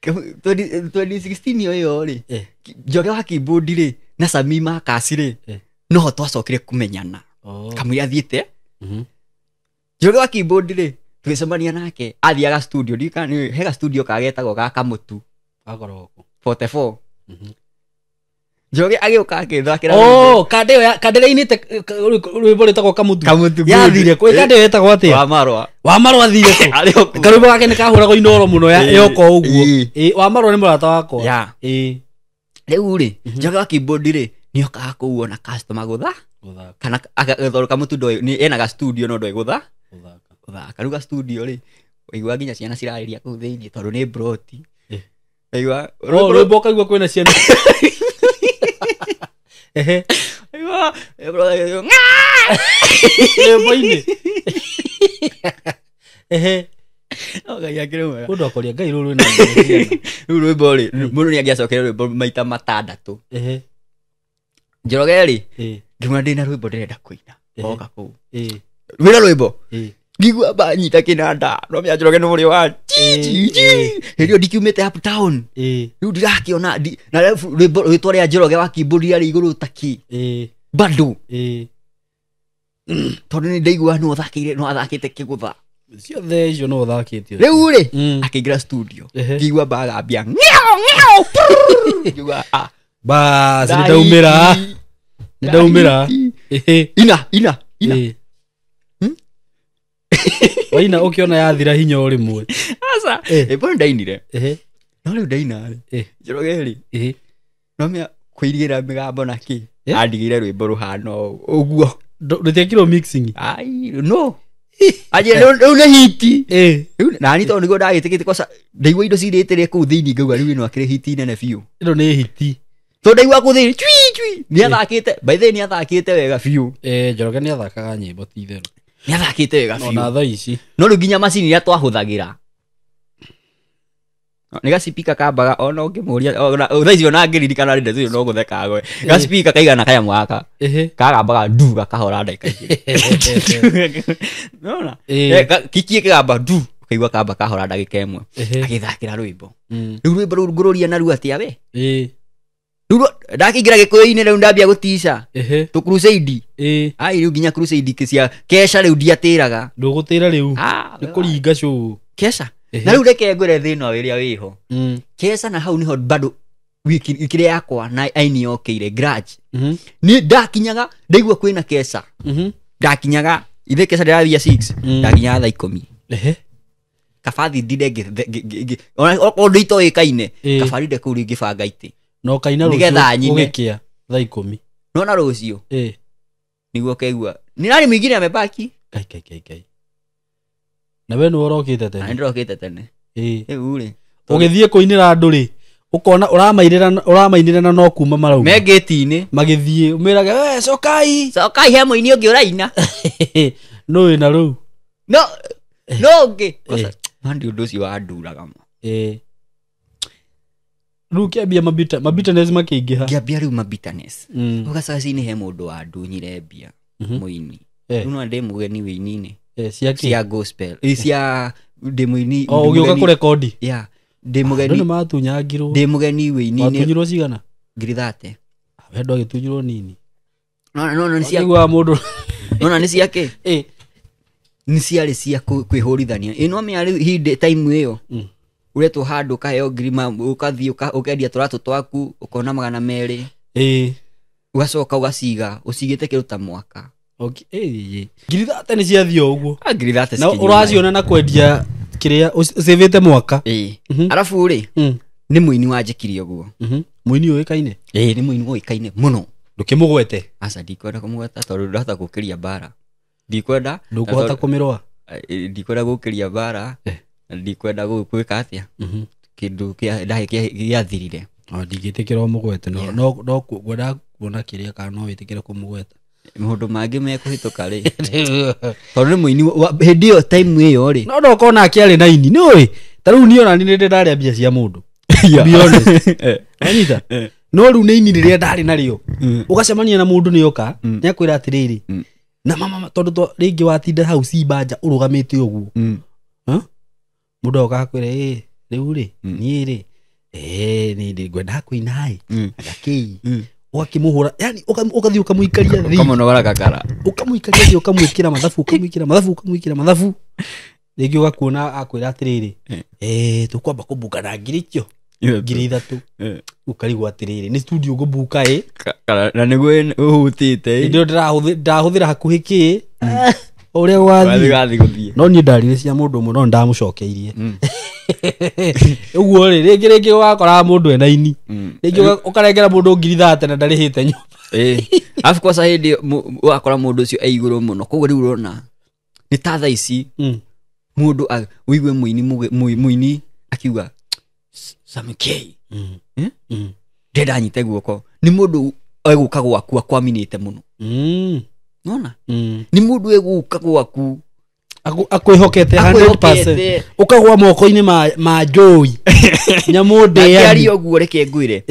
2016 ĩyo rĩ, Njoge wa keyboard rĩ na Sami Makasi rĩ, noho twacokire kũmenyana kamũira athiĩte. Njoge wa keyboard rĩ tũgĩcemania nake athiaga studio, ndikana he ga studio kagetagwo ga Kamũtu Akoragwo kũ? 44. Njoge agĩũka agĩthakĩra rwĩmbo. Oh, kande ĩyo kande ĩrĩa ĩinĩte rwĩmbo rwĩtagwo Kamũtu. Kamũtu good. Yathire kũ? Kande ĩyo ĩtagwo atĩa? Wa Marwa. Wa Marwa athire kũ? Arĩ o kũu. Karwĩmbo gake nĩ kahũragwo inoro mũno yoka ũguo. Ĩ. Ĩ, wa Marwa nĩ mũrata wakwa. Ya. Ĩ. Rĩu rĩ Njoge wa keyboard rĩ nĩokaga kũu ona customer gũtha Gũthaka, kana tondũ Kamũtu ndoĩ nĩ ena ga studio no ndoĩ gũtha gũthaka. gũthaka. Rĩu ga studio rĩ waigua nginya ciana cirarĩria kũu thĩinĩ tondũ nĩ broti. Eh. Waigua Oh, rwĩmbo ũkaigua kwĩna ciana. Ehe. waigua Rwĩmbo-inĩ. Ehe. No Ngai akĩrĩ mwega. Mũndũ akoria Ngai rũrũ rwĩna ciana. Rĩu rwĩmbo rĩ mũndũ nĩangĩacokire rwĩmbo maita matandatũ. Ehe. Njoroge rĩ Ĩ. ngĩmwĩra ndĩna rwĩmbo ndĩrenda kũina. Ehe. Oka kũu. Ĩ. Wĩna rwĩmbo Ĩ. ngigua banyita kĩnanda no mĩa Njoroge nĩ mũrĩ wa chi chi chi. Hĩndĩ ĩyo ndikiumĩte uptown. Ĩ. Rĩu ndirakĩona na rĩu rwĩmbo rwĩtwa rĩa Njoroge wa keyboard rĩarĩ igũrũ ta kĩ Ĩ. bado Ĩ. tondũ nĩ ndaigua no athakĩire no athakĩte kĩgũtha. Ciothe icio no ũthakĩte. Rĩu rĩ akĩingĩra studio ngĩigua bagambia ng'eo ng'eo prrrr. Ngĩigua ah Bas, nĩ ndaumĩra. Nĩ ndaumĩra. Ehe. ina ina ina. Ĩ. Waina ũkĩona yathira hinya o rĩmwe. Aca. Eh. Ĩbo ndainire. Ehe. No rĩu ndaina rĩ Ĩ. Njoroge rĩ Ĩ. no mĩa kũirigĩra mĩgambo na kĩ Eh. andigĩire rwĩmbo rũhana ũguo. Rũtiekirwo mixing. Ai no anjĩra rĩu nĩ hiti. Ĩ. Rĩu nani tondũ nĩguo ndagĩtĩkĩte kwaca ndaigua indo cirĩtĩre kũu thĩinĩ ngauga rĩu ĩno akĩrĩ hiti nene biũ. Ĩno nĩ hiti. Tondũ ndaigua kũu thĩinĩ cui cui nĩ athakĩte by the way nĩ athakĩte wega biũ. Ĩ, Njoroge nĩ athakaga nyĩmbo ti itherũ. Nĩ athakĩte wega Ona biũ. thaa ici. No rĩu nginya macini iria twahũthagĩra nĩ gacipika kambaga ona ũngĩmũria ona thaa ici ona ngĩririkana rĩ ndeto ĩyo no gũtheka gwe gacipika kaigana kanyamũ gaka Ehe. kagambaga ndu gakahora ndagĩka igĩrĩ. Nĩwona? Ĩ. Kikie kĩgamba ndu ũkaigua kamba kahora ndagĩka ĩmwe Ehe. agĩthakĩra rwĩmbo. Rĩu rwĩmbo rũu ngũrũria narua atĩa we? Ĩ. Rĩu ndakĩingĩra gĩkũyũ-inĩ rĩu ndambia gũtica Ehe. tũ crusade. Ĩ. Ai rĩu nginya crusade cia kesha rĩu ndiatĩraga. Ndũgũtĩra rĩu. Ah, Nĩ kũringa cũũ. kesha. Ehe. Na rĩu reke ngwĩre thĩna ũrĩa wĩho kesha na hau nĩho bado wiki kĩrĩa yakwa na aini yokĩire grudge. Nĩ ndakinyaga ndaigua kwĩna kesha. Ndakinyaga ithe kesha ndĩrathia 6 ndakinyaga thaa ikũmi. Ehe. Kabathi ndinde okorwo nditoĩkaine Ĩ. kaba ndinde kũu ngĩbanga itĩ Na ũkaina Nĩgetha rũciũ nyine. gũgĩkĩa thaa ikũmi. Nona rũciũ Ĩ. nĩguo ũkaigua ni nani mwingine amebaki. Ngai ngai ngai ngai. Na we nĩwe ũrokĩte Na tene. nĩndĩrokĩte tene. Ĩ. Rĩu rĩ Ũgĩthiĩ kũinĩra andũ rĩ ũkona ũramainĩra na no kuma marauma. me ngĩti-inĩ Magĩthiĩ ũmĩrage we cokai. cokai he mũini ũngĩ ũraina. Nũ wĩna rũu. No no ũngĩ mandi ũndũ ũcio wanduraga ma. Ĩ. Rĩu kĩambia mabitterness makĩingĩha. Ngĩambia rĩu mabitterness ũgacacinĩ he mũndũ wandunyire mbia mũini. Rĩu no ndĩ mũgeni wĩini-inĩ Cia kĩ? cia gospel cia ndĩ mũini. O ũgĩũka kũrekondi. Ya ndĩ Andũ mũgeni nĩ matunyangirwo. ndĩ mũgeni wĩini-inĩ. Watunyirwo cigana? Ngiri thate. We ndwagĩtunyirwo nini. Nona nona nĩ cia Wakĩiguaga mũndũ nona nĩ cia kĩ? Ĩ. Nĩ ciarĩ cia kwĩhũrithania ĩno mĩarĩ hĩndĩ time ĩyo. Ũretwo handũ ũkaheo ngiri ũkathiĩ ũkendia tũratũ twaku ũkona 200. Ũgacoka ũgaciga ũcigĩte kĩndũ ta mwaka. Okay. Ngiri thate nĩ ciathiĩ o ũguo. Ah, ngiri thate Na cikinyua ũraciona na kwendia kĩrĩa ũcĩvĩte mwaka. Arabu rĩ, nĩ mũini wanjĩkire ũguo. Mũini ũĩkaine? Ĩĩ, nĩ mũini ũĩkaine mũno. Ndũkĩmũgwete? Aca, ndikwenda kũmũgweta tondũ ndahota gũkĩria mbara. Ndikwenda. Ndũkũhota kũmĩrũa? Ndikwenda gũkĩria mbara. Ndikwenda gwĩka atĩa? Kĩndũ gĩathirire. Ndingĩtĩkĩra ũmũgwete, no no ngwenda kuona kĩrĩa kana no wĩtĩkĩre kũmũgweta. Maũndũ mangĩ mekũhĩtũka rĩ. Tondũ nĩ mũini hĩndĩ ĩyo time ĩyo rĩ. No ndokona akĩarĩ na ini, nĩ ũĩ? Ta rĩu niĩ ona niĩ nĩ ndarĩa mbia cia mũndũ. To be honest. Wanyita? No rĩu nĩ ini rĩrĩa ndarĩ narĩo. Ũgacemania na mũndũ nĩ oka, nĩ akwĩra atĩrĩrĩ. Na mama tondũ rĩngĩ watinda hau cimba nja ũrũgamĩte ũguo. Mũndũ agoka akwĩra, rĩu rĩ, niĩ rĩ, nĩ ndĩ ngwenda kũina ĩ. Agakĩi. Ũgakĩmũhũra, yani ũgathiĩ ũkamũikaria thĩ. Ũkamũnogora kakara. Ũkamũikaria thĩ, ũkamwĩkĩra mathabu, ũkamwĩkĩra mathabu, ũkamwĩkĩra mathabu. Rĩngĩ ũgakuona akwĩra atĩrĩrĩ, tũkwamba kũmbuka na ngiri icio, ngiri ithatũ. Ũkarigwo atĩrĩrĩ, nĩ studio ngũmbuka ĩ. Na nĩguo ũhutĩte ĩ. Hĩndĩ ĩyo ndĩrahũthĩra hakuhĩ kĩ, ũrĩa gwathiĩ. Wathiĩ gũthiĩ. No niĩ ndarire cia mũndũ ũmwe no ndamũcokeirie. Ũguo rĩ, rĩngĩ rĩngĩ ũgakoraga mũndũ ena ini. Rĩngĩ ũkarengera mũndũ ngiri thate na ndarĩhĩte nyũmba. Alafu kwanza hĩndĩ ũgakora mũndũ ũcio e igũrũ mũno. Koguo rĩu ũrona nĩ ta thaa ici mũndũ ũigue mũini akiuga Sammy K. Ndĩrenda nyite guoko. Nĩ mũndũ egũka gwaku akwaminĩte mũno. Nona? Nĩ mũndũ egũka gwaku Akwĩhokete 100%. Ũkagwa moko-inĩ ma njũi. Nyamũ ndĩani. Akĩaria ũguo reke ngwĩre.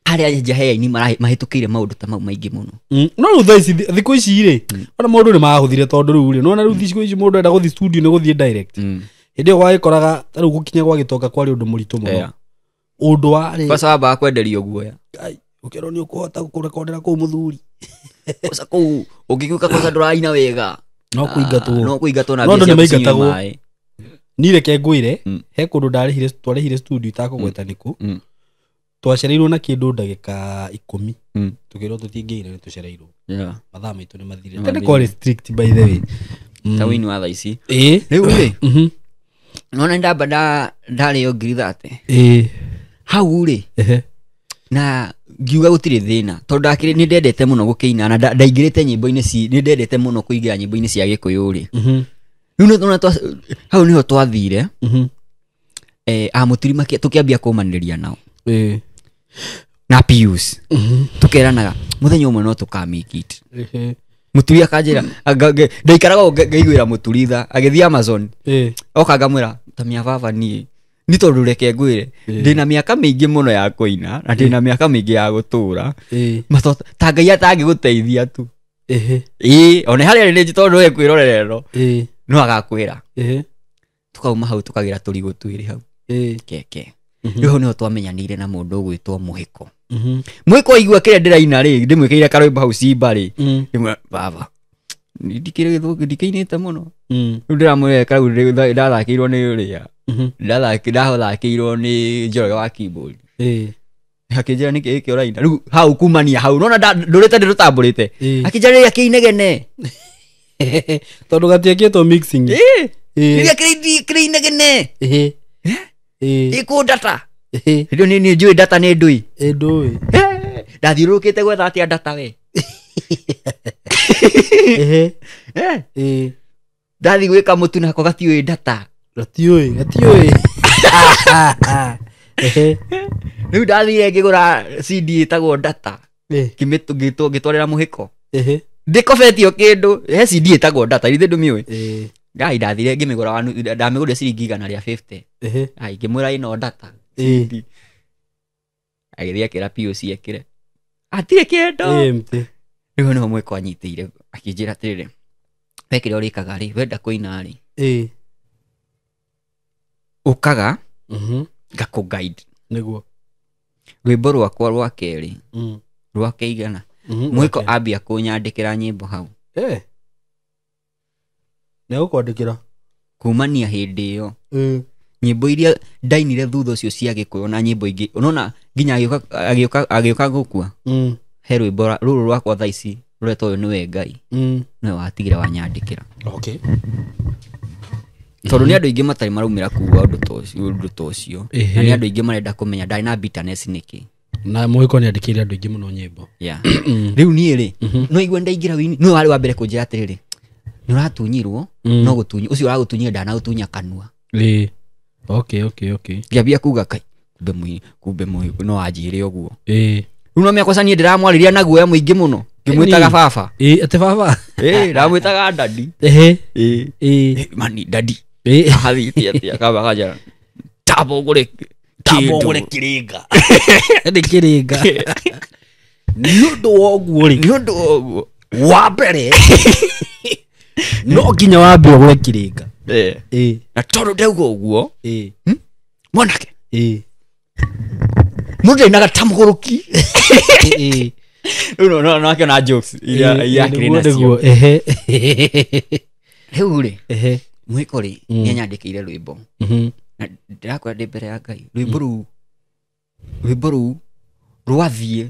Arĩa nja he aini mahĩtũkĩire maũndũ ta mau maingĩ mũno. No rĩu thaa ici, thikũ ici rĩ, ona maũndũ nĩ mahũthire tondũ rĩu rĩ, nĩwona rĩu thikũ ici mũndũ enda gũthiĩ studio nĩ gũthiĩ direct. Hĩndĩ ĩyo gwagĩkoraga ta rĩu gũkinya gwa gĩtonga kwarĩ ũndũ mũritũ mũno. Ũndũ warĩ Kwanza wambaga kwenderio guoya. Ai, ũkĩrwo nĩ ũkũhota kũrekondera kũu mũthuri. Kwanza kũu ũngĩgĩũka kwanza ndũraina wega. No kũingatwo. No kũingatwo na No andũ mbia nĩ ciaku cinyue maingatagwo. maĩ. Niĩ reke ngwĩre, he kũndũ twarĩhire studio itakũgweta nĩkũ. Twacereirwo na kĩndũ ndagĩka 10. Tũkĩrwo tũtingĩina nĩ tũcereirwo. Mathaa maitũ nĩ mathirire. Nĩ Tene mathirire. kwarĩ strict by the way. Ta wĩini wa thaa ici. Rĩu rĩ, nona ndamba ndarĩo ngiri thate. Hau rĩ, na ngiuga gũtirĩ thĩna tondũ ndakĩrĩ nĩ ndendete mũno gũkĩina na ndaingĩrĩte nyĩmbo-inĩ nĩ ndendete mũno kũingĩra nyĩmbo-inĩ cia Gĩkũyũ rĩ. Rĩu nĩ tũrona hau nĩho twathire. Amũturi tũkĩambia kũmanĩrĩria nao. Na Pius. Tũkeranaga mũthenya ũmwe no tũka make it. Mũturi akanjĩra, ndaikaraga ũguo ngaiguĩra mũturi tha, agĩthiĩ Amazon. Oka ngamwĩra, ta mĩa baba niĩ. Nĩ tondũ reke ngwĩre, ndĩna mĩaka mĩingĩ mũno ya kũina, na ndĩna mĩaka mĩingĩ ya gũtũra. Mato, ta Ngai atangĩgũteithia tu. Ona harĩa nĩ tondũ we kwĩrorera ĩno. No agakwĩra. Tukauma hau tũkagĩra tũrigũ twĩrĩ hau. Keke. Rĩu hau nĩho twamenyanĩire na mũndũ ũgwĩtwo Mũhĩko. Mũhĩko aigua kĩrĩa ndĩraina rĩ, ndĩmwĩkĩrĩire karwĩmbo hau Simba rĩ. Ndĩmwĩra, baba, ndikĩrĩ gĩthũngũ, ndikĩinĩte mũno. Rĩu ndĩramwĩra karau ndathakĩirwo nĩ ũrĩa. Ndathakĩirwo nĩ Njoroge wa keyboard. Akĩnjĩra nĩkĩ gĩkĩ ũraina. Rĩu hau kumania hau, nona ndũrĩte ndĩrũtambũrĩte. Akĩnjĩra rĩrĩa kĩinegene. Tondũ gatiekĩtwo mixing. Rĩrĩa kĩrĩ inegene. Ĩkũ data. Rĩu nĩ njũĩ data nĩ ndũi. Ndũĩ. Ndathiũrũrũkĩte gwetha atĩa data we. Ndathiĩ gwĩka mũtu nako gatiũĩ data. Gatiũĩ, gatiũĩ. Rĩu ndathire ngĩgũra CD ĩtagwo data. Ngĩtwarĩra mũhĩko. Ndĩkobetio kĩndũ, he CD ĩtagwo data, ithe ndũmĩũĩ. Ngai ndathire ngĩmĩgũra wa nuthu, ndamĩgũrire ciringi igana rĩa 50. Ai, ngĩmwĩra ĩno data. CD. Agĩthiĩ akĩra POC ekĩre. Hatirĩ kĩndũ. Mtĩ. Rĩu nĩho mwĩko anyitĩire, akĩnjĩra atĩrĩrĩ, we kĩrĩa ũrĩkaga rĩ, wenda kũina rĩ. Ũkaga, ngakũ guide. Nĩguo. Rwĩmbo rwakwa rwa kerĩ, rwa kĩigana. Mwĩko ambia kũnyandĩkĩra nyĩmbo hau. Nĩegũkwandĩkĩra. Kumania hĩndĩ ĩyo nyĩmbo iria ndainire thutha ũcio cia gĩkũyũ na nyĩmbo ingĩ unaona nginya agĩũka gũkua he rwĩmbo rũrũ rwakwa thaa ici rũretwo ũyũ nĩwe Ngai nĩwe watigire wanyandĩkĩra. Okay. Tondũ nĩ andũ aingĩ matarĩ maraumĩra kuga ũndũ ta ũcio na nĩ andũ aingĩ marenda kũmenya ndarĩ na bitterness nĩkĩ. Na mũhĩko nĩandĩkĩire andũ aingĩ mũno nyĩmbo. Yeah. Rĩu niĩ rĩ no igue ndaingĩra wini nĩwe warĩ wa mbere kũnjĩra atĩrĩrĩ nĩ ũratunyirwo no gũtunywo ũcio ũragũtunyire ndanagũtunya kanua. Ĩĩ. Okay, okay, okay. Ngĩambia kuga kai kumbe mũhĩko no anjĩre ũguo. Ĩĩ. Rĩu no mĩakwa niĩ ndĩramwarĩria na guoya mũingĩ mũno ngĩmwĩtaga baba. Ĩĩ, atĩ baba. Ĩĩ, ndamwĩtaga dadi. Ehe. Ĩĩ. Ĩĩ. Mani dadi. Ĩĩ. Ahathiĩte atĩa kaba kanjĩra tamba ũgũre Tamba ũgũre kĩrĩnga. Nĩ kĩrĩnga. Nĩ ũndũ wa ũguo rĩ. Nĩ ũndũ wa ũguo. Wa mbere. No nginya wambe ũgũre kĩrĩnga. Ĩĩ. Ĩĩ. Na tondũ ndauga ũguo. Ĩĩ. Mwanake. Ĩĩ. Mũndũ ndainaga ta mũgũrũki. Ĩĩ. Rĩu no akĩona jokes iria akĩrĩ nacio. Ehe. Rĩu rĩ. Ehe. Mũhĩko rĩ nĩanyandĩkĩire rwĩmbo. Na ndĩrakwĩra ndĩ mbere ya Ngai. Rwĩmbo rũu rwathiĩ.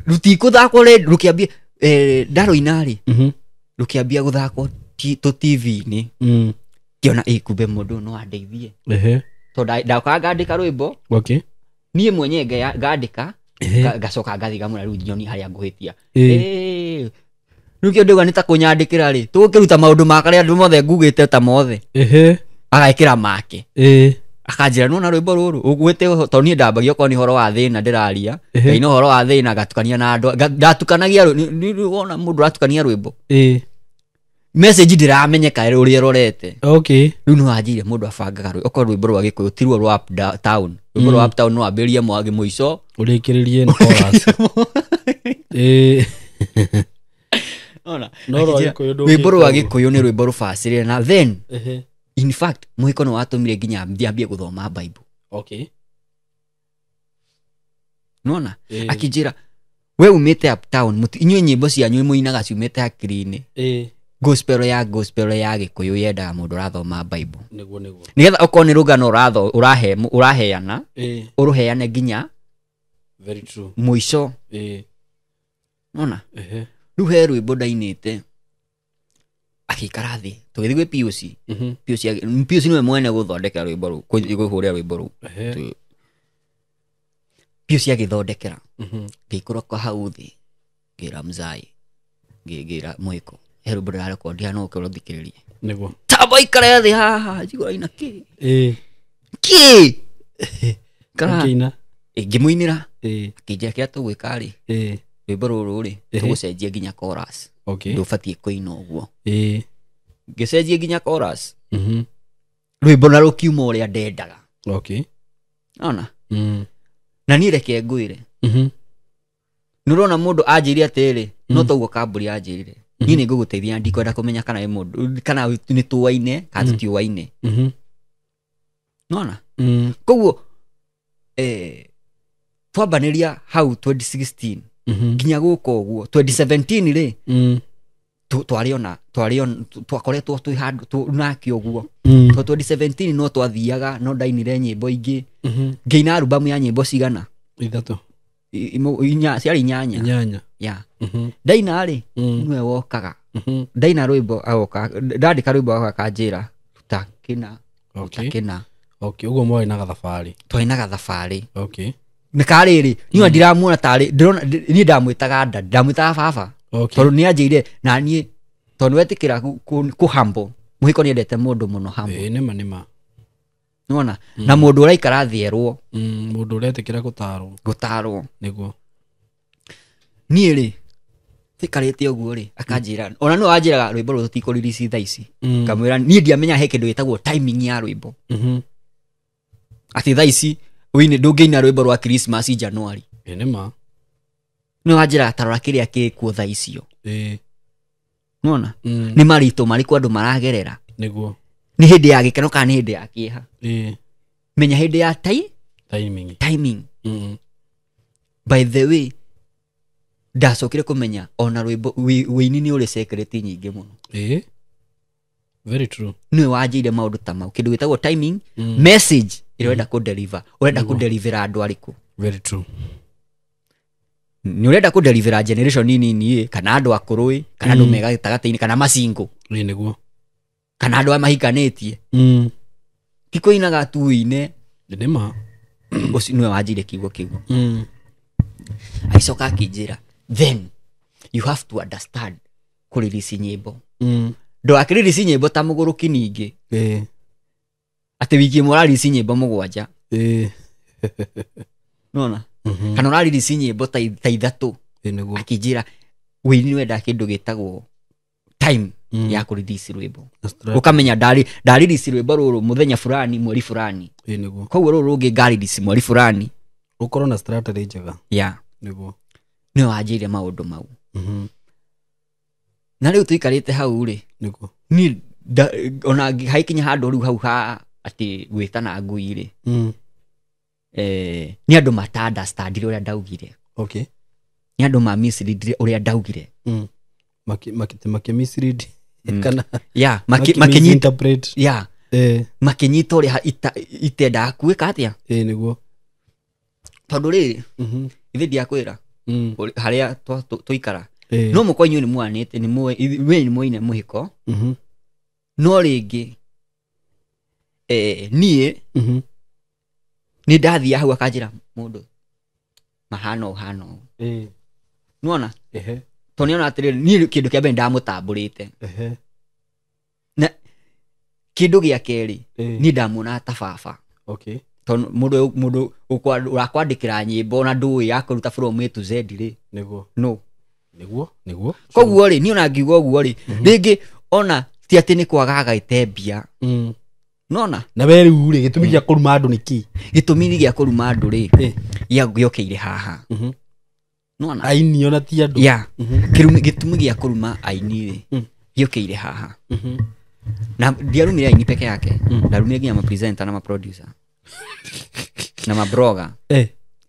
Rũtikũthakwo rĩ rũkĩambia ndarũina rĩ. Rũkĩambia gũthakwo tũ TV-inĩ. Ngĩona ĩ kumbe mũndũ no andeithie. Ehe. Tondũ ndaũkaga ngandĩka rwĩmbo. Okay. Niĩ mwenyewe ngandĩka ngacoka ngathiĩ ngamwĩra rĩu nyonie harĩa ngũhĩtia. Ĩĩ. Rĩu kĩo ndauga nĩ ta kũnyandĩkĩra rĩ tũgũkĩruta maũndũ ma karĩa andũ mothe ngugĩte ta mothe. Ehe. Agekĩra make. Ĩĩ. Akanjĩra nĩwona rwĩmbo rũrũ ũguĩte tondũ niĩ ndambagia okorwo nĩ ũhoro wa thĩna ndĩraria. Ehe. Ngaina ũhoro wa thĩna ngatukania na andũ ndatukanagia wona mũndũ aratukania rwĩmbo. Ĩĩ. Message ndĩramenyeka ũrĩa ĩrorete. Okay. Rĩu nĩ wanjĩire mũndũ abangaga rwĩmbo okorwo rwĩmbo rwa Gĩkũyũ ti ruo rwa up town. Rwĩmbo rwa up town no wambĩrĩrie mwagi mũico ũrĩkĩrĩrie na chorus. Ĩĩ. Ona, No rwa akĩnjĩra, Gĩkũyũ rwĩmbo rwa ndũngĩka Gĩkũyũ nĩ rwĩmbo rũbacĩrĩre na then Ehe. in fact mũhĩko nĩ watũmire nginya ndiambie gũthoma Bible. Okay. Nĩwona? Ĩĩ. Akĩnjĩra we umĩte uptown inyuĩ nyĩmbo cianyu mũinaga ciumĩte hakiri-inĩ. Ĩĩ. Gospel ya Gĩkũyũ yendaga mũndũ ũrathoma Bible. Nĩguo nĩguo. Nĩgetha okorwo nĩ rũgano ũraheana, Ĩĩ. ũrũheane nginya Very true. mũico. Ĩĩ. Nĩwona? Ehe. Rĩu he rwĩmbo ndainĩte agĩikara thĩ tũgĩthiĩ gwĩ Pius. Pius nĩwe mwene gũthondekera rwĩmbo rũu, kũhũrĩra rwĩmbo rũu. Ehe. Pius agĩthondekera. Ngĩikũrũka hau thĩ ngĩra mzai, ngĩra mũhĩko he rwĩmbo ndĩrarekondi haha no ũke ũrũthikĩrĩrie. Nĩguo. Tamba ikare thĩ haha njigua ina kĩ? Ĩĩ. Kĩ? Kara. Ngĩina. Ngĩmũinĩra. Ĩĩ. Akĩnjĩra kĩrĩa tũgwĩka rĩ, Ĩĩ. rwĩmbo rũrũ rĩ, Ehe. tũgũcenjia nginya chorus. Okay. Ndũbatiĩ kũina ũguo. Ĩĩ. Ngĩcenjia nginya chorus. Rwĩmbo na rũkiuma ũrĩa ndendaga. Okay. Ona? Na niĩ reke ngwĩre. Nĩ ũrona mũndũ anjĩire atĩrĩ, no toguo kambũri anjĩrire. Niĩ nĩ ngũgũteithia na ndikwenda kũmenya kana wĩ mũndũ, kana nĩ tũaine, kana tũtiũaine. Nĩwona? Koguo, twambanĩria hau 2016 nginya gũka ũguo 2017 rĩ, twakoretwo twĩ handũ nake ũguo. Tondũ 2017 no twathiaga, no ndainire nyĩmbo ingĩ. Ngĩina albamu ya nyĩmbo cigana? Ithatũ. Ciarĩ inyanya. Inyanya. Yeah. Ndaina rĩ, nĩwe wokaga. Ndaina rwĩmbo agoka, ndandĩka rwĩmbo agoka akanjĩra, ruta kĩna, ruta Okay. kĩna. Okay, ũguo mwarĩ na gathabarĩ. Twarĩ na gathabarĩ. Okay. Nĩ karĩrĩ, niĩ ndiramuona tarĩ, ndĩrona, niĩ ndamwĩtaga nda, ndamwĩtaga baba. Okay. Tondũ nĩ anjĩire, na niĩ, tondũ wetĩkĩra kũ humble. Mũhĩko nĩendete mũndũ mũno humble. Ĩĩ, nĩma, nĩma. Nĩwona? Na mũndũ ũraikara thĩ erwo. Mũndũ ũretĩkĩra gũtarwo. Gũtarwo. Nĩguo. Niĩ rĩ, tũikarĩte ũguo rĩ, akanjĩra, ona nĩwe wanjĩraga rwĩmbo rũrũ tũtikũrelease thaa ici. Ngamwĩra, niĩ ndiamenya he kĩndũ gĩtagwo timing ya rwĩmbo. Atĩ thaa ici, ũine, ndũngĩina rwĩmbo rwa Christmas January. Ĩĩ, nĩma. Nĩwe wanjĩraga ta rora kĩrĩa gĩkuo thaa icio. Ĩĩ. Nĩwona? Nĩ maritũ marĩkũ andũ maragerera? Nĩguo. Nĩ hĩndĩ ya gĩkeno kana nĩ hĩndĩ ya kĩeha? Ĩĩ. Menya hĩndĩ ya Timing. Timing. By the way, ndacokire kũmenya ona rwĩmbo wĩini nĩ ũrĩ secret nyingĩ mũno. Ĩĩ. Very true. Nĩwe wanjĩire maũndũ ta mau, kĩndũ gĩtagwo timing, message ĩrĩa ũrenda kũdeliver, ũrenda kũdelivera andũ arĩkũ. Very true. Nĩ ũrenda kũdelivera generation nini ĩ, kana andũ akũrũ ĩ, kana andũ me gatagatĩ-inĩ, kana macingo, Ĩ nĩguo. kana andũ arĩa mahikanĩtie. Ti kũinaga tu ũine. Nĩ ma. Ũcio nĩwe wanjĩire kiugo kĩu. Agĩcoka akĩnjĩra, then you have to understand kũrelease nyĩmbo. Ndũgakĩrelease nyĩmbo ta mũgũrũki ningĩ, atĩ wiki ĩmwe ũrarelease nyĩmbo 7. Nona kana ũrarelease nyĩmbo ta 3. Ĩ nĩguo. Akĩnjĩra wĩini nĩ wendaga kĩndũ gĩtagwo time ya kũrelease rwĩmbo. Ũkamenya ndarelease rwĩmbo rũrũ mũthenya fulani, mweri fulani. Ĩ nĩguo. Koguo rũrũ rũngĩ ngarelease mweri fulani. Ũkorwo na strategy njega. Yeah. Nĩguo. Nĩwe wanjĩire maũndũ mau. Na rĩu tũikarĩte hau rĩ, Nĩguo. niĩ ona haikinya handũ rĩu hau ha atĩ gwĩtana ngui rĩ, nĩ andũ mata understandire ũrĩa ndaugire. Okay. Nĩ andũ ma misleadire ũrĩa ndaugire. Maki mislead. Kana Yeah, maki makinyita. misinterpret. Yeah. Makinyita ũrĩa itendaga gwĩka atĩa. Ĩ nĩguo. Tondũ rĩrĩ, ithe ndiakwĩra harĩa tũikara. No mũkorwo inyuĩ nĩ mwanĩte, nĩ mũĩ, we nĩ mũine mũhiko. No rĩngĩ, niĩ, nĩ ndathiaga hau akanjĩra mũndũ mahana ũũ, hana ũũ. Nĩwona? Tondũ nĩona atĩrĩrĩ, niĩ kĩndũ kĩa mbere ndamũtambũrĩte. Na kĩndũ gĩa kerĩ, niĩ ndamuonaga ta baba. Tondũ mũndũ ũrakwandĩkĩra nyĩmbo na ndũĩ ya kũruta from A to Z rĩ. Nĩguo. No. Nĩguo, nĩguo. Koguo rĩ, niĩ ona ngiuga ũguo rĩ, rĩngĩ ona ti atĩ nĩ kwagaga ite mbia. Nona? Na we rĩu rĩ, gĩtũmi gĩa kũruma andũ nĩ kĩ? Gĩtũmi gĩa kũruma andũ rĩ, gĩokĩire haha. Nona? Aini ona ti andũ. Yeah. Gĩtũmi gĩa kũruma aini rĩ, gĩokĩire haha. Na ndiarumire aini peke yake, ndarumire nginya ma presenter na ma producer. Na ma blogger.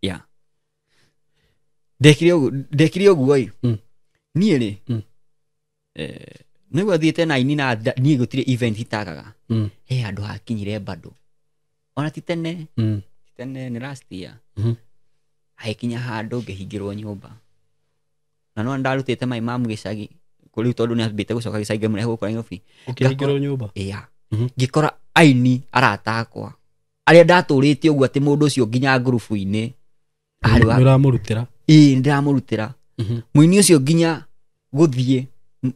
Yeah. Ndekire ũguo ĩ. Niĩ rĩ, nĩguo thiĩte na aini na niĩ gũtirĩ event itagaga. He handũ hakinyire bado. Ona ti tene, ti tene nĩ last year. Hagĩkinya handũ ngĩhingĩrwo nyũmba. Na no ndarutĩte mai mamu gĩcagi, kũrĩ tondũ nĩambĩte gũcoka gĩcagi ngĩmũrehe gũkũ Nairobi. Ũkĩhingĩrwo nyũmba? Yeah. Ngĩkora aini arata akwa arĩa ndatũrĩte ũguo atĩ mũndũ ũcio nginya ngurubu-inĩ arĩ wa Nĩ ũramũrutĩra? Ĩĩ, nĩndĩramũrutĩra. Mũini ũcio nginya gũthiĩ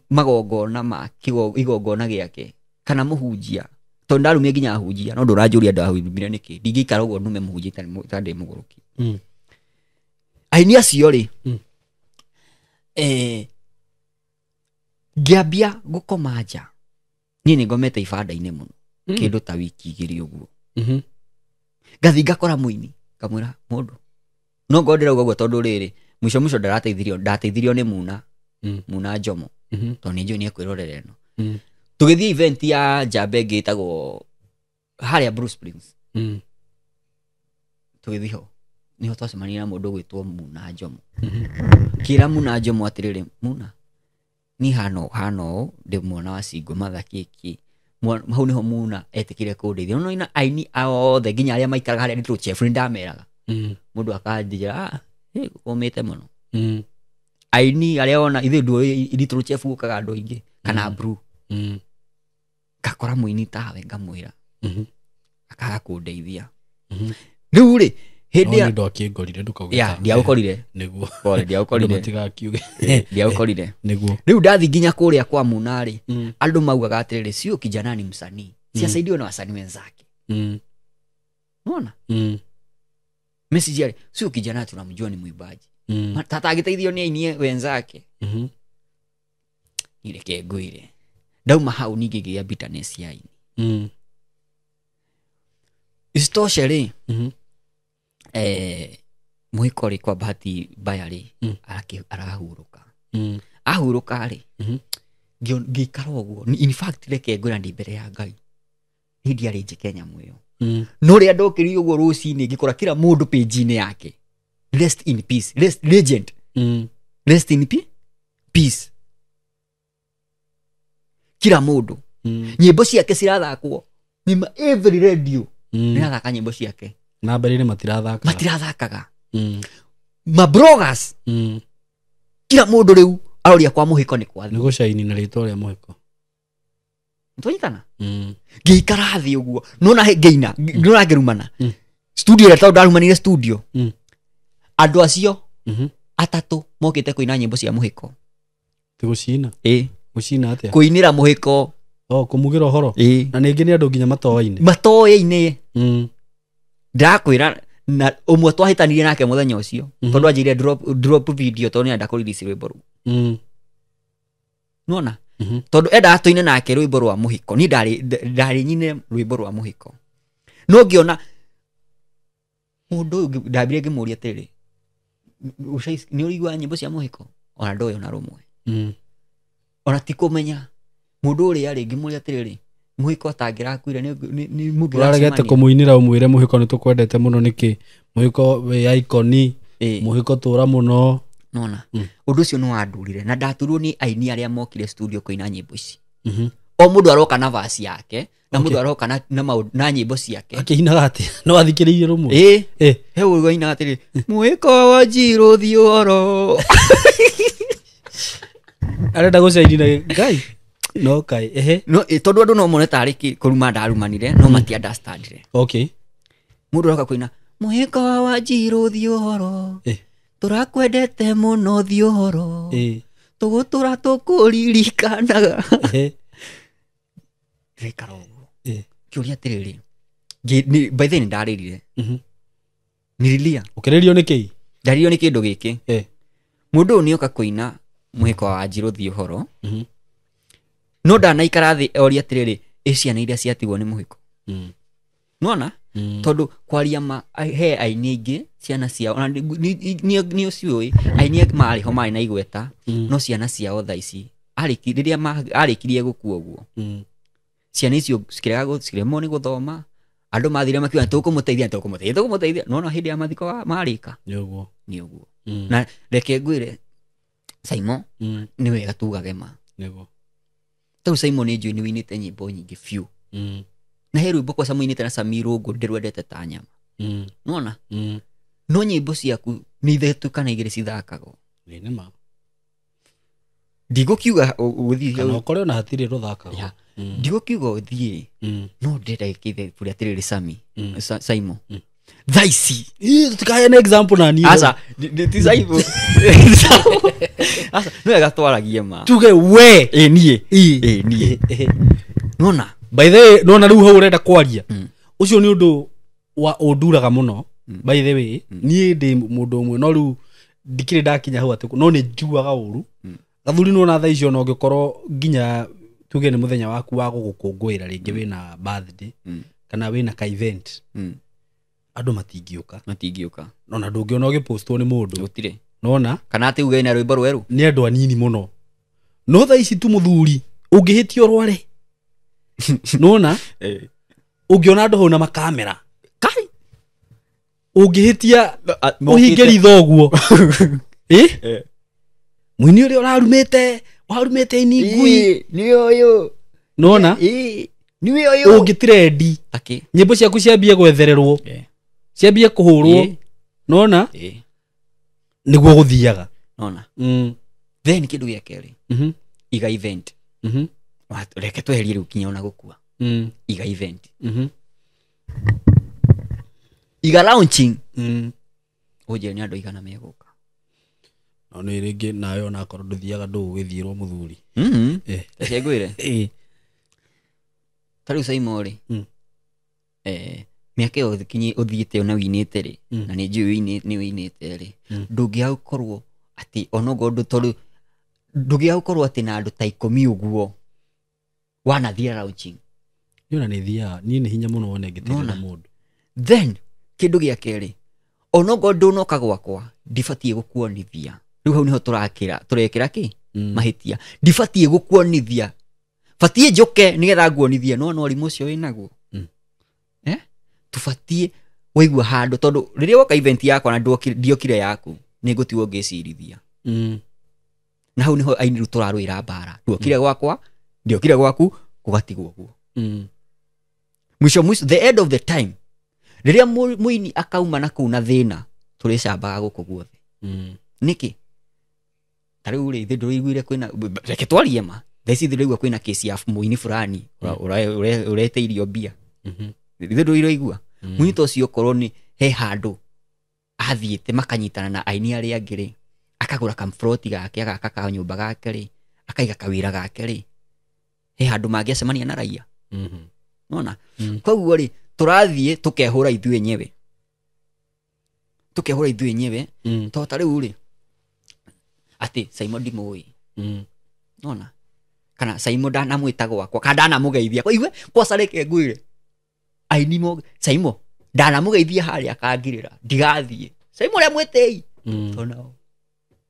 magongona ma igongona gĩake kana mũhunjia, tondũ ndarumire nginya ahunjia, no ndũranjũria ndahurumire nĩkĩ. Ndingĩikara ũguo ndume mũhunjia itarĩ ndĩ mũgũrũki. Aini acio rĩ, ngĩambia gũkoma nja. Niĩ nĩ ngomete ibanda-inĩ mũno, kĩndũ ta wiki 2 ũguo. Ngathiĩ ngakora mũini, ngamwĩra mũndũ, no ngorwo ndĩrauga ũguo tondũ rĩrĩ, mũico mũico ndateithirio nĩ Muna, Muna Njomo, tondũ nĩ njũĩ nĩ ekwĩrorera ĩno. Tũgĩthiĩ event ya njamba ĩngĩ ĩtagwo harĩa Blue Springs. Tũgĩthiĩ ho, nĩho twacemanirie na mũndũ ũgwĩtwo Muna Njomo. Kĩra Muna Njomo atĩrĩrĩ, Muna, niĩ hana ũũ, hana ũũ, ndĩ mwana wa single mother kĩkĩ. Hau nĩho Muna etĩkĩre kũndeithia. No ina aini othe nginya arĩa maikaraga harĩa Little Chef nĩ ndameraga. Mũndũ akanjĩra, ũmĩte mũno. Aini arĩa ona ithuĩ ndũĩ Little Chef gũkaga andũ aingĩ kana Blue. Ngakora mũini tawe ngamwĩra. Akaga kũndeithia. Rĩu rĩ, hĩndĩ No ya nĩ ũndũ akĩngorire, ndũkauge Ya, ta- ndiagũkorire. Nĩguo. Pole, ndiagũkorire. Andũ matigakiuge. Ndiagũkorire. Nĩguo. Rĩu ndathiĩ nginya kũrĩa kwa Muna rĩ, andũ maugaga atĩrĩrĩ, sio kijana ni msanii. Si asaidiwe na wasanii wenzake. Unaona? Message yale, sio kijana tunamjua ni mwimbaji. Tata agĩteithio nĩ aini wenzake. Nireke ngwĩre. Ndauma hau ningĩ ngĩgĩa bitterness ya aini. Isitoshe rĩ, mũhiko rĩ, kwa bahati mbaya rĩ, arahurũka. Ahurũka rĩ, ngĩikara ũguo. In fact, reke ngwĩra ndĩ mbere ya Ngai. Niĩ ndiarĩ njĩke nyamũ ĩyo. No rĩrĩa ndokĩrire ũguo rũcinĩ, ngĩkora kila mũndũ page-inĩ yake. Rest in peace. Rest, legend. Rest in peace. Kila mũndũ. Nyĩmbo ciake cirathakwo nĩma every radio nĩrathaka nyĩmbo ciake. Na mbere-inĩ matirathakaga. Matirathakaga. Mabloggers kila mũndũ rĩu aroria kwa mũhĩko nĩ kwathi. Nĩ gũcaini na rĩtwa rĩa mũhĩko. Twanyitana? Ngĩikara thĩ ũguo nona ngĩina nona ngĩrumana studio ĩrĩa tondũ ndarumanire studio andũ acio atatũ mokĩte kũina nyĩmbo cia mũhĩko. Ti gũcina? Gũcina atĩa? Kũinĩra mũhĩko. Oh, kũmugĩra ũhoro. Na ningĩ nĩ andũ nginya matoaine. Matoaine. Ndĩrakwĩra na ũmwe twahĩtanirie nake mũthenya ũcio tondũ anjĩrire drop video tondũ nĩenda kũ-release rwĩmbo rũu. Nĩwona? Tondũ endaga tũine nake rwĩmbo rwa mũhĩko. Niĩ ndarĩ nyine rwĩmbo rwa mũhĩko. No ngĩona mũndũ ũyũ ndambire ngĩmũria atĩrĩrĩ, nĩ ũraigua nyĩmbo cia mũhĩko? Ona ndoĩ ona rũmwe. Ona ti kũmenya mũndũ ũrĩa rĩ, ngĩmũria atĩrĩrĩ, mũhĩko atangĩrakuire nĩ mũngĩracemania. Ũraregete kũmũinĩra ũmwĩre mũhĩko nĩ tũkwendete mũno nĩkĩ? Mũhĩko wĩ icon, mũhĩko tũra mũno. Nona ũndũ ũcio nĩ wandurire na ndaturwo nĩ aini arĩa mokire studio kũina nyĩmbo ici. O mũndũ aroka na verse yake na mũndũ aroka na nyĩmbo ciake. Akĩinaga atĩa? No athikĩrĩirie rũmwe? He ũguo ainaga atĩrĩ, mũhĩko wa Njirũ thiĩ ũhoro. Arenda gũcaini na Ngai. No kai ehe. No tondũ andũ no mone tarĩ kũruma ndarumanire no mati understandire. Okay. Mũndũ aroka kũina mũhĩko wa Njirũ thiĩ ũhoro. Tũrakwendete mũno thiĩ ũhoro. Tũgũtũra tũkũririkanaga. Ndĩraikara ũguo. Kĩũria atĩrĩrĩ, by the way nĩ ndarĩrire. Nililia. Ũkĩrĩrio nĩ kĩĩ? Ndarĩrio nĩ kĩndũ gĩkĩ. Mũndũ ũyũ nĩoka kũina mũhĩko wa Njirũ thiĩ ũhoro. No ndanaikara thĩ oria atĩrĩrĩ, ĩ ciana iria ciatigwo nĩ mũhĩko. Nĩwona? Tondũ kwaria ma he aini aingĩ ciana ciao ona nĩ ũciũĩ aini marĩ ho marĩ na igweta no ciana ciao thaa ici rĩrĩa arĩkirie gũkua ũguo ciana icio cikĩremwo nĩ gũthoma andũ mathire makiuga tũkũmũteithia tũkũmũteithia tũkũmũteithia nona hĩndĩ ya mathiko marĩka nĩ ũguo nĩ ũguo. Na reke ngwĩre Simon nĩ wega tugage ma nĩguo tondũ Simon nĩ njũĩ nĩ wĩinĩte nyĩmbo nyingĩ biũ. Na he rwĩmbo kwa Samuinĩte na Sami Rũngũ ndĩrwendete ta nyama. Nĩwona? No nyĩmbo ciaku nĩ ithatũ kana igĩrĩ cithakagwo. Nĩ ma. Ndigũkiuga ũthiĩ kana ũkore ona hatirĩ rũthakagwo. Ndigũkiuga ũthiĩ no ndĩrenda gĩkĩthe kũrĩa atĩrĩrĩ Sami Simon. Thaa ici. Tũtikaheane example na niĩ. Aca, ti Simon. Aca, no wega twaragie ma. Tuge we. Ĩ niĩ. Ĩ niĩ. Nĩwona? By the way, nona rĩu hau ũrenda kwaria. Ũcio nĩ ũndũ wa ũnduraga mũno. By the way, niĩ ndĩ mũndũ ũmwe no rĩu ndikĩrĩ ndakinya hau atĩ no nĩ njiguaga ũru. Gathuri nĩwona thaa icio ona ũngĩkorwo nginya tuge nĩ mũthenya waku wa gũgũkũngũĩra rĩngĩ wĩna birthday kana wĩna ka event. Andũ matingĩũka. Matingĩũka. Ona ndũngĩona ũgĩpostwo nĩ mũndũ. Gũtirĩ. Nona? Kana atĩ uge wĩna rwĩmbo rwerũ. Nĩ andũ anini mũno. No thaa ici tu mũthuri ũngĩhĩtia ũrware. Nona? Ũngĩona andũ hau na makamera. Kai. Ũngĩhĩtia ũhinge ritho ũguo. Mũini ũrĩa ũrarumĩte, warumĩte ini ngui. Nĩ ũyũ. Nona? Nĩ ũyũ. Ũngĩtrendi. Takĩ. Nyĩmbo ciaku ciambie gwethererwo. Ciambie kũhũrwo. Nona? Nĩguo gũthiaga. Nona? Then kĩndũ gĩa kerĩ. Iga event. Reke tweherie rĩu kinya ona gũkua. Iga event. Iga launching. Ũnjĩre nĩ andũ aigana megũka. No nĩ rĩngĩ nawe onakorwo ndũthiaga ndũgũgĩthiĩrwo mũthuri. Reke ngwĩre. Ta rĩu Simon rĩ. Mĩaka ĩyo kinyi ũthiĩte ona wĩinĩte rĩ, na nĩ njũĩ nĩ wĩinĩte rĩ, ndũngĩaga gũkorwo atĩ onokorwo ndũ tondũ ndũngĩaga gũkorwo atĩ na andũ ta 10 ũguo wanathiĩ launching. Niĩ ona nĩ thiaga, niĩ nĩ hinya mũno wone ngĩtĩrĩra mũndũ. Then kĩndũ gĩa kerĩ, onokorwo ndũnoka gwakwa ndibatiĩ gũkuonithia. Rĩu hau nĩho tũrekĩra kĩ? Mahĩtia. Ndibatiĩ gũkuonithia. Batiĩ njoke nĩgetha nguonithie no no ũrimũ ũcio wĩnaguo. Tũbatiĩ waigua handũ tondũ rĩrĩa woka event yakwa na ndiokire yaku nĩ ngũtigwo ngĩcirithia. Na hau nĩho aini rĩu tũrarũĩra mbara. Ndiokire gwakwa, ndiokire gwaku, Gũgatigwo ũguo. Mwisho mwisho, the end of the time, rĩrĩa mũini akauma na kũu na thĩna, tũrĩcambaga gũkũ guothe. Nĩkĩ? Ta rĩu rĩ, ithuĩ ndũraiguire kwĩna, reke twarie ma, thaa ici ithuĩ ndũraigua kwĩna kesi ya mũini fulani ũretĩirio mbia. Ithuĩ ndũraigua. Mũini ta ũcio okorwo nĩ he handũ athiĩte makanyitana na aini arĩa angĩ rĩ, akagũra kamburoti gake, agaka kanyũmba gake rĩ, akaiga kawĩra gake rĩ, he handũ mangĩacemania na raia. Nona? Koguo rĩ, tũrathiĩ tũkehũra ithuĩ enyewe. Tũkehũra ithuĩ enyewe. To ta rĩu rĩ, atĩ Simon ndimũĩ. Nona? Kana Simon ndanamwĩta gwakwa, kana ndanamũgeithia. Kwa igue, kwaca reke ngwĩre. Aini mo, Simon, ndanamũgeithia harĩa akangirĩra, ndigathiĩ. Simon ũrĩa mwĩtĩi. Tondũ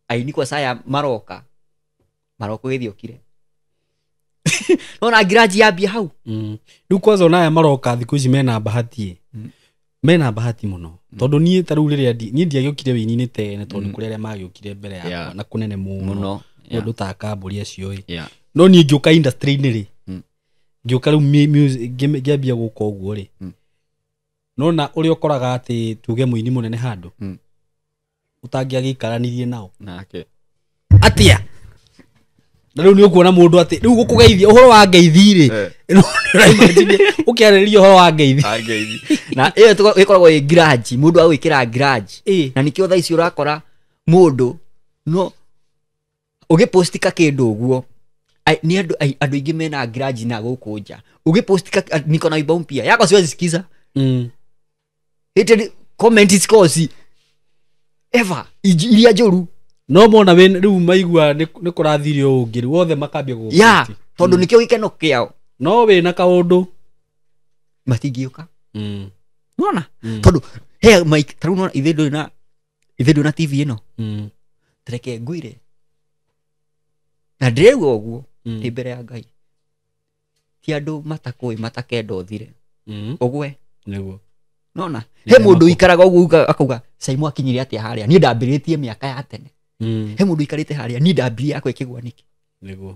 aini kwa saya maroka. Maroka gĩthiĩ ũkire. Nona ngiraji yambia hau. Rĩu kwanza ona aya maroka thikũ ici mena bahati. Mena bahati mũno. Tondũ niĩ ta rĩu rĩrĩa niĩ ndiagĩũkire wĩini-inĩ tene, tondũ kũrĩ arĩa magĩũkire mbere yakwa na kũnene mũno. Nĩ ũndũ ta kambũri acio ĩ. No niĩ ngĩũka industry-inĩ rĩ, ngĩũka rĩu music, ngĩambia gũka ũguo rĩ. Nona ũrĩa ũkoraga atĩ tuge mũini mũnene handũ, ũtangĩagĩikaranirie nao. Nake. Atia? Na rĩu nĩ ũkuona mũndũ atĩ rĩu gũkũgeithia ũhoro wa ngeithi rĩ, ũkĩarĩrĩria ũhoro wa ngeithi. Na ĩyo ĩkoragwo ĩ ngiraji, mũndũ agwĩkĩra ngiraji. Na nĩkĩo thaa ici ũrakora mũndũ no ũgĩpostika kĩndũ ũguo, nĩ andũ aingĩ mena ngiraji na gũkũ nja. Ũgĩpostika niko na wimbo mpya yako siwezi sikiza. Ĩtĩ comment cikoci ever iria njũru. No mona wĩ rĩu maigua nĩ kũrathire ũũ ũngĩ, rĩu othe makambia gũgũposti. Ya, tondũ nĩkĩo gĩkeno kĩao. No wĩna kaũndũ matingĩũka. Nona? Tondũ he mic, ta rĩu nona ithuĩ ndũrĩ na, ithuĩ ndũrĩ na TV ĩno. Reke ngwĩre. Na ndĩrauga ũguo, ndĩ mbere ya Ngai. Ti andũ matakũĩ matakenda ũthire. Ũgwe. Nĩguo. Nona? He mũndũ ũikaraga ũguo akauga, Simon akinyire atĩa harĩa? Niĩ ndambĩrĩtie mĩaka ya tene. He mũndũ ũikarĩte harĩa, niĩ ndambirie yakwa ĩkĩgwa nĩkĩ? Nĩguo.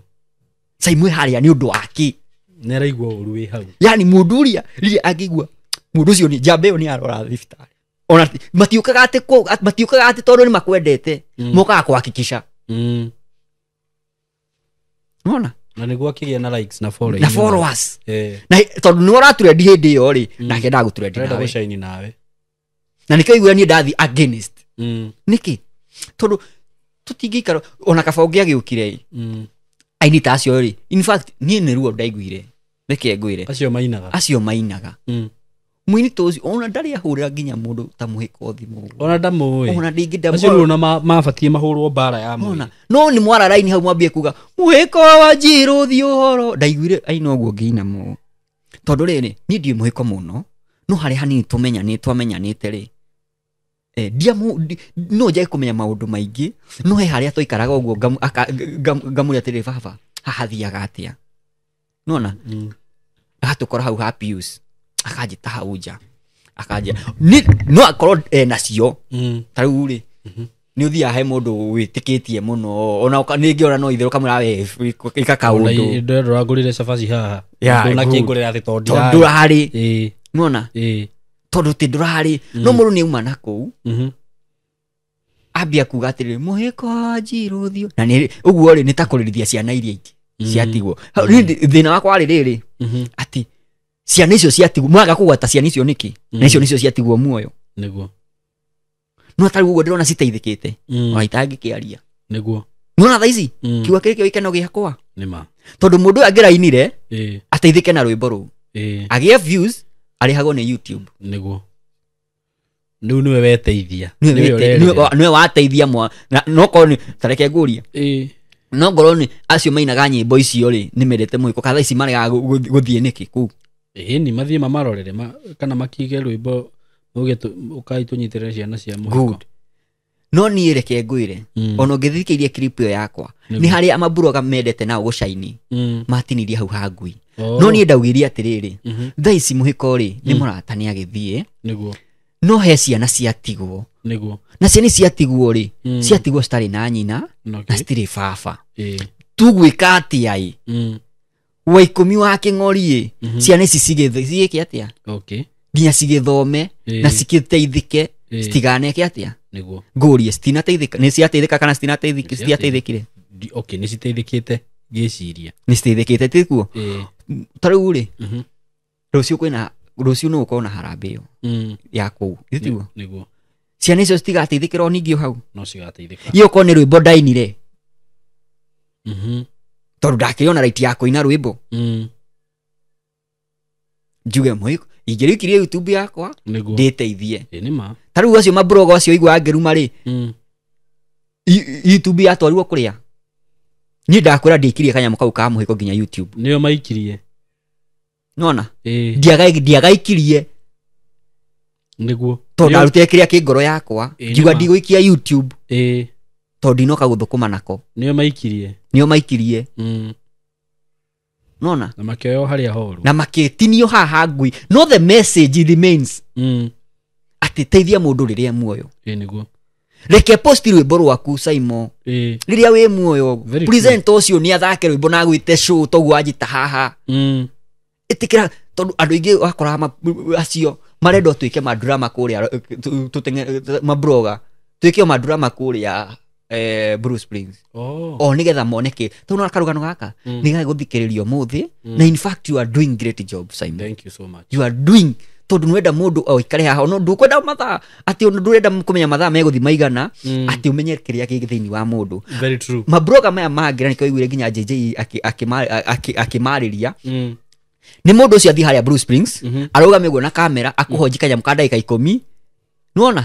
Simon harĩa nĩ ũndũ wa kĩ? Nĩ araigua ũru wĩ hau. Yaani mũndũ ũrĩa rĩrĩa angĩigua, mũndũ ũcio nĩ njamba ĩyo nĩ arora thibitarĩ. Ona matiũkaga atĩ matiũkaga atĩ tondũ nĩ makwendete, mokaga kũhakikisha. Nona? Na nĩguo akĩgĩa na likes na followers. Na followers. Na tondũ nĩ ũratrendi hĩndĩ ĩyo rĩ, nake ndagũtrendi Arenda nawe. gũcaini nawe. Na nĩkĩo aiguaga niĩ ndathiĩ against. Nĩkĩ? Tondũ tũtingĩikara ona kaba ũngĩ agĩũkire ĩ. Aini ta acio rĩ, in fact niĩ nĩ ruo ndaiguire. Reke ngwĩre. Acio mainaga. Acio mainaga. Mũini ta ũcio ona ndarĩ ahũrĩra nginya mũndũ ta mũhĩko thimũ. Ona ndamũĩ. Ona ndingĩ Acio rĩu ona mabatiĩ mahũrwo mbara ya mwĩrĩ. Ona. No nĩ mwara raini hau mwambie kuga mũhĩko wa Njirũ thiĩ ũhoro. Ndaiguire aina ũguo ngĩina mũno. Tondũ rĩrĩ, niĩ ndiũĩ mũhĩko mũno, no harĩa hanini twamenyanĩte rĩ, no njage kũmenya maũndũ maingĩ, no he harĩa twaikaraga ũguo ngamũria atĩrĩrĩ, baba, haha thiaga atĩa? Nona? Agatũkora hau ha Pius, akanjĩta hau nja, akanjĩra, no akorwo nacio. Ta rĩu rĩ, nĩ ũthiaga he mũndũ wĩtĩkĩtie mũno, ona ningĩ ona no itherũ kamwĩra we, ĩka kaũndũ. Ona ndĩrenda ũrangũrĩre cabaci haha. Ya, Ndũna good. kĩngũrĩra atĩ tondũ Tondũ ndirarĩ. ndũrarĩ. Nona? Tondũ ti ndũrarĩ. No mũndũ nĩ auma na kũu. Ambia kuga atĩrĩrĩ, mũhĩko wa Njirũ thiũ. Na nĩ ũguo rĩ, nĩ ta kũrĩrithia ciana iria ingĩ ciatigwo. Hau, niĩ thĩna wakwa warĩ rĩrĩ, atĩ ciana icio ciatigwo, mwaga kũgwata ciana icio nĩkĩ? Na icio nĩcio ciatigwo muoyo. Nĩguo. No tarĩu ũguo ndĩrona citeithĩkĩte. Ona itangĩkĩaria. Nĩguo. Nĩwona thaa ici? Kiugo kĩrĩ kĩo gĩkeno gĩakwa. Nĩma. Tondũ mũndũ ũyũ angĩrainire, ateithĩke na rwĩmbo rũu. Agĩe views, arĩhagwo nĩ YouTube. Nĩguo. Rĩu nĩwe weteithia. Nĩwe Nĩwe ũrerĩra. nĩwe wateithia mwa-, na, no korwo nĩ, ta reke ngũrie. No ngorwo nĩ acio mainaga nyĩmbo icio rĩ, nĩ mendete mũhĩko, kana thaa ici maregaga gũthiĩ nĩkĩ kũu? Ĩni, mathiĩ mamarorere, kana makige rwĩmbo, mauge ũkai tũnyitĩrĩre ciana cia mũhĩko. Good. No niĩ reke ngwĩre, ona ũngĩthikĩrĩria clip ĩyo yakwa, nĩ harĩa maburoga mendete nao gũcaini, matinirie hau ha ngui. No niĩ ndaugirie atĩrĩrĩ, thaa ici mũhĩko rĩ, nĩ mũrata nĩ agĩthiĩ. No he ciana ciatigwo. Na ciana ciatigwo rĩ, ciatigwo citarĩ na nyina, na citirĩ baba. Tugwĩka atĩa ĩ? Wa 10 wa kĩng'ori ĩ, ciana ici cigĩke atĩa? Okay. Nginya cigĩthome na cigĩteithĩke, citiganeke atĩa? Nĩguo. Ngũrie citinateithĩka, nĩ ciateithĩka kana citinateithĩka? Citiateithĩkire. Okay, nĩ citeithĩkĩte ngĩciria. Nĩ citeithĩkĩte, tikuo? Ta rĩu rĩ, rũciũ kwĩna, rũciũ no ũkorwo na harambee ĩyo ya kũu, tiguo? Nĩguo. Ciana icio citigateithĩkĩra o ningĩ o hau. No cigateithĩka. Iyo korwo nĩ rwĩmbo ndainire, tondũ ndakĩrĩ ona right ya kũina rwĩmbo, njuge mũhiko ingĩrĩkirie YouTube yakwa Nĩguo. ndĩteithie. Ĩ nĩ ma. Ta rĩu acio mablogo acio igua ngĩruma rĩ, YouTube yatwarirwo kũrĩa, niĩ ndakwĩra ndĩkirie kanyamũ kau ka mũhiko nginya YouTube. Nĩo maikirie. Nona ndiagaikirie. Nĩguo. Tondũ ndarutire kĩrĩa kĩ ngoro yakwa, ngiuga nĩma. ndigũikia YouTube tondũ ndinoka gũthũkũma nako. Nĩo maikirie. Nĩo maikirie. Nona Na makĩoywo harĩa horu. Na makĩtinio haha ngui, no the message remains atĩ teithia mũndũ rĩrĩa muoyo. Ĩ nĩguo. Reke post rwĩmbo rwaku, Simon, rĩrĩa wĩ muoyo. Very Present ũcio nĩ athake rwĩmbo na agwĩte show toguo anjĩta haha. Ĩtĩkĩra, tondũ andũ aingĩ wakora acio marenda tuĩke madrama kũrĩa, mabloga tuĩke o madrama kũrĩa Blue Springs. O nĩgetha moneke tondũ karũgano gaka nĩ gagũthikĩrĩrio ũmũthĩ. Na in fact you are doing great job, Simon. Thank you so much. You are doing, tondũ nĩwenda mũndũ oikare haha, no ndũkwenda mathaa atĩ ndũrenda kũmenya mathaa megũthi maigana atĩ ũmenye kĩrĩa gĩ thĩinĩ wa mũndũ. Very true. Mabloga maya mangĩ, na nĩkĩo waiguire nginya JJ akĩmarĩria, nĩ mũndũ ũcio athiĩ harĩa Blue Springs, arũgame ũguo na kamera, akũhonji kanyamũ ka ndagĩka 10, nĩwona?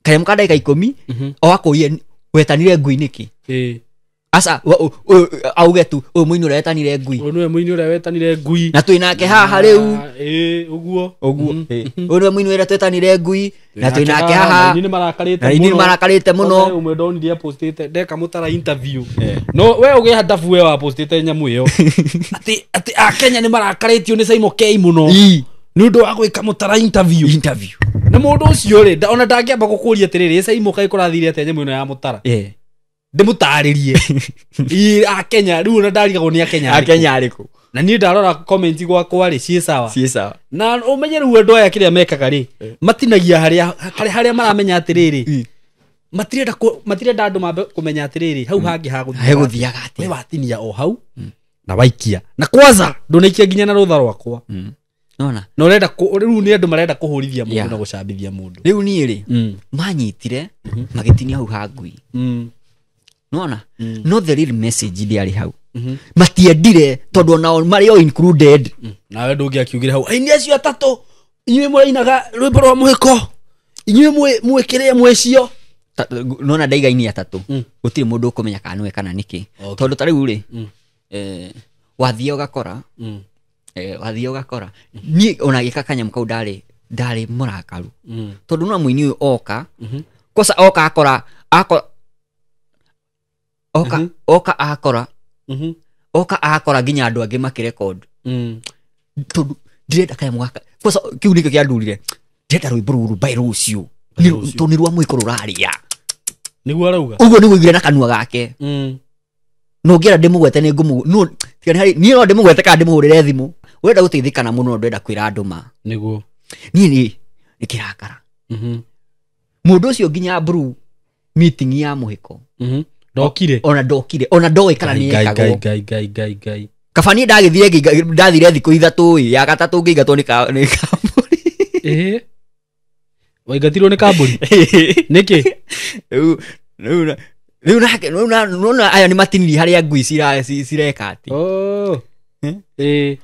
Kanyamũ ka ndagĩka 10, o akũrie wetanire ngui nĩkĩ? Aca auge tu ũyũ mũini ũrĩa wetanire ngui. Ũyũ nĩwe mũini ũrĩa wetanire ngui. Na twĩ nake haha rĩu. Ũguo. Ũguo. Ũyũ nĩwe mũini ũrĩa twetanire ngui na twĩ nake haha. Na aini nĩmarakarĩte Na aini mũno. nĩmarakarĩte mũno. Kwanza ũmwe ndonire apostĩte ndeka mũtara interview. No we ũgĩa ndabu we wapostĩte nyamũ ĩyo. Atĩ Akenya nĩmarakarĩtio nĩ Simon K mũno. Nĩ ũndũ wa gwĩka mũtara interview. Interview. Na mũndũ ũcio rĩ, ona ndangĩamba gũkũria atĩrĩrĩ, Simon K kũrathire atĩa nyamũ ĩno ya mũtara? Ndĩmũtarĩrie. Ĩ, Akenya, rĩu ona ndarigagwo nĩ Akenya arĩkũ. Akenya arĩkũ? Na niĩ ndarora comment gwakwa rĩ, ciĩ sawa. Ciĩ sawa. Na ũmenye rĩu andũ aya kĩrĩa mekaga rĩ, matinagia harĩa maramenya atĩrĩrĩ, matirenda andũ mambe kũmenya atĩrĩrĩ, hau hangĩ hagũthiaga. Hegũthiaga atĩa? We watinia o hau na waikia. Na kwanza ndũnaikia nginya na rũtha rwakwa. Nona. Na ũrenda rĩu nĩ andũ marenda kũhũrithia mũndũ na gũcambithia mũndũ. Rĩu niĩ rĩ, manyitire magĩtinia hau ha ngui. Nona? No the real message ndĩarĩ hau. Matiendire tondũ onao marĩ o included. Nawe ndũngĩakiugire hau, aini acio atatũ inyuĩ mũrainaga rwĩmbo rwa mũhĩko, inyuĩ mwĩkĩrĩe mwĩcio. Nona ndaiga aini atatũ, gũtirĩ mũndũ ũkũmenya kana nĩwe kana nĩkĩ. Tondũ ta rĩu rĩ, wathiĩ ũgakora, wathiĩ ũgakora niĩ ona gĩka kanyamũ kau ndarĩ mũrakaru. Tondũ no mũini ũyũ oka, kosa oka akora, oka, oka akora, oka akora nginya andũ angĩ makĩrecord. Tondũ ndirenda kanyamũ gaka, kosa kĩu nĩkĩo kĩandurire, ndĩrenda rwĩmbo rũrũ by rũciũ. Tondũ nĩ rwa mũhĩko rũrarĩa. Nĩguo arauga. Ũguo nĩguo augire na kanua gake. No ngĩenda ndĩmũgwete nĩ ngũmũ-, no, tiga nĩ harĩ, niĩ no ndĩmũgwete kana ndĩmũhũrĩre thimũ. Ũrenda gũteithĩka na mũno, ndũrenda kwĩra andũ ma. Nĩguo. Niĩ nĩ kĩrakara. Mũndũ ũcio nginya Blue meeting ya mũhĩko. Ndokire. Ona ndokire, ona ndoĩ kana nĩ Ngai, ekagwo. Ngai, Ngai, Ngai, Ngai, Ngai. Kaba niĩ ndagĩthire ngĩinga-, ndathire thikũ ithatũ ĩ, ya gatatũ ngĩingatwo nĩ nĩ kambũri. Waingatirwo nĩ kambũri? Nĩkĩ? Rĩu, rĩu na, rĩu nake, rĩu na, nona aya nĩ matinirie harĩa ngui cireka atĩ.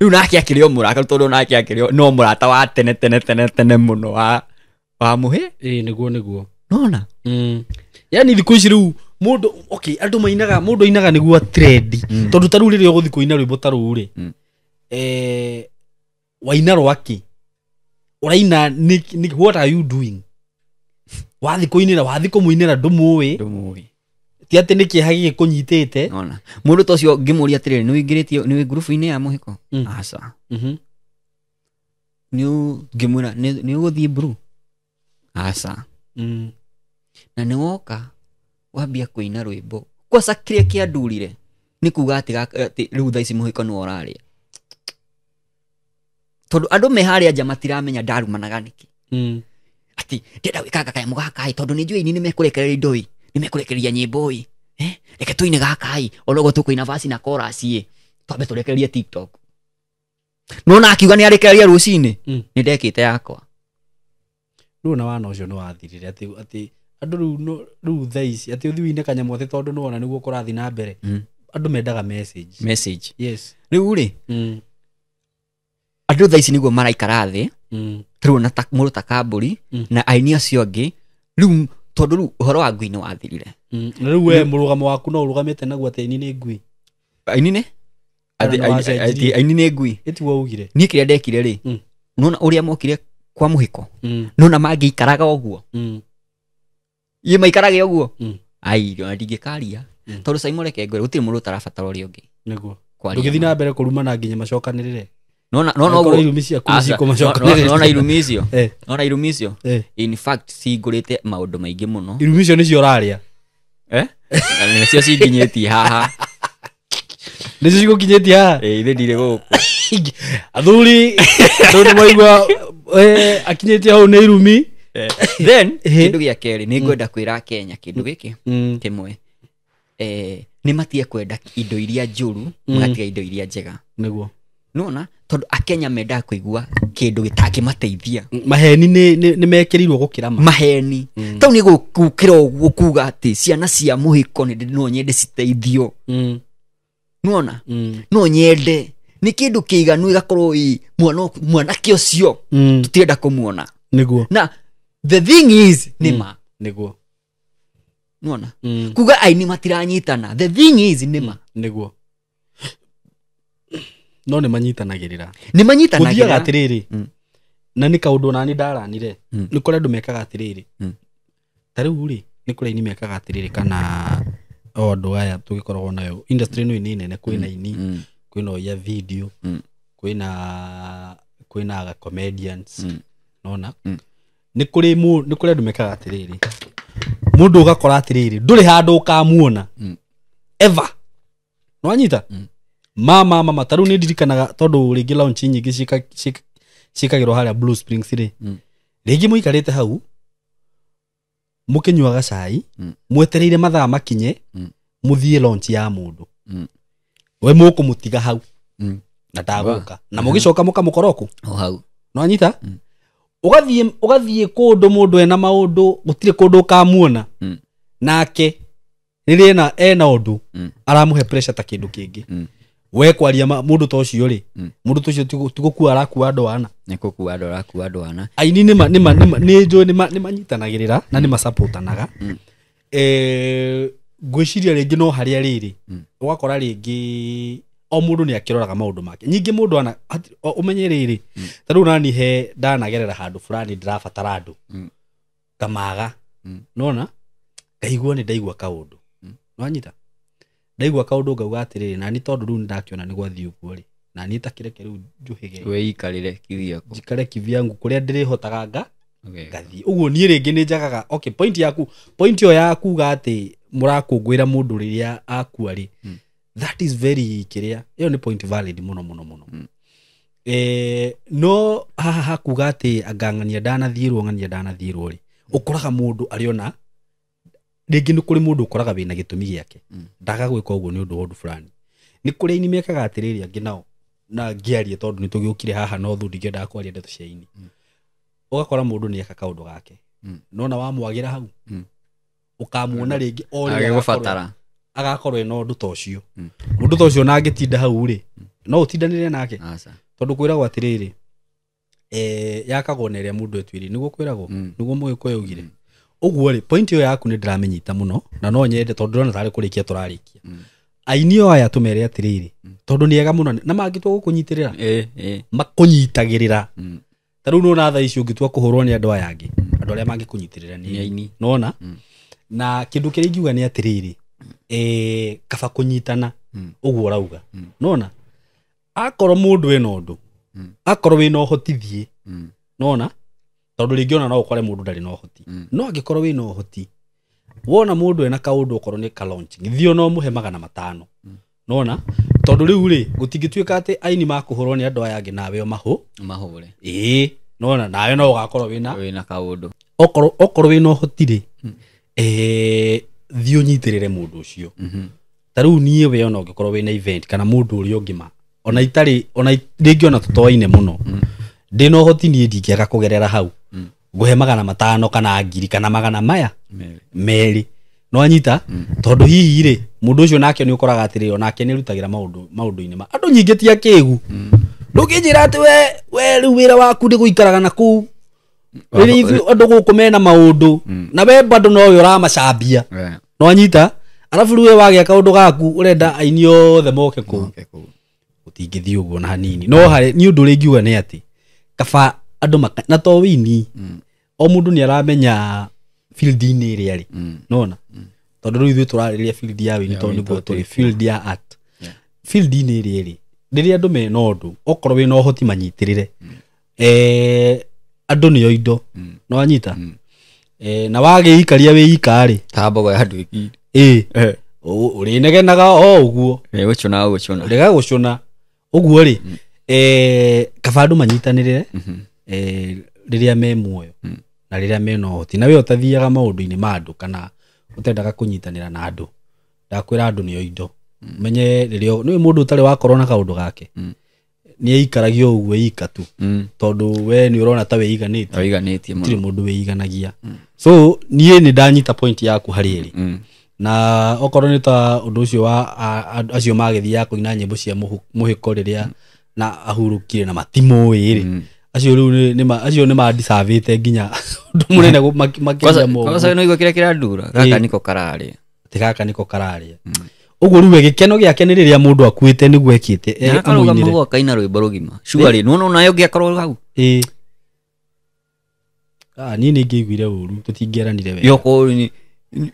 Rĩu nake akĩrĩ o mũrakaru tondũ nake akĩrĩ o, no mũrata wa tene, tene, tene, tene mũno wa mũhĩ. Nĩguo, nĩguo. Nona? Yaani thikũ ici rĩu mũndũ, okay, andũ mainaga, mũndũ ainaga nĩguo trend. Tondũ ta rĩu rĩrĩa ũgũthiĩ kũina rwĩmbo ta rũu rĩ, waina rwakĩ? Ũraina nĩ, what are you doing? Wathiĩ kũinĩra, wathiĩ kũmũinĩra ndũmũĩ. Ndũmũĩ. Ti atĩ nĩ kĩeha gĩgĩkũnyitĩte. Nona. Mũndũ ta ũcio ngĩmũria atĩrĩrĩ, nĩ ũingĩrĩtio, nĩ wĩ ngurubu-inĩ ya mũhĩko? Aca. Nĩ ngĩmwĩra, nĩ ũgũthiĩ Blue? Aca. Na nĩ woka wambia kũina rwĩmbo. Kwanza kĩrĩa kĩandurire, Nĩ kuga atĩ atĩ rĩu thaa ici mũhiko nĩwe ũrarĩa. Tondũ andũ me harĩa nja matiramenya ndarumanaga nĩkĩ. Atĩ ndĩrenda gwĩkanga kanyamũ gaka ĩ, tondũ nĩ njũĩ aini nĩ mekũrekereria indo ĩ, nĩ mekũrekereria nyĩmbo ĩ. Reke tũine gaka ĩ, ona ũguo tũkũina verse na chorus ĩ, twambe tũrekererie TikTok. Nona akiuga nĩ arekereria rũcinĩ, nĩ ndekĩte yakwa. Rĩu ona wana ũcio nĩ wathirire atĩ andũ rĩu rĩu thaa ici atĩ ũthiĩ ũine kanyamũ atĩ tondũ nĩwona nĩguo kũrathiĩ na mbere. Andũ mendaga message. Message. Yes. Rĩu rĩ, andũ thaa ici nĩguo maraikara thĩ, rĩu ona mũndũ ta Kambũri, na aini acio angĩ, rĩu tondũ rĩu ũhoro wa ngui nĩ wathirire. Na rĩu we mũrũgamo waku no ũrũgamĩte naguo atĩ aini nĩ ngui. Aini nĩ? Atĩ aini nĩ ngui. Ĩtiguo ugire. Niĩ kĩrĩa ndekire rĩ, nona ũrĩa mokire kwa mũhiko, nona mangĩikaraga ũguo. Ĩ maikarage ũguo. Ai, ona ndingĩkaria. Tondũ Simon reke ngwĩre, gũtirĩ mũndũ ũtarabatara ũrĩa ũngĩ. Nĩguo. Ndũgĩthiĩ na mbere kũrumana nginya macokanĩrĩre. Nona ũguo. Irumi ciaku nĩ cikũmacokanĩrĩra. Nona irumi icio. Nona irumi icio. In fact cingũrĩte maũndũ maingĩ mũno. Irumi icio nĩcio ũrarĩa. Nĩcio cinginyĩtie haha. Nĩcio cigũkinyĩtie haha. Ithe ndirĩ gũkũ. Athuri, andũ nĩ maigua, akinyĩtie hau nĩ irumi. Then kĩndũ gĩa kerĩ nĩ ngwenda kwĩra Kenya kĩndũ gĩkĩ kĩmwe. Nĩ matige kwenda indo iria njũru, magatiga indo iria njega. Nĩguo. Nona tondũ Akenya mendaga kũigua kĩndũ gĩtangĩmateithia. Maheni nĩ mekĩrĩirwo gũkĩra ma. Maheni. Tau nĩ gũkĩra ũguo kuga atĩ ciana cia mũhiko nĩ no nyende citeithio. Nona? No nyende. Nĩ kĩndũ kĩiganu ĩgakorwo ĩ mwanake ũcio tũtirenda kũmuona. Nĩguo. Na the thing is nĩ ma. Nĩguo. Nona? Kuga aini matiranyitana. The thing is nĩ ma. Nĩguo. No nĩ manyitanagĩrĩra. Nĩ manyitanagĩrĩra. Gũthiaga atĩrĩrĩ. Na nĩ kaũndũ nani ndaranire. Nĩ kũrĩ andũ mekaga atĩrĩrĩ. Ta rĩu rĩ, nĩ kũrĩ aini mekaga atĩrĩrĩ kana o andũ aya tũgĩkoragwo nayo. Industry ĩno nĩ nene, kwĩna aini, kwĩna oia video, kwĩna comedians. Nona? Nĩ kũrĩ andũ mekaga atĩrĩrĩ. Mũndũ ũgakora atĩrĩrĩ, ndũrĩ handũ ũkamuona. Ever. Nĩwanyita? Mama ta rĩu nĩ ndirikanaga tondũ rĩngĩ launch nyingĩ ciĩkagĩrwo harĩa Blue Springs rĩ. Rĩngĩ mũikarĩte hau mũkĩnyuaga cai, mwetereire mathaa makinye, mũthiĩ launch ya mũndũ. We mũkũmũtiga hau. Na ndagũka. Na mũgĩcoka mũkamũkora kũ? O hau. Nĩwanyita? Ũgathiĩ kũndũ mũndũ ena maũndũ, gũtirĩ kũndũ ũkamuona. Nake rĩrĩa ena ũndũ, aramũhe pressure ta kĩndũ kĩngĩ. We kwaria mũndũ ta ũcio rĩ, mũndũ ta ũcio ti gũkua arakua andũ ana. Nĩ gũkua andũ arakua andũ ana. Aini nĩ njũĩ nĩ manyitanagĩrĩra na nĩ masupportanaga. Ngwĩciria rĩngĩ no harĩa rĩrĩ, ũgakora rĩngĩ o mũndũ nĩ akĩroraga maũndũ make. Nyingĩ mũndũ ana ũmenye rĩrĩ, ta rĩu nani he ndanagerera handũ fulani ndĩrabatara andũ. Ngamaga. Nona? Ngaigua nĩ ndaigua kaũndũ. Nĩwanyita? Ndaigua kaũndũ ngauga atĩrĩrĩ, nani tondũ rĩu nĩndakĩona nĩ gwathiĩ ũguo rĩ, nani takĩreke rĩu njũhĩge. Wĩikarĩre kivyangu. Njikare kivyangu kũrĩa ndĩrĩhotaga ngathiĩ. Ũguo niĩ rĩngĩ nĩ njagaga, okay, point yaku, point ĩyo ya kuga atĩ mũrakũngũĩra mũndũ rĩrĩa akua rĩ, that is very kĩrĩa, ĩyo nĩ point valid mũno mũno mũno. No haha hakuga atĩ anga ng'ania ndanathiĩrwo, ng'ania ndanathiĩrwo rĩ, ũkoraga mũndũ arĩona rĩngĩ nĩ kũrĩ mũndũ ũkoraga wĩna gĩtũmi gĩake. Ndaga gwĩka ũguo nĩ ũndũ wa ũndũ fulani. Nĩ kũrĩ aini mekaga atĩrĩrĩ angĩ nao, na ngĩarie tondũ nĩ tũgĩũkire haha no thu ndingĩendaga kwaria ndeto cia aini. Ũgakora mũndũ nĩ eka kaũndũ gake. Nona wamwagĩra hau, ũkamuona rĩngĩ o rĩrĩa agakorwo ena ũndũ ta ũcio. Mũndũ ta ũcio ona angĩtinda hau rĩ, no ũtindanĩre nake. Tondũ kwĩragwo atĩrĩrĩ, yakagwo na ĩrĩa mũndũ etuĩrĩire. Nĩguo kwĩragwo, nĩguo Mũgĩkũyũ augire. Ũguo rĩ, point ĩyo yaku nĩ ndĩramĩnyita mũno na no nyende tondũ ndĩrona tarĩ kũrĩkia tũrarĩkia. Aini o aya tũmere atĩrĩrĩ, tondũ nĩ ega mũno na mangĩtua gũkũnyitĩrĩra, makũnyitagĩrĩra. Ta rĩu nĩwona thaa ici ũngĩtua kũhũrwo nĩ andũ aya angĩ, andũ arĩa mangĩkũnyitĩrĩra nĩ aini. Nĩwona? Na kĩndũ kĩrĩa ingiuga nĩ atĩrĩrĩ, kaba kũnyitana ũguo ũrauga. Nĩwona? Akorwo mũndũ ena ũndũ, akorwo wĩna ũhoti thiĩ. Nĩwona? Tondũ rĩngĩ ona no ũkore mũndũ ndarĩ na ũhoti. No angĩkorwo wĩna ũhoti, wona mũndũ ena kaũndũ okorwo nĩ ka launching, thiĩ ona ũmũhe 500. Nona tondũ rĩu rĩ gũtingĩtuĩka atĩ aini makũhũrwo nĩ andũ aya angĩ nawe ũmahũ Mahũre. Ĩĩ, nona nawe no ũgakorwo wĩna Wĩna kaũndũ. Okorwo wĩna ũhoti rĩ, thiĩ ũnyitĩrĩre mũndũ ũcio. Ta rĩu niĩ we ona ũngĩkorwo wĩna event kana mũndũ ũrĩa ũngĩ ma ona itarĩ ona rĩngĩ ona tũtoaine mũno, ndĩna ũhoti niĩ ndingĩaga kũgerera hau ngũhe 500 kana 1000 kana magana maya merĩ. No anyita tondũ hihi rĩ mũndũ ũcio nake nĩ ũkoraga atĩrĩ onake nĩ arutagĩra maũndũ-inĩ ma andũ nyingĩ ti akĩgu. Ndũngĩnjĩra atĩ we rĩu wĩra waku nĩ gũikaraga na kũu rĩrĩa ithuĩ andũ gũkũ mena maũndũ na we bado nowe ũramacambia. No anyita arabu rĩu we wagĩa kaũndũ gaku ũrenda aini othe moke kũu, gũtingĩthiĩ ũguo na hanini. No harĩ nĩ ũndũ ũrĩa ingiuga nĩ atĩ kaba andũ na to wĩini o mũndũ nĩ aramenya field-inĩ ĩrĩa arĩ. Nona tondũ rĩu ithuĩ tũrarĩrĩria field ya wĩini tondũ nĩguo tũrĩ field ya art. Field-inĩ ĩrĩa ĩrĩ rĩrĩa andũ mena ũndũ okorwo wĩna ũhoti manyitĩrĩre, andũ nĩo indo. No anyita na wagĩikaria wĩika rĩ ta mbogo ya nduĩki ĩĩ ũrĩnegenaga o ũguo gũcũna gũcũna rega gũcũna ũguo rĩ, kaba andũ manyitanĩrĩre rĩrĩa me muoyo na rĩrĩa mena ũhoti. Na we ũtathiaga maũndũ-inĩ ma andũ kana ũtendaga kũnyitanĩra na andũ, ndakwĩra andũ nĩo indo. Menye rĩrĩa nĩ mũndũ ũtarĩ wakorwo na kaũndũ gake nĩ aikaragio ũguo ika tu tondũ we nĩ ũrona ta wĩiganĩtie, gũtirĩ mũndũ wĩiganagia. So niĩ nĩ ndanyita point yaku harĩ ĩrĩ, na okorwo nĩ ta ũndũ ũcio wa acio magĩthiaga kũina nyĩmbo cia mũhĩko rĩrĩa na ahurũkire na matimũĩ rĩ, acio rĩu nĩ acio nĩ mandicavĩte nginya ũndũ mũnene makĩria mũno. Kwanza no igua kĩrĩa kĩrandura gaka niko kararĩa, atĩ gaka niko kararĩa. Ũguo rĩu we gĩkeno gĩake nĩ rĩrĩa mũndũ akuĩte nĩguo ekĩte amũinĩre akaina rwĩmbo rũgima surely nĩwona onayo ũngĩakorwo hau. Ĩĩ niĩ nĩ ingĩaiguire ũru tũtingĩaranire wega. Yokorwo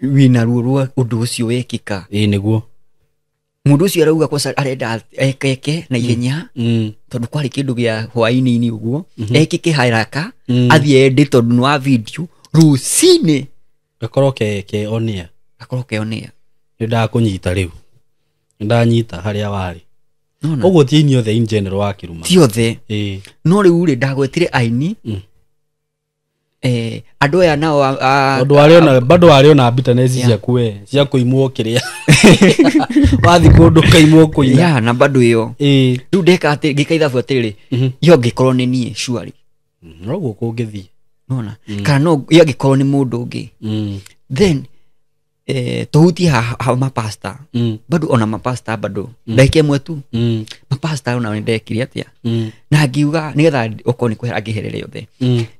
wĩna ruo rwa ũndũ ũcio wekĩka. Ĩĩ nĩguo mũndũ ũcio arauga kosa arenda ekeke na ihenya tondũ kwarĩ kĩndũ gĩa hwaĩ-inĩ ũguo ekĩke haraka athiĩ ende tondũ nĩ wa video rũcinĩ gakorwo ke on air, gakorwo ke on air. Nĩ ndakũnyita rĩu, nĩ ndanyita harĩa warĩ. Ũguo ti aini othe in general wakĩruma, ti othe. No rĩu rĩ ndagwetire aini andũ aya nao tondũ warĩ ona bado warĩ ona bitterness ciaku we cia kũimwo kĩrĩa wathi kũndũ ũkaimwo kũina ya na bado ĩyo. Rĩu ndeka atĩ ngĩka ithabu atĩrĩrĩ, yo angĩkorwo nĩ niĩ surely noguo kũngĩthiĩ, nona kana no yo angĩkorwo nĩ mũndũ ũngĩ then tũhutie ha mapasta bado ona mapasta bado ndagĩka ĩmwe tu mapasta ona ndekire atĩa na ngiuga nĩgetha okorwo nĩ kwehera ngĩherere othe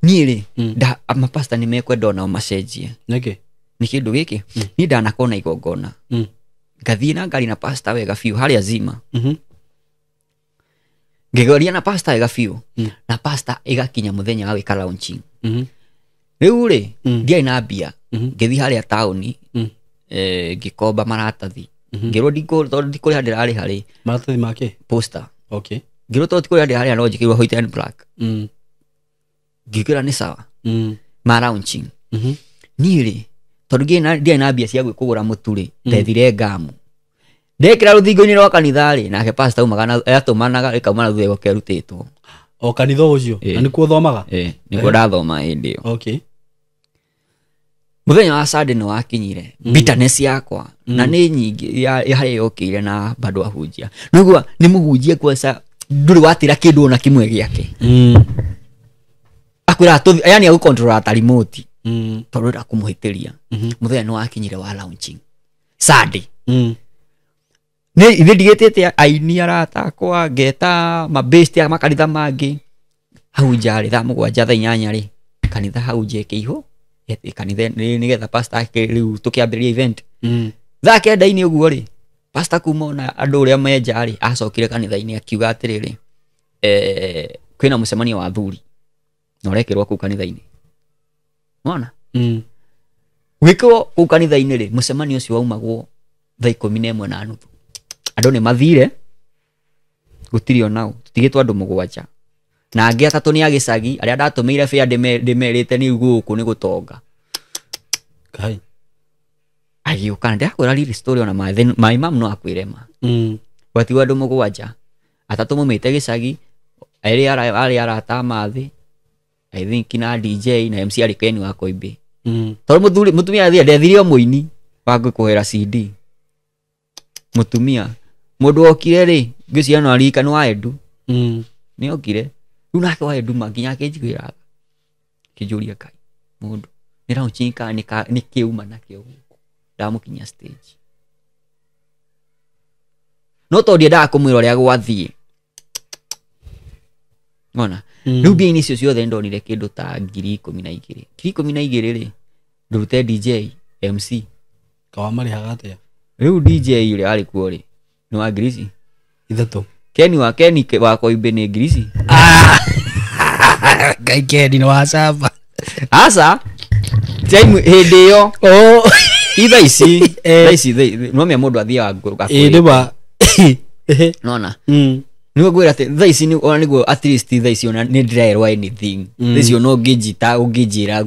niĩ rĩ mapasta nĩ mekwenda onao macenjie. Nĩkĩ? Nĩ kĩndũ gĩkĩ niĩ ndanakorwo na igongona ngathiĩ na ngari na pasta wega biũ harĩa Zima, ngĩgeria na pasta wega biũ na pasta ĩgakinya mũthenya wa gwĩka launching. Rĩu rĩ ndiarĩ na mbia, ngĩthiĩ harĩa taũni ngĩkomba maratathi, ngĩrwo tondũ ndikũrĩha ndĩrarĩha rĩ maratathi make poster. Okay. Ngĩrwo tondũ tikũrĩha ndĩrarĩha no njĩkĩrwo white and black. Ngĩkĩra nĩ sawa ma launching. Niĩ rĩ tondũ ndiarĩ na mbia cia kũgũra mũtu rĩ, ndethire ngamu ndekĩra rũthingo-inĩ rwa kanitha rĩ, nake pastor aumaga na atũmanaga ĩkauma na thutha ĩgoka ĩrutĩtwo o kanitha ũcio. Na nĩkuo ũthomaga? Nĩkuo ndathoma hĩndĩ ĩyo. Okay. Mũthenya wa Sunday nĩ wakinyire bitterness yakwa na nĩ nyingĩ ya harĩa yokĩire na bado ahunjia noguo nĩ mũhunjia kwanza ndũrĩ watĩra kĩndũ ona kĩmwe gĩake akwĩra yani agũcontrol ta remote tondũ enda kũmũhĩtĩria. Mũthenya nĩ wakinyire wa launching Sunday. Nĩ ithe ndigĩtĩte aini arata akwa ngeta mabest ya makanitha mangĩ hau nja rĩ thaa 7 thaa 8 rĩ kanitha hau nja ĩkĩihũ kanitha nĩgetha pastor rĩu tũkĩambĩrĩria event. Thaa 9 ũguo rĩ pastor kuma ona andũ ũrĩa menja rĩ acokire kanitha-inĩ akiuga atĩrĩrĩ kwĩna mũcemanio wa athuri na ũrekĩrwo kũu kanitha-inĩ. Wona? Gwĩkĩrwo kũu kanitha-inĩ rĩ mũcemanio ũcio waumagwo thaa 11:30. Andũ nĩ mathire gũtirĩ onao tũtigĩtwo andũ 7 na angĩ 3 nĩ a gĩcagi arĩa ndatũmĩire bĩa ndĩmerĩte nĩ gũkũ nĩ gũtonga. Kai. Agĩũka na ndĩrakwĩra real story ona my mom no akwĩre ma. Gwatigwo andũ mũgwanja, atatũ maumĩte gĩcagi, erĩ arĩ arata a mathĩ, I think na DJ na MC arĩ Ken wa Koimbĩ. Tondũ mũthuri mũtumia athire ndethire o mũini wa kũhera CD. Mũtumia mũndũ okire rĩ, ngwĩciria no aririkane wa Edu. Nĩ okire. Rĩu nake wa Edu ma nginya akĩnjiguĩra tha. Akĩnjũria Ngai mũndũ nĩ launching kana nĩ kĩuma nakĩo gũkũ. Ndamũkinyia stage. No tondũ ndiendaga kũmwĩra ũrĩa gwathiĩ. Ona rĩu mbia-inĩ icio ciothe ndonire kĩndũ ta 12,000. 12,000 rĩ, ndũrute DJ, MC. Kawa marĩhaga atĩa? Rĩu DJ ũrĩa warĩ kuo rĩ, nĩ wa ngiri ici? 3. Ken wa Ken wa Koimbĩ nĩ ngiri ici? Ngai Ken nĩ wa camba. Aca. Time hĩndĩ ĩyo. Oh. Ti thaa ici. Eh. Thaa ici, no mĩa mũndũ athiaga Ĩ, nĩ ma. Nona. Nĩguo ngwĩra atĩ thaa ici ona nĩguo at least thaa ici ona nĩ ndĩrerwo anything. Thaa ici ona ũngĩnjita, ũngĩnjĩra,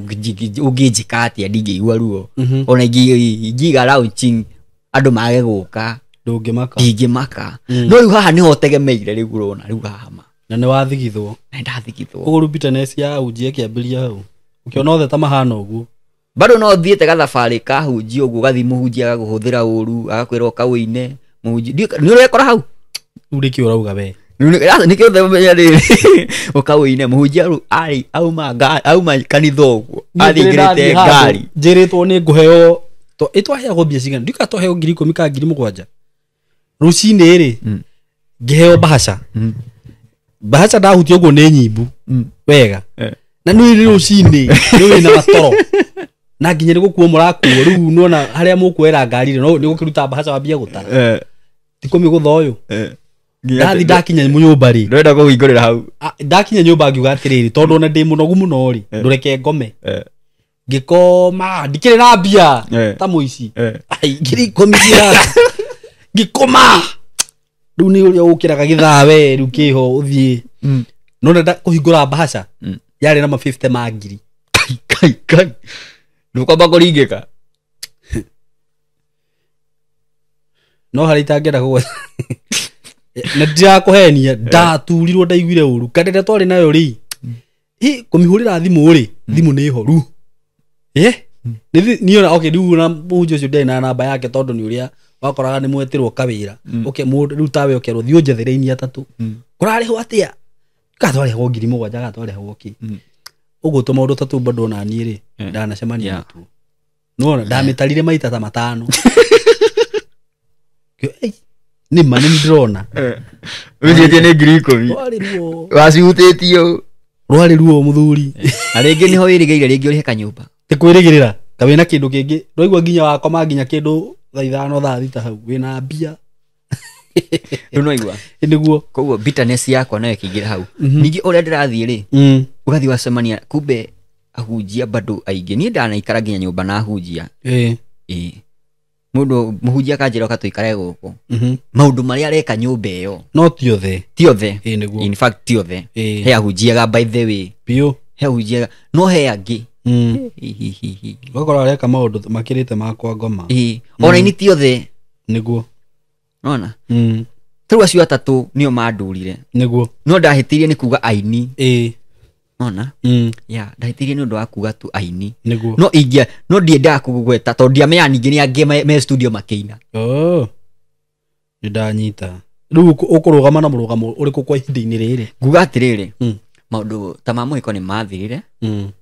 ũngĩnjĩka atĩa ndingĩigua ruo. Ona ingĩiga launching andũ mage gũka. Ndũngĩmaka. Ndingĩmaka. No rĩu haha nĩho ũtegemeire rĩu ũrona, rĩu haha ma. Na nĩ wathigithwo. Na nĩndathigithwo. Koguo rĩu bitterness ya hunjia ĩkĩambĩrĩria hau. Ũkĩona othe ta mahana ũguo. Bado no ũthiĩte gathabarĩ ka hunjia ũguo, ũgathiĩ mũhunjia agakũhũthĩra ũru, agakwĩra ũka ũine, mũhunjia. Ndiũĩ nĩ ũrekora hau? Rĩu nĩkĩo ũrauga we. Rĩu nĩkĩo ũthemenya rĩrĩ. Ũka ũine, mũhunjia rĩu arĩ, auma kanitha ũguo, Niĩ ndĩrĩ athingĩrĩte ndathiĩ handũ, ngari. njĩrĩtwo nĩ ngũheo, ĩ twaheagwo mbia cigana? Ndiũĩ kana twaheo ngiri ikũmi kana ngiri mũgwanja. Rũcinĩ rĩ, ngĩheo mbahaca. Mbahaca ndahutia ũguo nĩ nyimbu. Wega. Na nĩ rĩ rũcinĩ, nĩ wĩna matoro. Na nginya nĩ gũkuo mũrakuo, rĩu nĩwona harĩa mũkuoera ngari rĩ, no nĩ gũkĩruta mbahaca wambie gũtara. Ti kũmĩgũtha ũyũ. Ndathi ndakinya nyũmba rĩ. Ndũrenda kũhingũrĩra hau. Ndakinya nyũmba ngiuga atĩrĩrĩ, tondũ ona ndĩ mũnogu mũno rĩ, ndũreke ngome. Ngĩkoma, ndikĩrĩ na mbia, ta mũici. Ai, ngiri ikũmi cia. Ngĩkoma. Rĩu nĩ ũrĩa ũkĩraga gĩthaa we, rĩu kĩho ũthiĩ. No nenda kũhingũra mbahaca, yarĩ na ma 50 ma ngiri. Kai, kai, kai. Ndũkwamba kũringĩka. No harĩa itangĩenda kũgweta. Na ndirakũhenia, ndaturirwo ndaiguire ũru. Kana rĩrĩa twarĩ nayo rĩ, kũmĩhũrĩra thimũ rĩ, thimũ nĩ horu. Niĩ ona, okay, rĩu ona mũhunjia ũcio ndiarĩ na namba yake tondũ nĩ ũrĩa wakoraga nĩ mwetĩrwo kawĩra. Okay, mũndũ, rĩu tawe ũkerwo, thiĩ ũnjethere aini atatũ. Kũrarĩhwo atĩa? Kana twarĩhagwo ngiri mũgwanja, kana twarĩhagwo kĩ? Ũguo tũmaũndũ ta tũu bado ona niĩ rĩ, ndanacemania natuo. Nĩwona, ndamĩtarire maita ta matano. Kĩo, ei, nĩ ma nĩ ndĩrona. Wĩciĩtie nĩ ngiri ikũmi. Rwarĩ ruo. Wacihutĩtie. Rwarĩ ruo mũthuri. Na rĩngĩ nĩho wĩrĩgĩrĩire rĩngĩ ũrĩhe kanyũmba. Ti kwĩrĩgĩrĩra, ta wĩna kĩndũ kĩngĩ. Ndwaigua nginya wakoma nginya kĩndũ thaa ithano, thaa thita hau, wĩna mbia. Rĩu nĩwaigua? Ĩ nĩguo. Koguo bitterness yakwa nayo ĩkĩingĩra hau. Ningĩ ũrĩa ndĩrathiĩ rĩ, ũgathiĩ wacemania, kumbe ahunjia bado aingĩ. Niĩ ndanaikara nginya nyũmba na ahunjia. Ĩ. Mũndũ mũhunjia akanjĩra ũka tũikare gũkũ. Maũndũ marĩa areka nyũmba ĩyo. No ti othe. Ti othe. Ĩ nĩguo. In fact ti othe. Ĩ. He ahunjiaga by the way. Biũ. He ahunjiaga. No he angĩ. Hi, hi, hi, hi. Ũgakora areka maũndũ makĩrĩte ma kwa ngoma. Ĩ. Ona ini ti othe. Nĩguo. Nona? Rĩu acio atatũ nĩo mandurire. Nĩguo. No ndahĩtĩirie nĩ kuga aini. Ĩ. Nona? Ya, ndahĩtĩirie nĩ ũndũ wa kuga tu aini. Nĩguo. No ingĩa, no ndiendaga kũgweta tondũ ndiamenyaga ningĩ nĩ angĩ me studio makĩina. Oh. Nĩ ndanyita. Rĩu ũkũrũgama na mũrũgamo ũrĩkũ kwa ihinda-inĩ rĩrĩ? Nguga atĩrĩrĩ, maũndũ ta ma mũhĩko nĩ mathirire.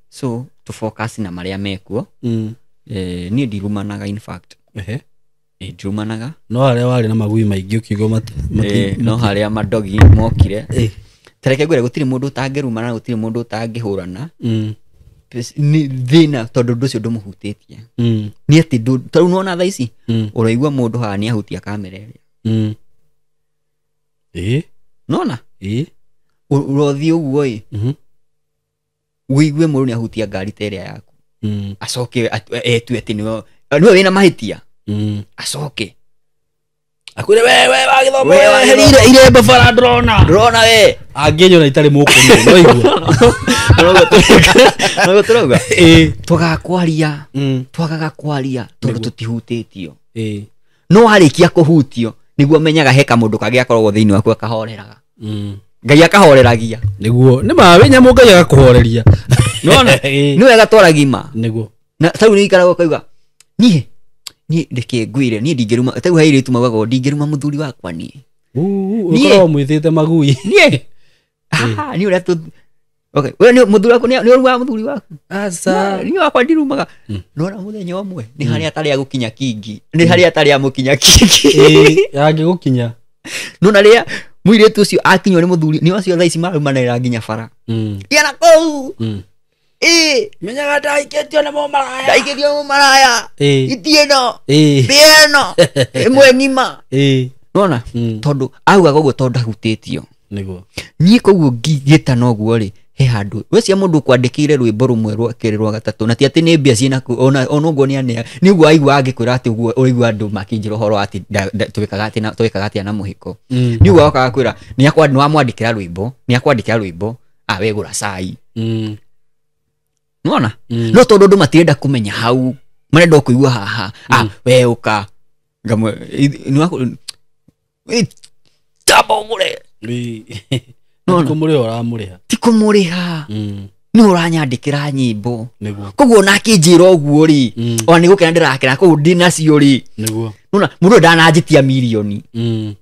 So, to focus na marĩa mekuo. Niĩ ndirumanaga in fact. Ndirumanaga. No harĩa warĩ na magui maingĩ ũkiuga No harĩa madogi mokire. Ta reke ngwĩre, gũtirĩ mũndũ ũtangĩrumana, gũtirĩ mũndũ ũtangĩhũrana. Nĩ thĩna tondũ ũndũ ũcio ndũmũhutĩtie. Nĩ atĩ ta rĩu nĩwona thaa ici, ũraigua mũndũ haha nĩ ahutia kamera ĩrĩa. Nĩwona? Ũrothiĩ ũguo ĩ, ũigue mũndũ nĩ ahutia ngari ta ĩrĩa yaku. Acoke etue atĩ nĩwe wĩna mahĩtia. Acoke. Akwĩre we we wagĩthoma We wagĩthoma. irembe bara ndĩrona. Ndũrona we. Angĩnyona itarĩ mũkũrũ no igua. Noguo tũrauga. Ĩĩ. Twagaga kwaria. Mm. Twagaga kwaria tondũ Nĩguo. tũtihutĩtio. Ĩĩ. No warĩkia kũhutio nĩguo menyaga he kamũndũ kangĩ gakoragwo thĩinĩ waku akahoreraga. Mm. Ngai akahoreragia. Nĩguo nĩ ma wĩ nyamũ Ngai agakũhoreria. Nĩwona? Ĩĩ. Nĩ wega twaragima. Nĩguo. Na tarĩu nĩ ikaraga ũkauga niĩ niĩ reke ngwĩre niĩ ndingĩruma tarĩu he airĩtu maugaga ũũ, ndingĩruma mũthuri wakwa niĩ. Uu, Niĩ- ũkoragwo mwĩthĩte magui. Niĩ Ah, niĩ ũrĩa tũ Okay, we nĩ mũthuri waku nĩ ũrumaga mũthuri waku? Aca. Niĩ wakwa ndirumaga. Nona mũthenya ũmwe nĩ harĩa atarĩ agũkinya kingi. Nĩ harĩa atarĩ amũkinya kingi. Ĩĩ, angĩgũkinya. Nona rĩrĩa mũirĩtu ũcio akinywo nĩ mũthuri nĩ acio thaa ici marumanĩrĩra nginya bara. Mm. Gĩa na kũu. Mm. Ĩĩ, Menyaga ndaikĩtio nĩ mũmaraya. ndaikĩtio mũmaraya. Ĩĩ. Iti ĩno. Ĩĩ. Thĩ ĩno. Ĩmwe ng'ima. Ĩĩ. Nona Mm. tondũ augaga ũguo tondũ ndahutĩtio. Nĩguo. Niĩ koguo ngĩtana ũguo rĩ he handũ wecia mũndũ ũkwandĩkĩire rwĩmbo rũmwe rwa kerĩ rwa gatatũ na ti atĩ nĩ mbia ciĩna kũ- ona ona ũguo nĩ anea nĩ ũguo aigua angĩkwĩra atĩ ũguo ũraigua andũ makĩnjĩra ũhoro wa atĩ twĩkaga atĩ na twĩkaga atĩa na mũhĩko Mm. nĩ ũguo okaga kwĩra nĩ akwa nĩ wamwandĩkĩra rwĩmbo nĩ akwandĩkĩra rwĩmbo a we gũra cai Mm. nĩwona Mm. no tondũ andũ matirenda kũmenya hau marenda o kũigua haha a we ũka ngamwe nĩ wakũ tamba ũgũre Ĩĩ. Nona. Kũmũrĩha ũramũrĩha. ti kũmũrĩha Mm. nĩ ũranyandĩkĩra nyĩmbo Nĩguo. koguo ona akĩnjĩra ũguo rĩ Mm. ona nĩ gũkena ndĩrakena koguo ndĩ nacio rĩ Nĩguo. nona mũndũ ũyũ ndananjĩtia mirioni Mm.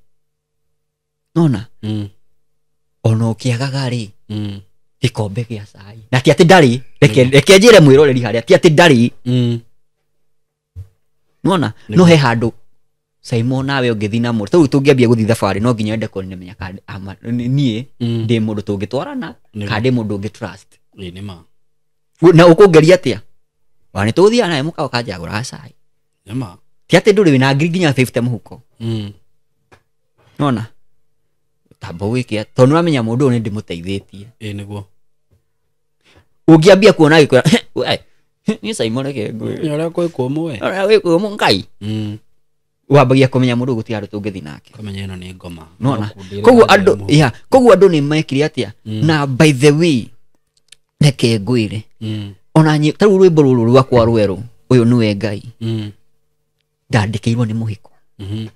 nona Mm. ona ũkĩagaga rĩ Mm. gĩkombe gĩa cai na ti atĩ ndarĩ reke reke njĩre mwĩroreri harĩa ti atĩ ndarĩ Mm. nona no he handũ Simon nawe ũngĩthiĩ na mũndũ tarĩu tũngĩambia gũthiĩ thabarĩ no nginya wende kũmenya kana niĩ Mm. ndĩ mũndũ tũngĩtwarana Nĩguo. kana ndĩ mũndũ ũngĩ trust Ĩĩ nĩ ma. na ũkũngeria atĩa ona nĩ tũgũthiaga nawe mũkawa kanjagũraga cai Nĩ ma. ti atĩ ndũrĩ wĩna ngiri nginya 50 mũhuko Mm. nona tamba wĩke tondũ nĩũramenya mũndũ ũyũ nĩ ndĩmũteithĩtie Ĩĩ nĩguo. ũngĩambia kuona agĩkwĩra "We, niĩ Simon reke ngwĩre Nĩ ũrĩa kwĩ kũmũ we. ũrĩa wĩ kũmũ Ngai Mm. wambagia kũmenya mũndũ ũyũ gũtirĩ handũ tũngĩthiĩ nake Kamenya ĩno nĩ ngoma. nona No kũndĩrĩra koguo njĩra andũ mũhuko. ya koguo andũ nĩ mekire atĩa Mm. na by the way reke ngwĩre Mm. ona tarĩu rwĩmbo rũrũ rwakwa rwerũ ũyũ nĩwe Ngai Mm. ndandĩkĩirwo nĩ mũhĩko Mhm.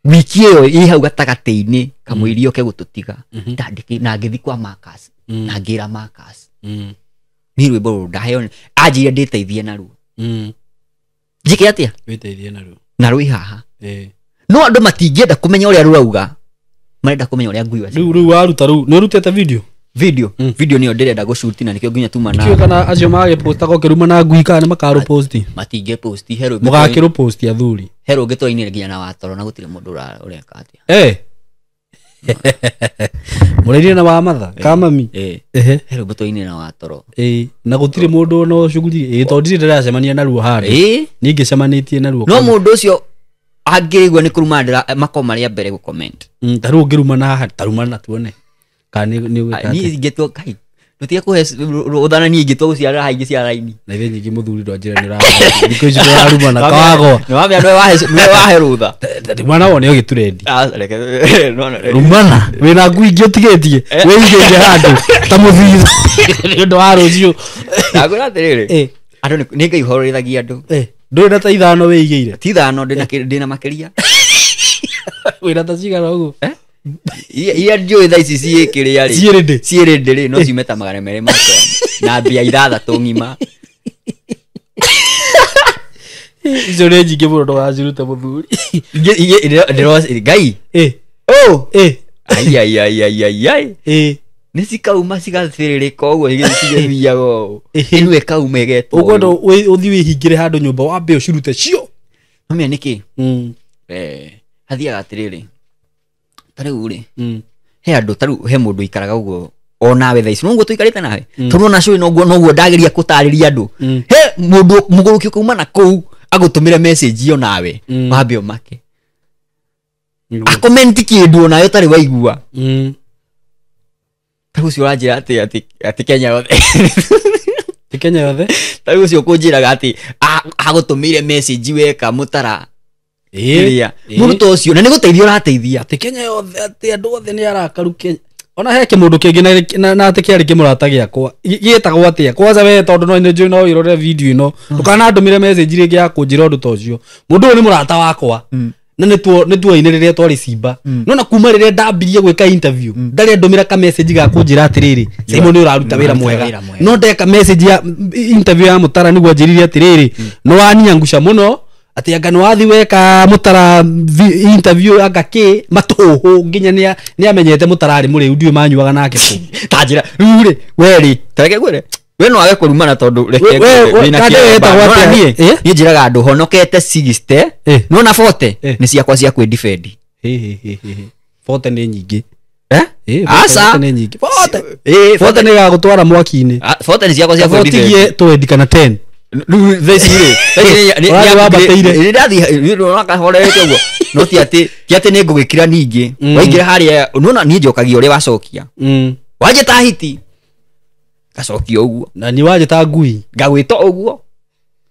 wiki ĩyo ĩ hau gatagatĩ-inĩ kamũiria oke gũtũtiga Mhm. ndandĩkĩ na ngĩthiĩ kwa Marcus Mm. na ngĩra Marcus Mm. niĩ rwĩmbo rũrũ ndaheo anjĩire ndĩteithie naruo Mm. njĩke atĩa Wĩteithie naruo. na rwĩ haha Ĩĩ. no andũ matingĩenda kũmenya ũrĩa rũrauga marenda kũmenya ũrĩa ngui Rĩu rĩu waruta rĩu nĩ ũrutĩte video? video video nĩyo ndĩrenda gũcuti na nĩkĩo nginya tuma Ndiũĩ na kana acio magĩpostaga ũkĩruma na ngui kana nĩ makarũposti. matingĩposti he rwĩmbo Mũgakĩrũposti athuri. he rũngĩ twainire nginya na watoro na gũtirĩ mũndũ ũreka atĩa Eh. Mũrĩire na wa matha kamami. Ĩĩ. Ehe. he rwĩmbo twainire na watoro Ĩĩ. Na gũtirĩ mũndũ ona ũcuguri. Ĩĩ tondũ ndirĩ ndĩracemania naruo handũ. ĩĩ Niĩ ngĩcemanĩtie naruo. no mũndũ ũcio angĩigua nĩ kũruma ndĩra makoma rĩa mbere gũcomment Mm, ta rĩu ũngĩrumana haha tarumana tuone. Kana nĩ nĩ ũgwĩka atĩa? niĩ ingĩtua kai ndũtige kũhe rũthana niĩ ingĩtua gũciarĩra haha ingĩciara raini Na ithe nyingĩ mũthuri ndwanjĩra nĩ ũrarumana. Thikũ ici ndũrarumana kawagwa. nĩ wamenya nĩwe wahe rũtha Mwana wone ũgĩturendi. Ah, reke no, no, Rumana wĩna ngui ingĩ ũtigĩtie wĩigĩire handũ ta mũthitho nĩ ũndũ wa rũciũ. ndakwĩra atĩrĩrĩ Eh. andũ nĩ Ngai ũhorerithagia andũ Eh, ndũrĩ na ta ithano wĩigĩire ti ithano ndĩna makĩria wĩna ta cigana ũguo Eh? Iria ndiũĩ thaa ici ciĩkĩrĩa rĩ Ciĩ ready? ciĩ ready rĩ no ciume ta 200 ma na mbia ithathatũ ng'ima icio nĩ nyingĩ mũno ndũgacirute mũthuri. Ngai Eh, oh eh, ai ai ai ai ai ai eh. nĩ cikauma cigathĩrĩrĩka ũguo cigĩthiaga ũũ Ĩhĩ. ĩno ĩkauma ĩgetwo Ũkwenda ũthiĩ wĩhingĩre handũ nyũmba wambe ũcirute cio. nomenya nĩkĩ Mm, Eh, hathiaga atĩrĩrĩ ta rĩu rĩ mm, he andũ ta rĩu he mũndũ ikaraga ũguo onawe thaa ici noguo tũikarĩte nawe tondũ ona cũĩ noguo noguo ndageria gũtarĩria andũ Mm. he mũndũ mũgũrũki ũkauma na kũu agũtũmĩre message ĩyo nawe Mm. wambe ũmake Nĩguo. akomenti kĩndũ onawe ũtarĩ waigua Mm. ta rĩu ũcio ũranjĩra atĩ atĩ atĩ Kenya yothe Ti Kenya yothe ta rĩu ũcio ũkũnjĩraga atĩ agũtũmĩire message weka mũtara Kĩrĩa mũrutwo ũcio na nĩ gũteithia ũrateithia. Atĩ Kenya yothe, atĩ andũ othe nĩ arakaru Kenya. Ona he kĩmũndũ kĩngĩ na atĩ kĩarĩ kĩmũrata gĩakwa gĩtagwo atĩa kwanza we, tondũ no nĩ no wĩrore video ĩno, ndũkanandũmĩre message rĩngĩ ya kũnjĩra ũndũ ta ũcio. Mũndũ ũyũ nĩ mũrata wakwa na nĩ tuoine rĩrĩa twarĩ Simba, no na kuma rĩrĩa ndambirie gwĩka interview ndarĩ ndũmĩra ka message ga kũnjĩra atĩrĩrĩ, Simon nĩ ũraruta wĩra mwega. No ndeka message ya interview ya Mutara nĩguo anjĩrire atĩrĩrĩ, nĩ waniangusha mũno, atĩ anga nĩ wathi weka Mutara interview anga kĩ matũhũ, nginya nĩ amenyete Mutara arĩ mũrĩu, ndiũĩ manyuaga nake kũ. Ta njĩra rĩu rĩ, we rĩ, ta reke ngwĩre, we no wage kũrumana tondũ reke ngwĩre, wĩna kĩremba. Nona niĩ niĩ njĩraga andũ honokete 60 nona 40 nĩ ciakwa cia kwĩdefend. 40 nĩ nyingĩ. Aca. Nĩ nyingĩ. 40. 40 nĩ gagũtwara mwaki-inĩ. 40 nĩ ciakwa cia kwĩdefend. 40 20 kana 10. Rĩu thaa ici rĩ, Ũrathiĩ wambatĩire. nĩ ndathiĩ nona kahorerete ũguo, no ti atĩ nĩ ngũgĩkira ningĩ. Waingĩra harĩa nona niĩ njokagia ũrĩa wacokia. Wanjĩta hiti ngacokia ũguo. Na ni wanjĩta ngui ngagwĩta ũguo.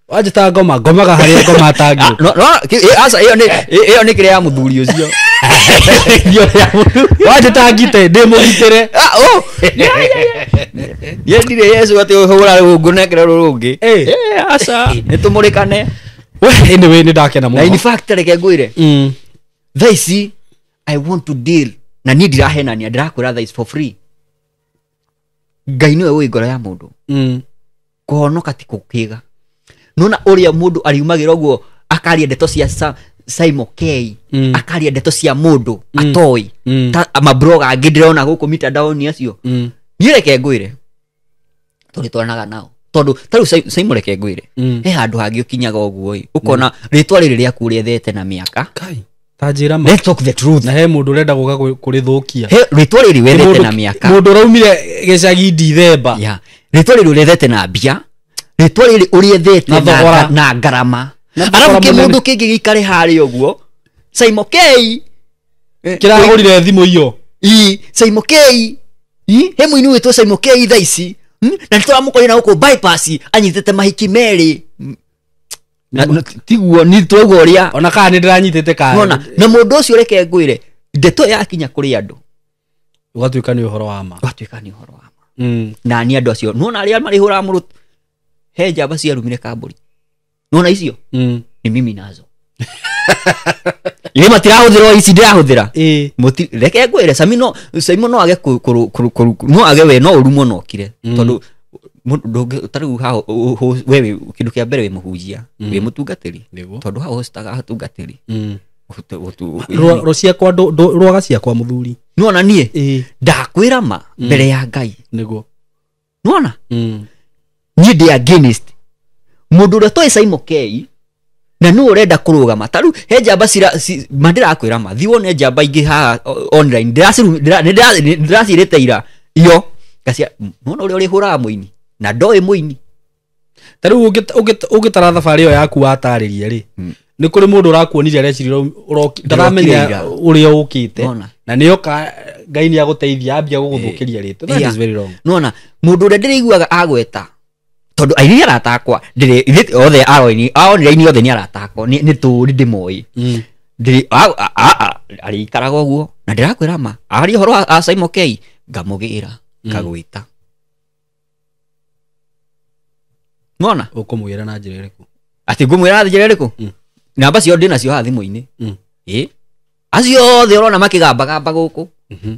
Wanjĩta ngoma, ngomaga harĩa ngoma atangĩ. Aca, ĩyo nĩ kĩrĩa ya mũthuri ũcio. Wanjĩta ngite, ndĩ mũgitĩre. Niĩ ndirĩ Yesu atĩ ũhũra rũngũ nekĩra rũngĩ. Aca, nĩ tũmũrĩkane. We, anyway, nĩ ndakena mũno. Na in fact reke ngwĩre. Thaa ici I want to deal. Na niĩ ndirahenania, ndĩrakwĩra thaa ici for free. Ngai nĩwe ũĩ ngoro ya mũndũ. Kũhonoka ti gũkĩga. Nona ũrĩa mũndũ ariumagĩra ũguo akaria ndeto cia Simon K, akaria ndeto cia mũndũ atoĩ, ta mabloga angĩ ndĩrona gũkũ mitandaoni acio. Niĩ reke ngwĩre, tondũ twaranaga nao, tondũ ta rĩu Simon reke ngwĩre, he handũ hangĩ ũkinyaga ũguo ĩ, ũkona rĩtwa rĩrĩ rĩaku rĩethete na mĩaka. Ta njĩra ma. Let's talk the truth. Na he mũndũ ũrenda gũka kũrĩthũkia. He rĩtwa rĩrĩ wethete na mĩaka. Mũndũ ũraumire gĩcagi Dithemba. Yeah. Rĩtwa rĩrĩ ũrĩethete na mbia. Rĩtwa rĩrĩ ũrĩethete na ngarama. Arabu kĩmũndũ kĩngĩ gĩikare harĩa ũguo. Simon K. Kĩragũrire thimũ iyo. Simon K. He mũini wĩtwo Simon K thaa ici. Na nĩtũramũkorire na gũkũ bypass anyitĩte mahiki merĩ. Na tiguo ni twaigua ũrĩa. Ona kana nĩ ndĩranyitĩte kana. Ona na mũndũ ũcio reke ngwĩre, ndeto yakinya kũrĩ andũ. Ũgatuĩka nĩ ũhoro wa ma. Ũgatuĩka nĩ ũhoro wa ma. Na ni andũ acio nona arĩa marĩhũraga mũrũ, he njamba ciarumire kambũri. Nona icio? Ni mimi nazo. Ile matirahũthĩra ici ndĩrahũthĩra. Reke ngwĩre, Simon no age no age we no ũrumwo no ũkire. Tondũ ta rĩu haha we kĩndũ kĩa mbere wĩ mũhunjia, wĩ mũtungatĩri. Tondũ haha ũhostaga atungatĩri. Rũciakwa rwaga ciakwa mũthuri. Nĩwona niĩ ndakwĩra ma mbere ya Ngai. Nĩguo. Nĩwona? Niĩ ndĩ against mũndũ ũrĩa toĩ Simon K na nũ ũrenda kũrũgama. Ta rĩu he njamba ma ndĩrakwĩra ma, thiĩ wone njamba ingĩ haha online, ndĩracirĩte ira iyo ngacia, nĩwona ũrĩa ũrĩhũraga mũini na ndoĩ mũini. Ta rĩu ũngĩtara thabarĩ ĩyo yaku watarĩria rĩ, nĩ kũrĩ mũndũ ũrakuonire arecirire ndaramenya ũrĩa ũkĩte, na nĩoka Ngai nĩ agũteithia ambia gũgũthũkĩria rĩtwa. That is very wrong. Nĩwona mũndũ ũrĩa ndĩraiguaga agweta, tondũ aini nĩ arata akwa, othe a online othe nĩ arata akwa, nĩ tũũri ndĩmoĩ. Arĩikaraga ũguo na ndĩrakwĩra ma, aria ũhoro wa Simon K ngamũgĩra ngagwĩta. Nĩwona? Ũkũmwĩra na njĩra ĩrĩkũ? Atĩ ngũmwĩra na njĩra ĩrĩkũ? Namba ciao ndĩnacio haha thimũ-inĩ. Acio othe ũrona makĩgambagamba gũkũ.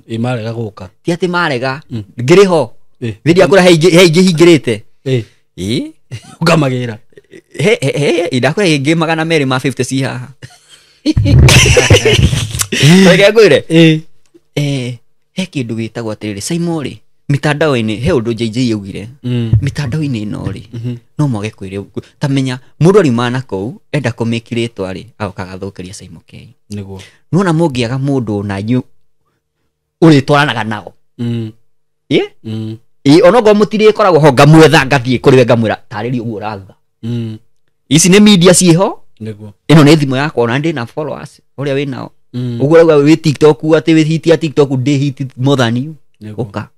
Ĩ marega gũka. Ti atĩ marega, ngĩrĩ ho. Hĩndĩ yakũra he ingĩ hingĩrĩte. Ũkamagĩra. He ndakwĩra ingĩ 250 ci haha. Reke ngwĩre. He kĩndũ gĩtagwo atĩrĩrĩ, Simon rĩ, mitandao-inĩ he ũndũ JJ augire. Mitandao-inĩ ĩno rĩ, no mwage kwĩrĩ, ta menya mũndũ ariuma na kũu enda kũmĩki rĩtwa rĩ, agoka agathũkĩria Simon K. Nĩguo. Nĩwona mũngĩaga mũndũ na inyuĩ ũrĩtwaranaga nao. Onokorwo mũtirĩkoragwo ho, ngamwetha ngathiĩ kũrĩ we ngamwĩra tarĩria ũguo ũrauga. Ici nĩ media ciĩho. Nĩguo. Ĩno nĩ thimũ yakwa ona ndĩ na followers ũrĩa wĩ nao. Ũguo ũrauga wĩ TikTok atĩ wĩ hit ya TikTok, ndĩ hit more than you. Ũka.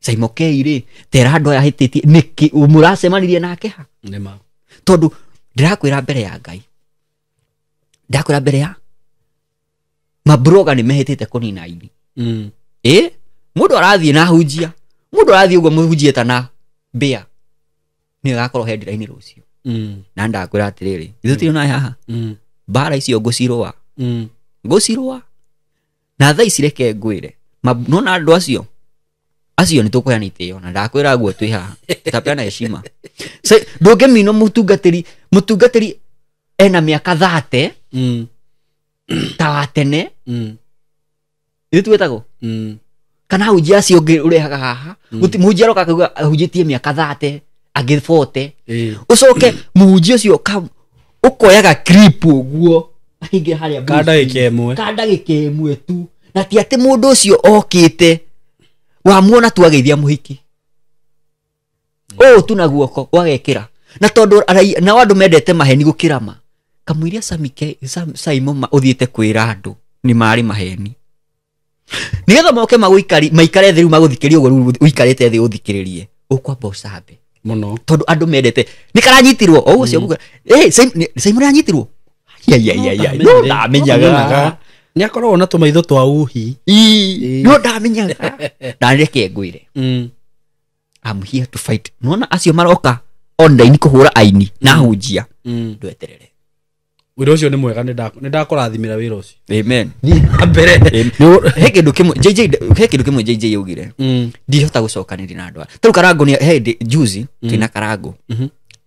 Simon K rĩ, tera andũ aya hĩtĩtie nĩkĩ mũracemanirie nake ha? Nĩma. Tondũ ndĩrakwĩra mbere ya Ngai, Ndakwĩra mbere ya mabroga nĩ mehĩtĩte kũnina aini. Ĩ mũndũ arathiĩ na hunjia, mũndũ arathiĩ ũguo mũhunjie ta na mbĩa, nĩ agakorwo headline rũciũ. Na ndakwĩra atĩrĩrĩ, ithuĩ tũtirĩ nawe haha, mbara icio ngũcirũa, ngũcirũa na thaa ici reke ngwĩre, nona andũ acio acio nĩ tũkũheana itĩo, na ndakwĩra guo twĩ haha tutapeana heshima. Ndũngĩmino mũtungatĩri ena mĩaka 30 ta wa tene, ithuĩ twĩtagwo kana hunjia acio ũngĩ ũrehaga haha, mũhunjia aroka akauga ahunjĩtie mĩaka 30 angĩ 40, ũcoke mũhunjia ũcio ũkoyaga clip ũguo akĩingĩra harĩa Ka ndagĩka ĩmwe. Ka ndagĩka ĩmwe tu, na ti atĩ mũndũ ũcio okĩte wamuona tu ageithia mũhiki ũũ tu na guoko ũgagekĩra, na tondũ nao andũ mendete maheni gũkĩra ma kamũiria Saimo ũthiĩte kwĩra andũ nĩ marĩ maheni, nĩgetha moke maikare thĩ rĩu magũthikĩrie ũguo rĩu ũikarĩte thĩ ũthikĩrĩrie, ũkwamba ũcambe mũno tondũ andũ mendete nĩ karanyitirwo o ũguo cio Saimo nĩaranyitirwo. Ya no ndamenyaga nĩ akoragwo na tũmaitho twa uhi. No ndamenyaga na reke ngwĩre, I'm here to fight. Nona acio maroka online kũhũra aini na hunjia, ndweterere. Wĩra ũcio nĩ mwega, nĩ ndakũrathimĩra wĩra ũcio. Amen. Mbere He kĩndũ kĩmwe JJ, he kĩndũ kĩmwe JJ yaugire, ndihota gũcokanĩria na andũ aya. Tarĩu Karango nĩ he hĩndĩ juzi twĩna Karango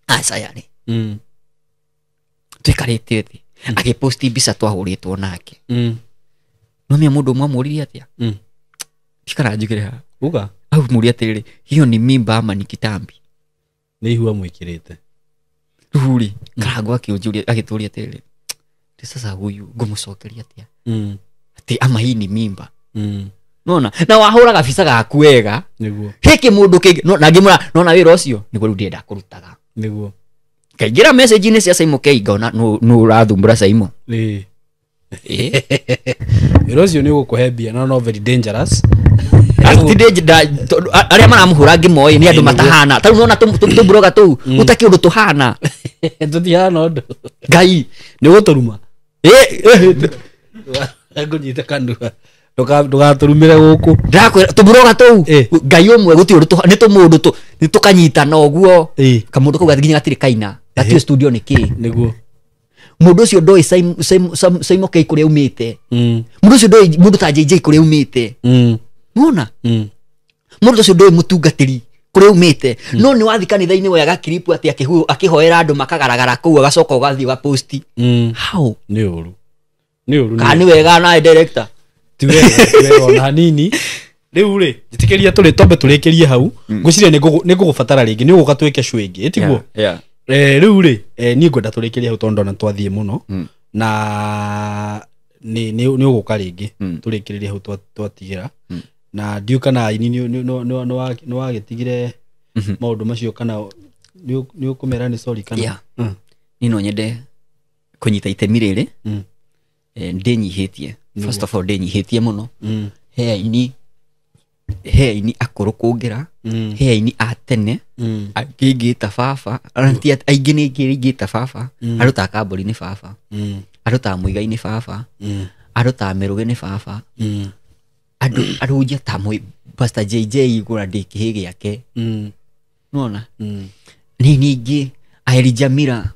acayarĩ tũikarĩte thĩ agĩposti mbica twahũrĩtwo nake. Nomia mũndũ ũmwe amũririe atĩa, tikara njugire haha. Uga. Amũria atĩrĩrĩ, hiyo ni mimba ama ni kitambi? Nĩ ihua mwĩkĩrĩte. Rĩu rĩ, Karango akĩũnjũria agĩtũria atĩrĩrĩ, ti sasa huyu ngũmũcokeria atĩa atĩ ama hii ni mimba? Nona na wahũraga bica gaku wega nĩguo hĩkĩ mũndũ kĩngĩ no, na ngĩmwĩra nona wĩra ũcio nĩguo rĩu ndĩrenda kũrutaga. Nĩguo Ngaingĩra message-inĩ cia Saimo K ngona nũ ũrathumbũra Saimo. Wĩra ũcio nĩ ũgũkũhe mbia na no very dangerous. Arĩa maramũhũra ngĩmoĩ nĩ andũ matahana. Tarĩu nona tũmburoga tũu gũtakĩ ũndũ tũhana. Tũtihana ũndũ. Ngai nĩ ũgũtũruma. Ngũnyite kanua. Ndũgatũrumĩre gũkũ. Ndakwĩra tũmburoga tũu Ngai ũmwe gũtirĩ ũndũ nĩ tũmũndũ tũ nĩ tũkanyitana ũguo. Kamũndũ kau nginya gatirĩ kaina. Gatirĩ studio nĩ kĩ. Nĩguo. Mũndũ ũcio ndoĩ Saimo K kũrĩa aumĩte. Mũndũ ũcio ndoĩ mũndũ ta JJ kũrĩa aumĩte. Nĩwona? Mũndũ ũcio ndoĩ mũtungatĩri kũrĩa aumĩte. No nĩ wathiĩ kanitha-inĩ woyaga clip atĩ akĩhoera andũ makagaragara kũu agacoka ũgathiĩ ũgaposti. How? Nĩ ũru. Nĩ ũru. Kana nĩ wega nawe director? Ti wega, ti wega ona hanini. Rĩu rĩ, njĩtĩkĩria tũrĩ twambe tũrĩkĩrie hau. Ngwĩciria nĩ ngũgũbatara rĩngĩ, nĩ ũgũka twĩke show ĩngĩ, ĩtiguo? Rĩu rĩ, niĩ ngwenda tũrĩkĩrie hau tondũ ndona twathiĩ mũno. Na nĩ ũgũka rĩngĩ, tũrĩkĩrĩrie hau twatigĩra. Na ndiũ kana aini nĩ wagĩtigire maũndũ macio kana nĩ ũkũmera nĩ sorry kana? Niĩ no nyende kũnyita itemi rĩrĩ. Ndĩnyihĩtie. First of all, ndĩnyihĩtie mũno. He aini akũrũ kũngĩra, he aini a tene, angĩ ingĩta baba, aingĩ nĩ ingĩta baba, andũ ta Kambũri nĩ baba, andũ ta Mũigai nĩ baba, andũ ta Mĩrũgĩ nĩ baba, andũ nja ta Pastor JJ igũra ndĩ kĩhĩ gĩake. Nĩwona? Nĩ ningĩ Aeli Jamila,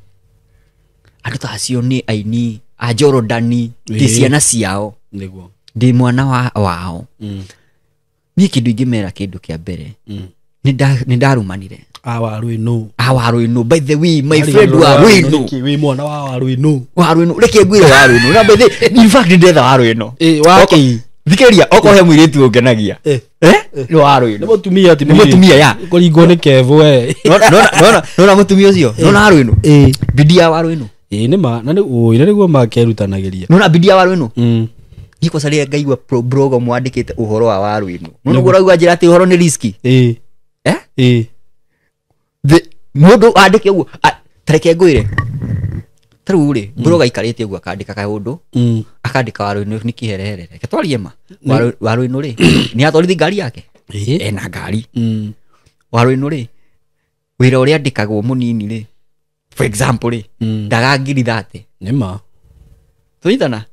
andũ ta acio nĩ aini a Jorodani, ndĩ ciana ciao. Nĩguo. Ndĩ mwana wao. Niĩ kĩndũ ingĩmera kĩndũ kĩa mbere, nĩ ndarumanire. Warũĩnũ. Warũĩnũ. By the way, my friend Warũĩnũ. Wĩ mwana wa Warũĩnũ. Warũĩnũ. Reke ngwĩre Warũĩnũ. Na by the way, in fact ndetha Warũĩnũ. Wakĩ? Thikĩrĩria, okorwo he mũirĩtu ũngenagia. Nĩ Warũĩnũ. Nĩ mũtumia ti Nĩ mũtumia, ya. Kũringwo nĩ Kevo, we. Nona mũtumia ũcio? Nona Warũĩnũ? Bidii ya Warũĩnũ. Nĩ ma, na nĩ ũĩ, na nĩguo makerutanagĩria. Nona bidii ya Warũĩnũ? Niĩ kwanza rĩrĩa ngaigua blog mwandĩkĩte ũhoro wa Warũĩnũ. Nona ũguo ũrauga njĩra atĩ ũhoro nĩ risky? Mũndũ andĩke ũguo, ta reke ngwĩre. Ta rĩu rĩ, blog aikarĩte ũguo akandĩka kaũndũ, akandĩka Warũĩnũ nĩ kĩherehere. Reke twarie ma. Warũĩnũ rĩ, nĩ atwarithi ngari yake? Ena ngari. Warũĩnũ rĩ, wĩra ũrĩa andĩkagwo mũnini rĩ, for example rĩ, ndaga ngiri 30. Nĩ ma. Tunyitana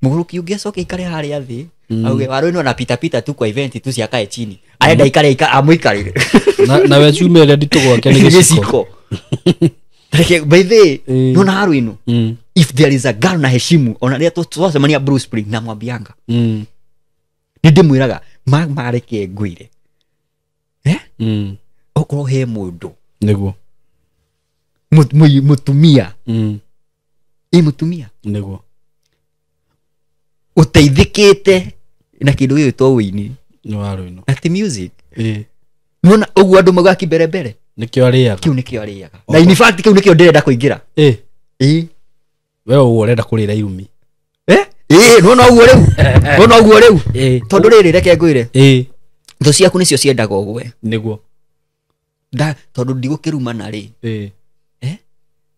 Mũgũrũki ũngĩ acoke ikare harĩa thĩ, auge Waru ĩno anapita pita tu kwa event tu ciakae chini, arenda ikare amũikarĩre. Na we cuma ĩrĩa nditũ gwake nĩ gĩciko. Gĩciko. Reke, by the way, Eh. nona haru ĩno, if there is a girl na heshimu, ona rĩrĩa twacemania Blue Spring namwambianga, nĩ ndĩmwĩraga mareke ngwĩre, eh? Okorwo he mũndũ Nĩguo. Mũtumia, ĩ mũtumia Nĩguo. ũteithĩkĩte na kĩndũ gĩgwĩtwo wĩini Nĩ waru ĩno. na ti music. Ĩĩ. Nona ũguo andũ maugaga kimbere mbere. Nĩkĩo arĩaga. Kĩu nĩkĩo arĩaga, na in fact kĩu nĩkĩo ndĩrenda kũingĩra. Ĩĩ. Ĩ. We ũguo ũrenda kũrĩra irumi. Eh? Ĩ, nona ũguo rĩu, nona ũguo rĩu. Ĩĩ. Tondũ rĩrĩ, reke ngwĩre, Ĩĩ. thũ ciaku nĩcio ciendaga ũgwe. Nĩguo. Tondũ ndigũkĩrumana rĩ. Ĩĩ. Eh?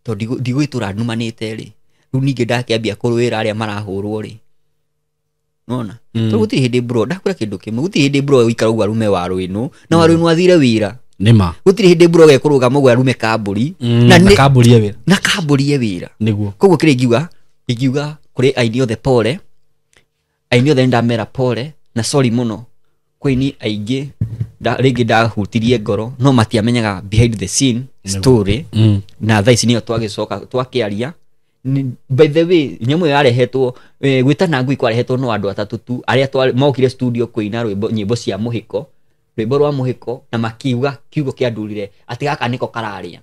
Tondũ ndigwĩtũra numanĩte rĩ, rĩu ningĩ ndakĩambia kũrũĩra arĩa marahũrwo rĩ, nona? Tondũ gũtirĩ hĩndĩ, bro, ndakwĩra kĩndũ kĩmwe, gũtirĩ hĩndĩ, bro, ũikara ũguo arume waru ĩno na waru ĩno athire wĩra. Nĩma. Gũtirĩ hĩndĩ, bro, gekũrũgama ũguo arume kambũri Na na kambũrie wĩra. Na kambũrie wĩra. Nĩguo. Koguo kĩrĩa ingiuga kũrĩ aini othe, pole. Aini othe nĩndamera pole na sorry mũno kwĩ aini aingĩ rĩngĩ ndahutirie ngoro, no matiamenyaga behind the scene story. Na thaa ici nĩyo twagĩcoka twakĩaria. By the way, nyamũ ĩyo yarehetwo, gwĩtana ngui kwarehetwo no andũ atatũ tu arĩa mokire studio kũina rwĩmbo, nyĩmbo cia mũhĩko, rwĩmbo rwa mũhĩko, na makiuga kiugo kĩa ndurire atĩ gaka nĩko kararĩa,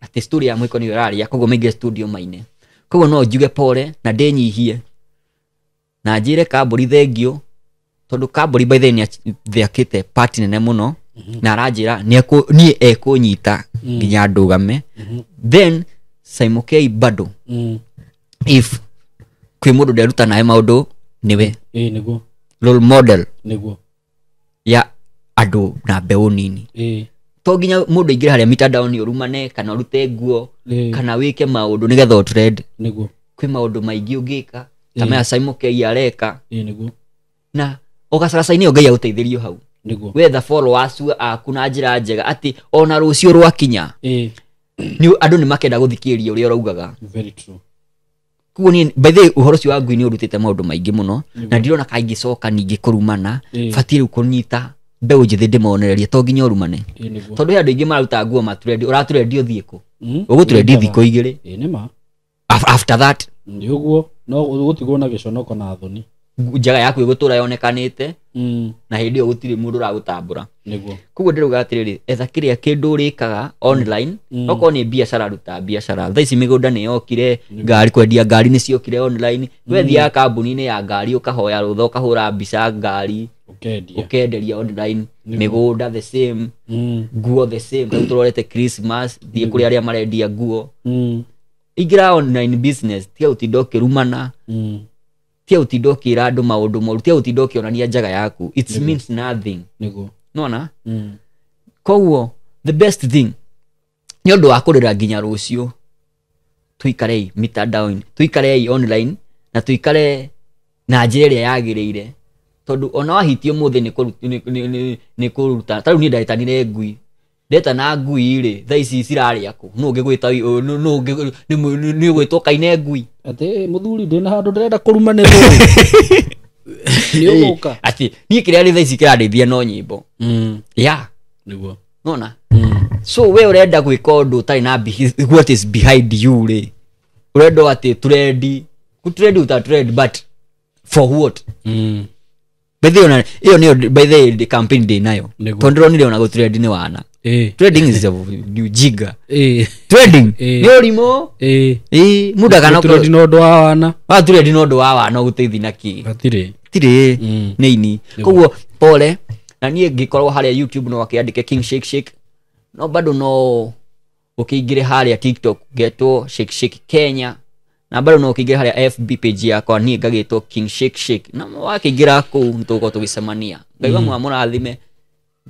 atĩ story ya mũhĩko nĩyo ĩrarĩa, koguo maingĩre studio maine. Koguo no njuge pole na ndĩnyihie na njĩre kambũri thengio, tondũ kambũri, by the way, nĩakĩte party nene mũno na aranjĩra niĩ ekũnyita nginya ndũgame. Then Simon K bado, if kwĩ mũndũ nderuta nawe maũndũ, nĩwe. Ĩĩ, nĩguo. Role model Nĩguo. ya andũ na mbeũ nini. Ĩĩ. To nginya mũndũ aingĩre harĩa mitandao-inĩ ũrumane kana ũrute nguo kana wĩke maũndũ nĩgetha ũtrend. Nĩguo. Kwĩ maũndũ maingĩ ũngĩka ta maya Simon K areka Ĩĩ, nĩguo. na ũgacaraca-inĩ ĩyo Ngai agũteithĩrio hau. Nĩguo. Wetha followers aku na njĩra njega atĩ ona rũciũ rwakinya, nĩ andũ nĩ makenda gũthikĩrĩria ũrĩa ũraugaga. Very true. Koguo niĩ, by the way, ũhoro ũcio wa ngui nĩ ũrutĩte maũndũ maingĩ mũno na ndirona kaingĩcoka ningĩ kũrumana. Batiĩ rĩu kũnyita mbeũ njĩthĩ ndĩmonererie to nginya ũrumane. Ĩĩ, nĩguo. Tondũ he andũ aingĩ maruta nguo matrendi, ũratrendi ũthiĩ kũ? Ũgũtrendi thikũ 2. Ĩĩ, nĩma. After that? Nĩ ũguo, no ũgũtigwo na gĩconoko na thoni. Njaga yaku ĩgũtũra yonekanĩte na hĩndĩ ĩyo gũtirĩ mũndũ ũragũtambũra. Nĩguo. Koguo ndĩrauga atĩrĩrĩ, etha kĩrĩa kĩndũ ũrĩkaga online. Okorwo nĩ biacara, ruta biacara. Thaa ici mĩgũnda nĩ yokire, ngari, kwendia ngari nĩ ciokire online. We thiaga kambuni-inĩ ya ngari, ũkahoya rũtha, ũkahũra mbica ngari, Ũkendia. Ũkenderia online. Mĩgũnda the same, nguo the same. Rĩu tũrorete Christmas, thiĩ kũrĩ arĩa marendia nguo, ingĩra online business. Tiga gũtinda ũkĩrumana, tiga gũtinda ũkĩra andũ maũndũ moru, tiga gũtinda ũkĩonania njaga yaku. It means nothing. Nĩguo. Nona? Koguo the best thing nĩ ũndũ wa kũrĩra nginya rũciũ, tũikarei mitandao-inĩ, tũikarei online na tũikare na njĩra ĩrĩa yagĩrĩire, tondũ ona wahitio mũthĩ nĩ kũruta. Ta rĩu niĩ ndetanire ngui, ndetana ngui rĩ, thaa ici cirarĩa kũ? Nũ ũngĩgwĩta? Nũ nĩ ũgwĩtwo kaine ngui? Atĩ mũthuri, ndĩna handũ ndĩrenda kũrumanĩrwo, nĩ ũgũka. Atĩ niĩ kĩrĩa rĩ thaa ici kĩrandeithia no nyĩmbo ya. Nĩguo. Nona? So we ũrenda gwĩka ũndũ ũtarĩ na what is behind you rĩ, ũrenda atĩ trendi, gũtrendi, uta trend, but for what? By the way, ona ĩyo nĩyo, by the way, campaign ndĩ nayo. Nĩguo. Tondũ ndĩronire ona gũtrendi nĩ wana. Trending is a ni ujinga. Trending nĩ ũrimũ. Ĩ, mũndũ akana Tũrendi na ũndũ wa wana. Wa trendi na ũndũ wa wana ũgũteithia na kĩ? Hatirĩ. Tirĩ nĩ ini. Koguo pole. Na niĩ ngĩkorwo harĩa YouTube no akĩandĩke King Shake Shake, no bado no ũkĩingĩre harĩa TikTok ngetwo Shake Shake Kenya, na bado no ũkĩingĩre harĩa FB page yakwa niĩ ngagĩtwo King Shake Shake, na wakĩingĩra kũu nĩtũgũkorwo tũgĩcemania. Ngai wa mũrathime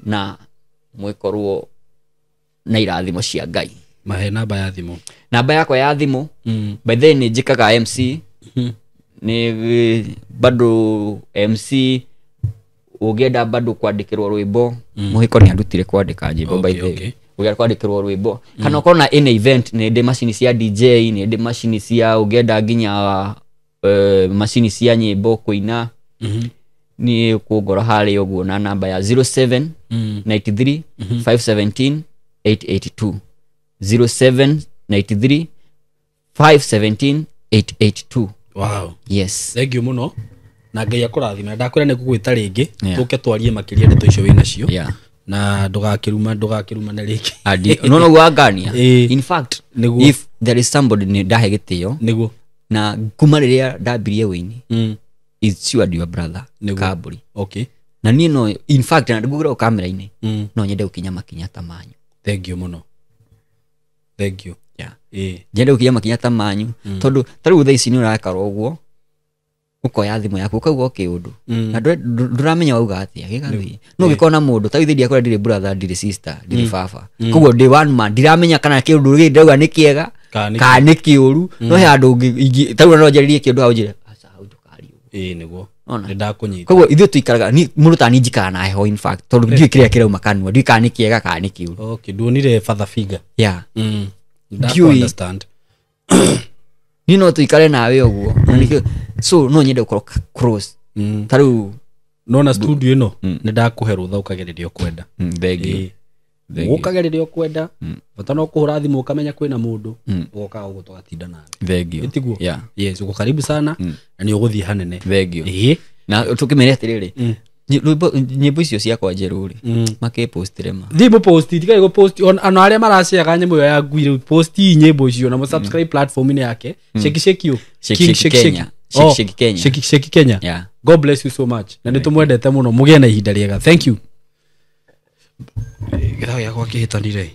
na mwĩkorwo na irathimo cia Ngai. Mahe namba ya thimũ. Namba yakwa ya thimũ, by the way, nĩ njĩkaga MC, nĩ bado MC. Ũngĩenda bado kwandĩkĩrwo rwĩmbo, mũhĩko nĩ andutire kwandĩka nyĩmbo, by the way. Ũngĩenda kwandĩkĩrwo rwĩmbo kana ũkorwo na any event, nĩ ndĩ macini cia DJ, nĩ ndĩ macini cia, ũngĩenda nginya macini cia nyĩmbo kũina, nĩ kũngora harĩa ũguo na namba ya 07 93 517 882, 07 93 517 882. Wow. Yes. Thank you muno na Ngai akũrathime. Ndakwĩra nĩ ngũgwĩta rĩngĩ, Yeah. tũke twarie makĩria ndeto icio wĩnacio. Yeah. Na ndũgakĩrumane rĩngĩ. Adi no no gwangania. Ĩĩ. In fact, Nĩguo. if there is somebody nĩ ndahe gĩtĩo Nĩguo. na kuma rĩrĩa ndambirie wĩini, it's you and your brother. Nĩguo. Kamburi. Okay. Na niĩ no, in fact, na ngugĩra o kamera-inĩ, no nyende gũkinya makinya ta manyu. Thank you muno, thank you. Yeah. Ĩĩ. Nyende gũkinya makinya ta manyu, tondũ ta rĩu thaa ici nĩ ũrakara ũguo, ũkoya thimũ yaku ũkauga o kĩũndũ na ndũramenya wauga atĩa gĩgathiĩ. No ũngĩkorwo na mũndũ ta ithe, ndiakora ndirĩ brother, ndirĩ sister, ndirĩ baba, koguo ndĩ one man, ndiramenya kana kĩũndũ gĩkĩ ndĩrauga nĩ kĩega Kana nĩ kana nĩ kĩũru. No he handũ ta rĩu no njarĩrie kĩũndũ hau njĩre aca, hau ndũkarie ũguo. Ĩĩ, nĩguo. Ona. Nĩ ndakũnyita. Koguo ithuĩ tũikaraga ni mũndũ ta niĩ njikaraga na heho, in fact, tondũ ndiũĩ kĩrĩa kĩrauma kanua, ndiũĩ kana nĩ kĩega kana nĩ kĩũru. Okay, nduonire father figure. Yeah. Ndakũ Ndiũĩ. understand. Niĩ no tũikare nawe ũguo. Na nĩkĩo, so no nyende gũkorwo close ta rĩu. Nona studio ĩno nĩ ndakũhe rũtha ũkagereria ũkwenda. Thank. Ũkagereria ũkwenda, bata no kũhũra thimũ ũkamenya kwĩna mũndũ, ũgokaga ũguo tũgatinda nawe. Thank you. Ĩtiguo? Yeah. Yes, uko karibu sana na nĩ ũgũthiĩ hanene. Thank you. Ĩĩ. Na tũkĩmere atĩrĩrĩ, nyĩmbo icio ciakwa njerũ rĩ, makĩpostire ma Thiĩ mũposti, tigai gũposti ona arĩa maraceaga nyamũ ĩyo ya ngui rĩu, posti nyĩmbo icio na mũsubscribe platform-inĩ yake. Sheki Sheki ũ. Sheki King Sheki Sheki. Kenya. Oh, Sheki Sheki Kenya. Sheki Sheki Kenya. Yeah. God bless you so much na nĩ tũmwendete mũno, mũgĩe na ihinda rĩega. Thank you. Gĩthaũ gĩakwa kĩhĩtanire.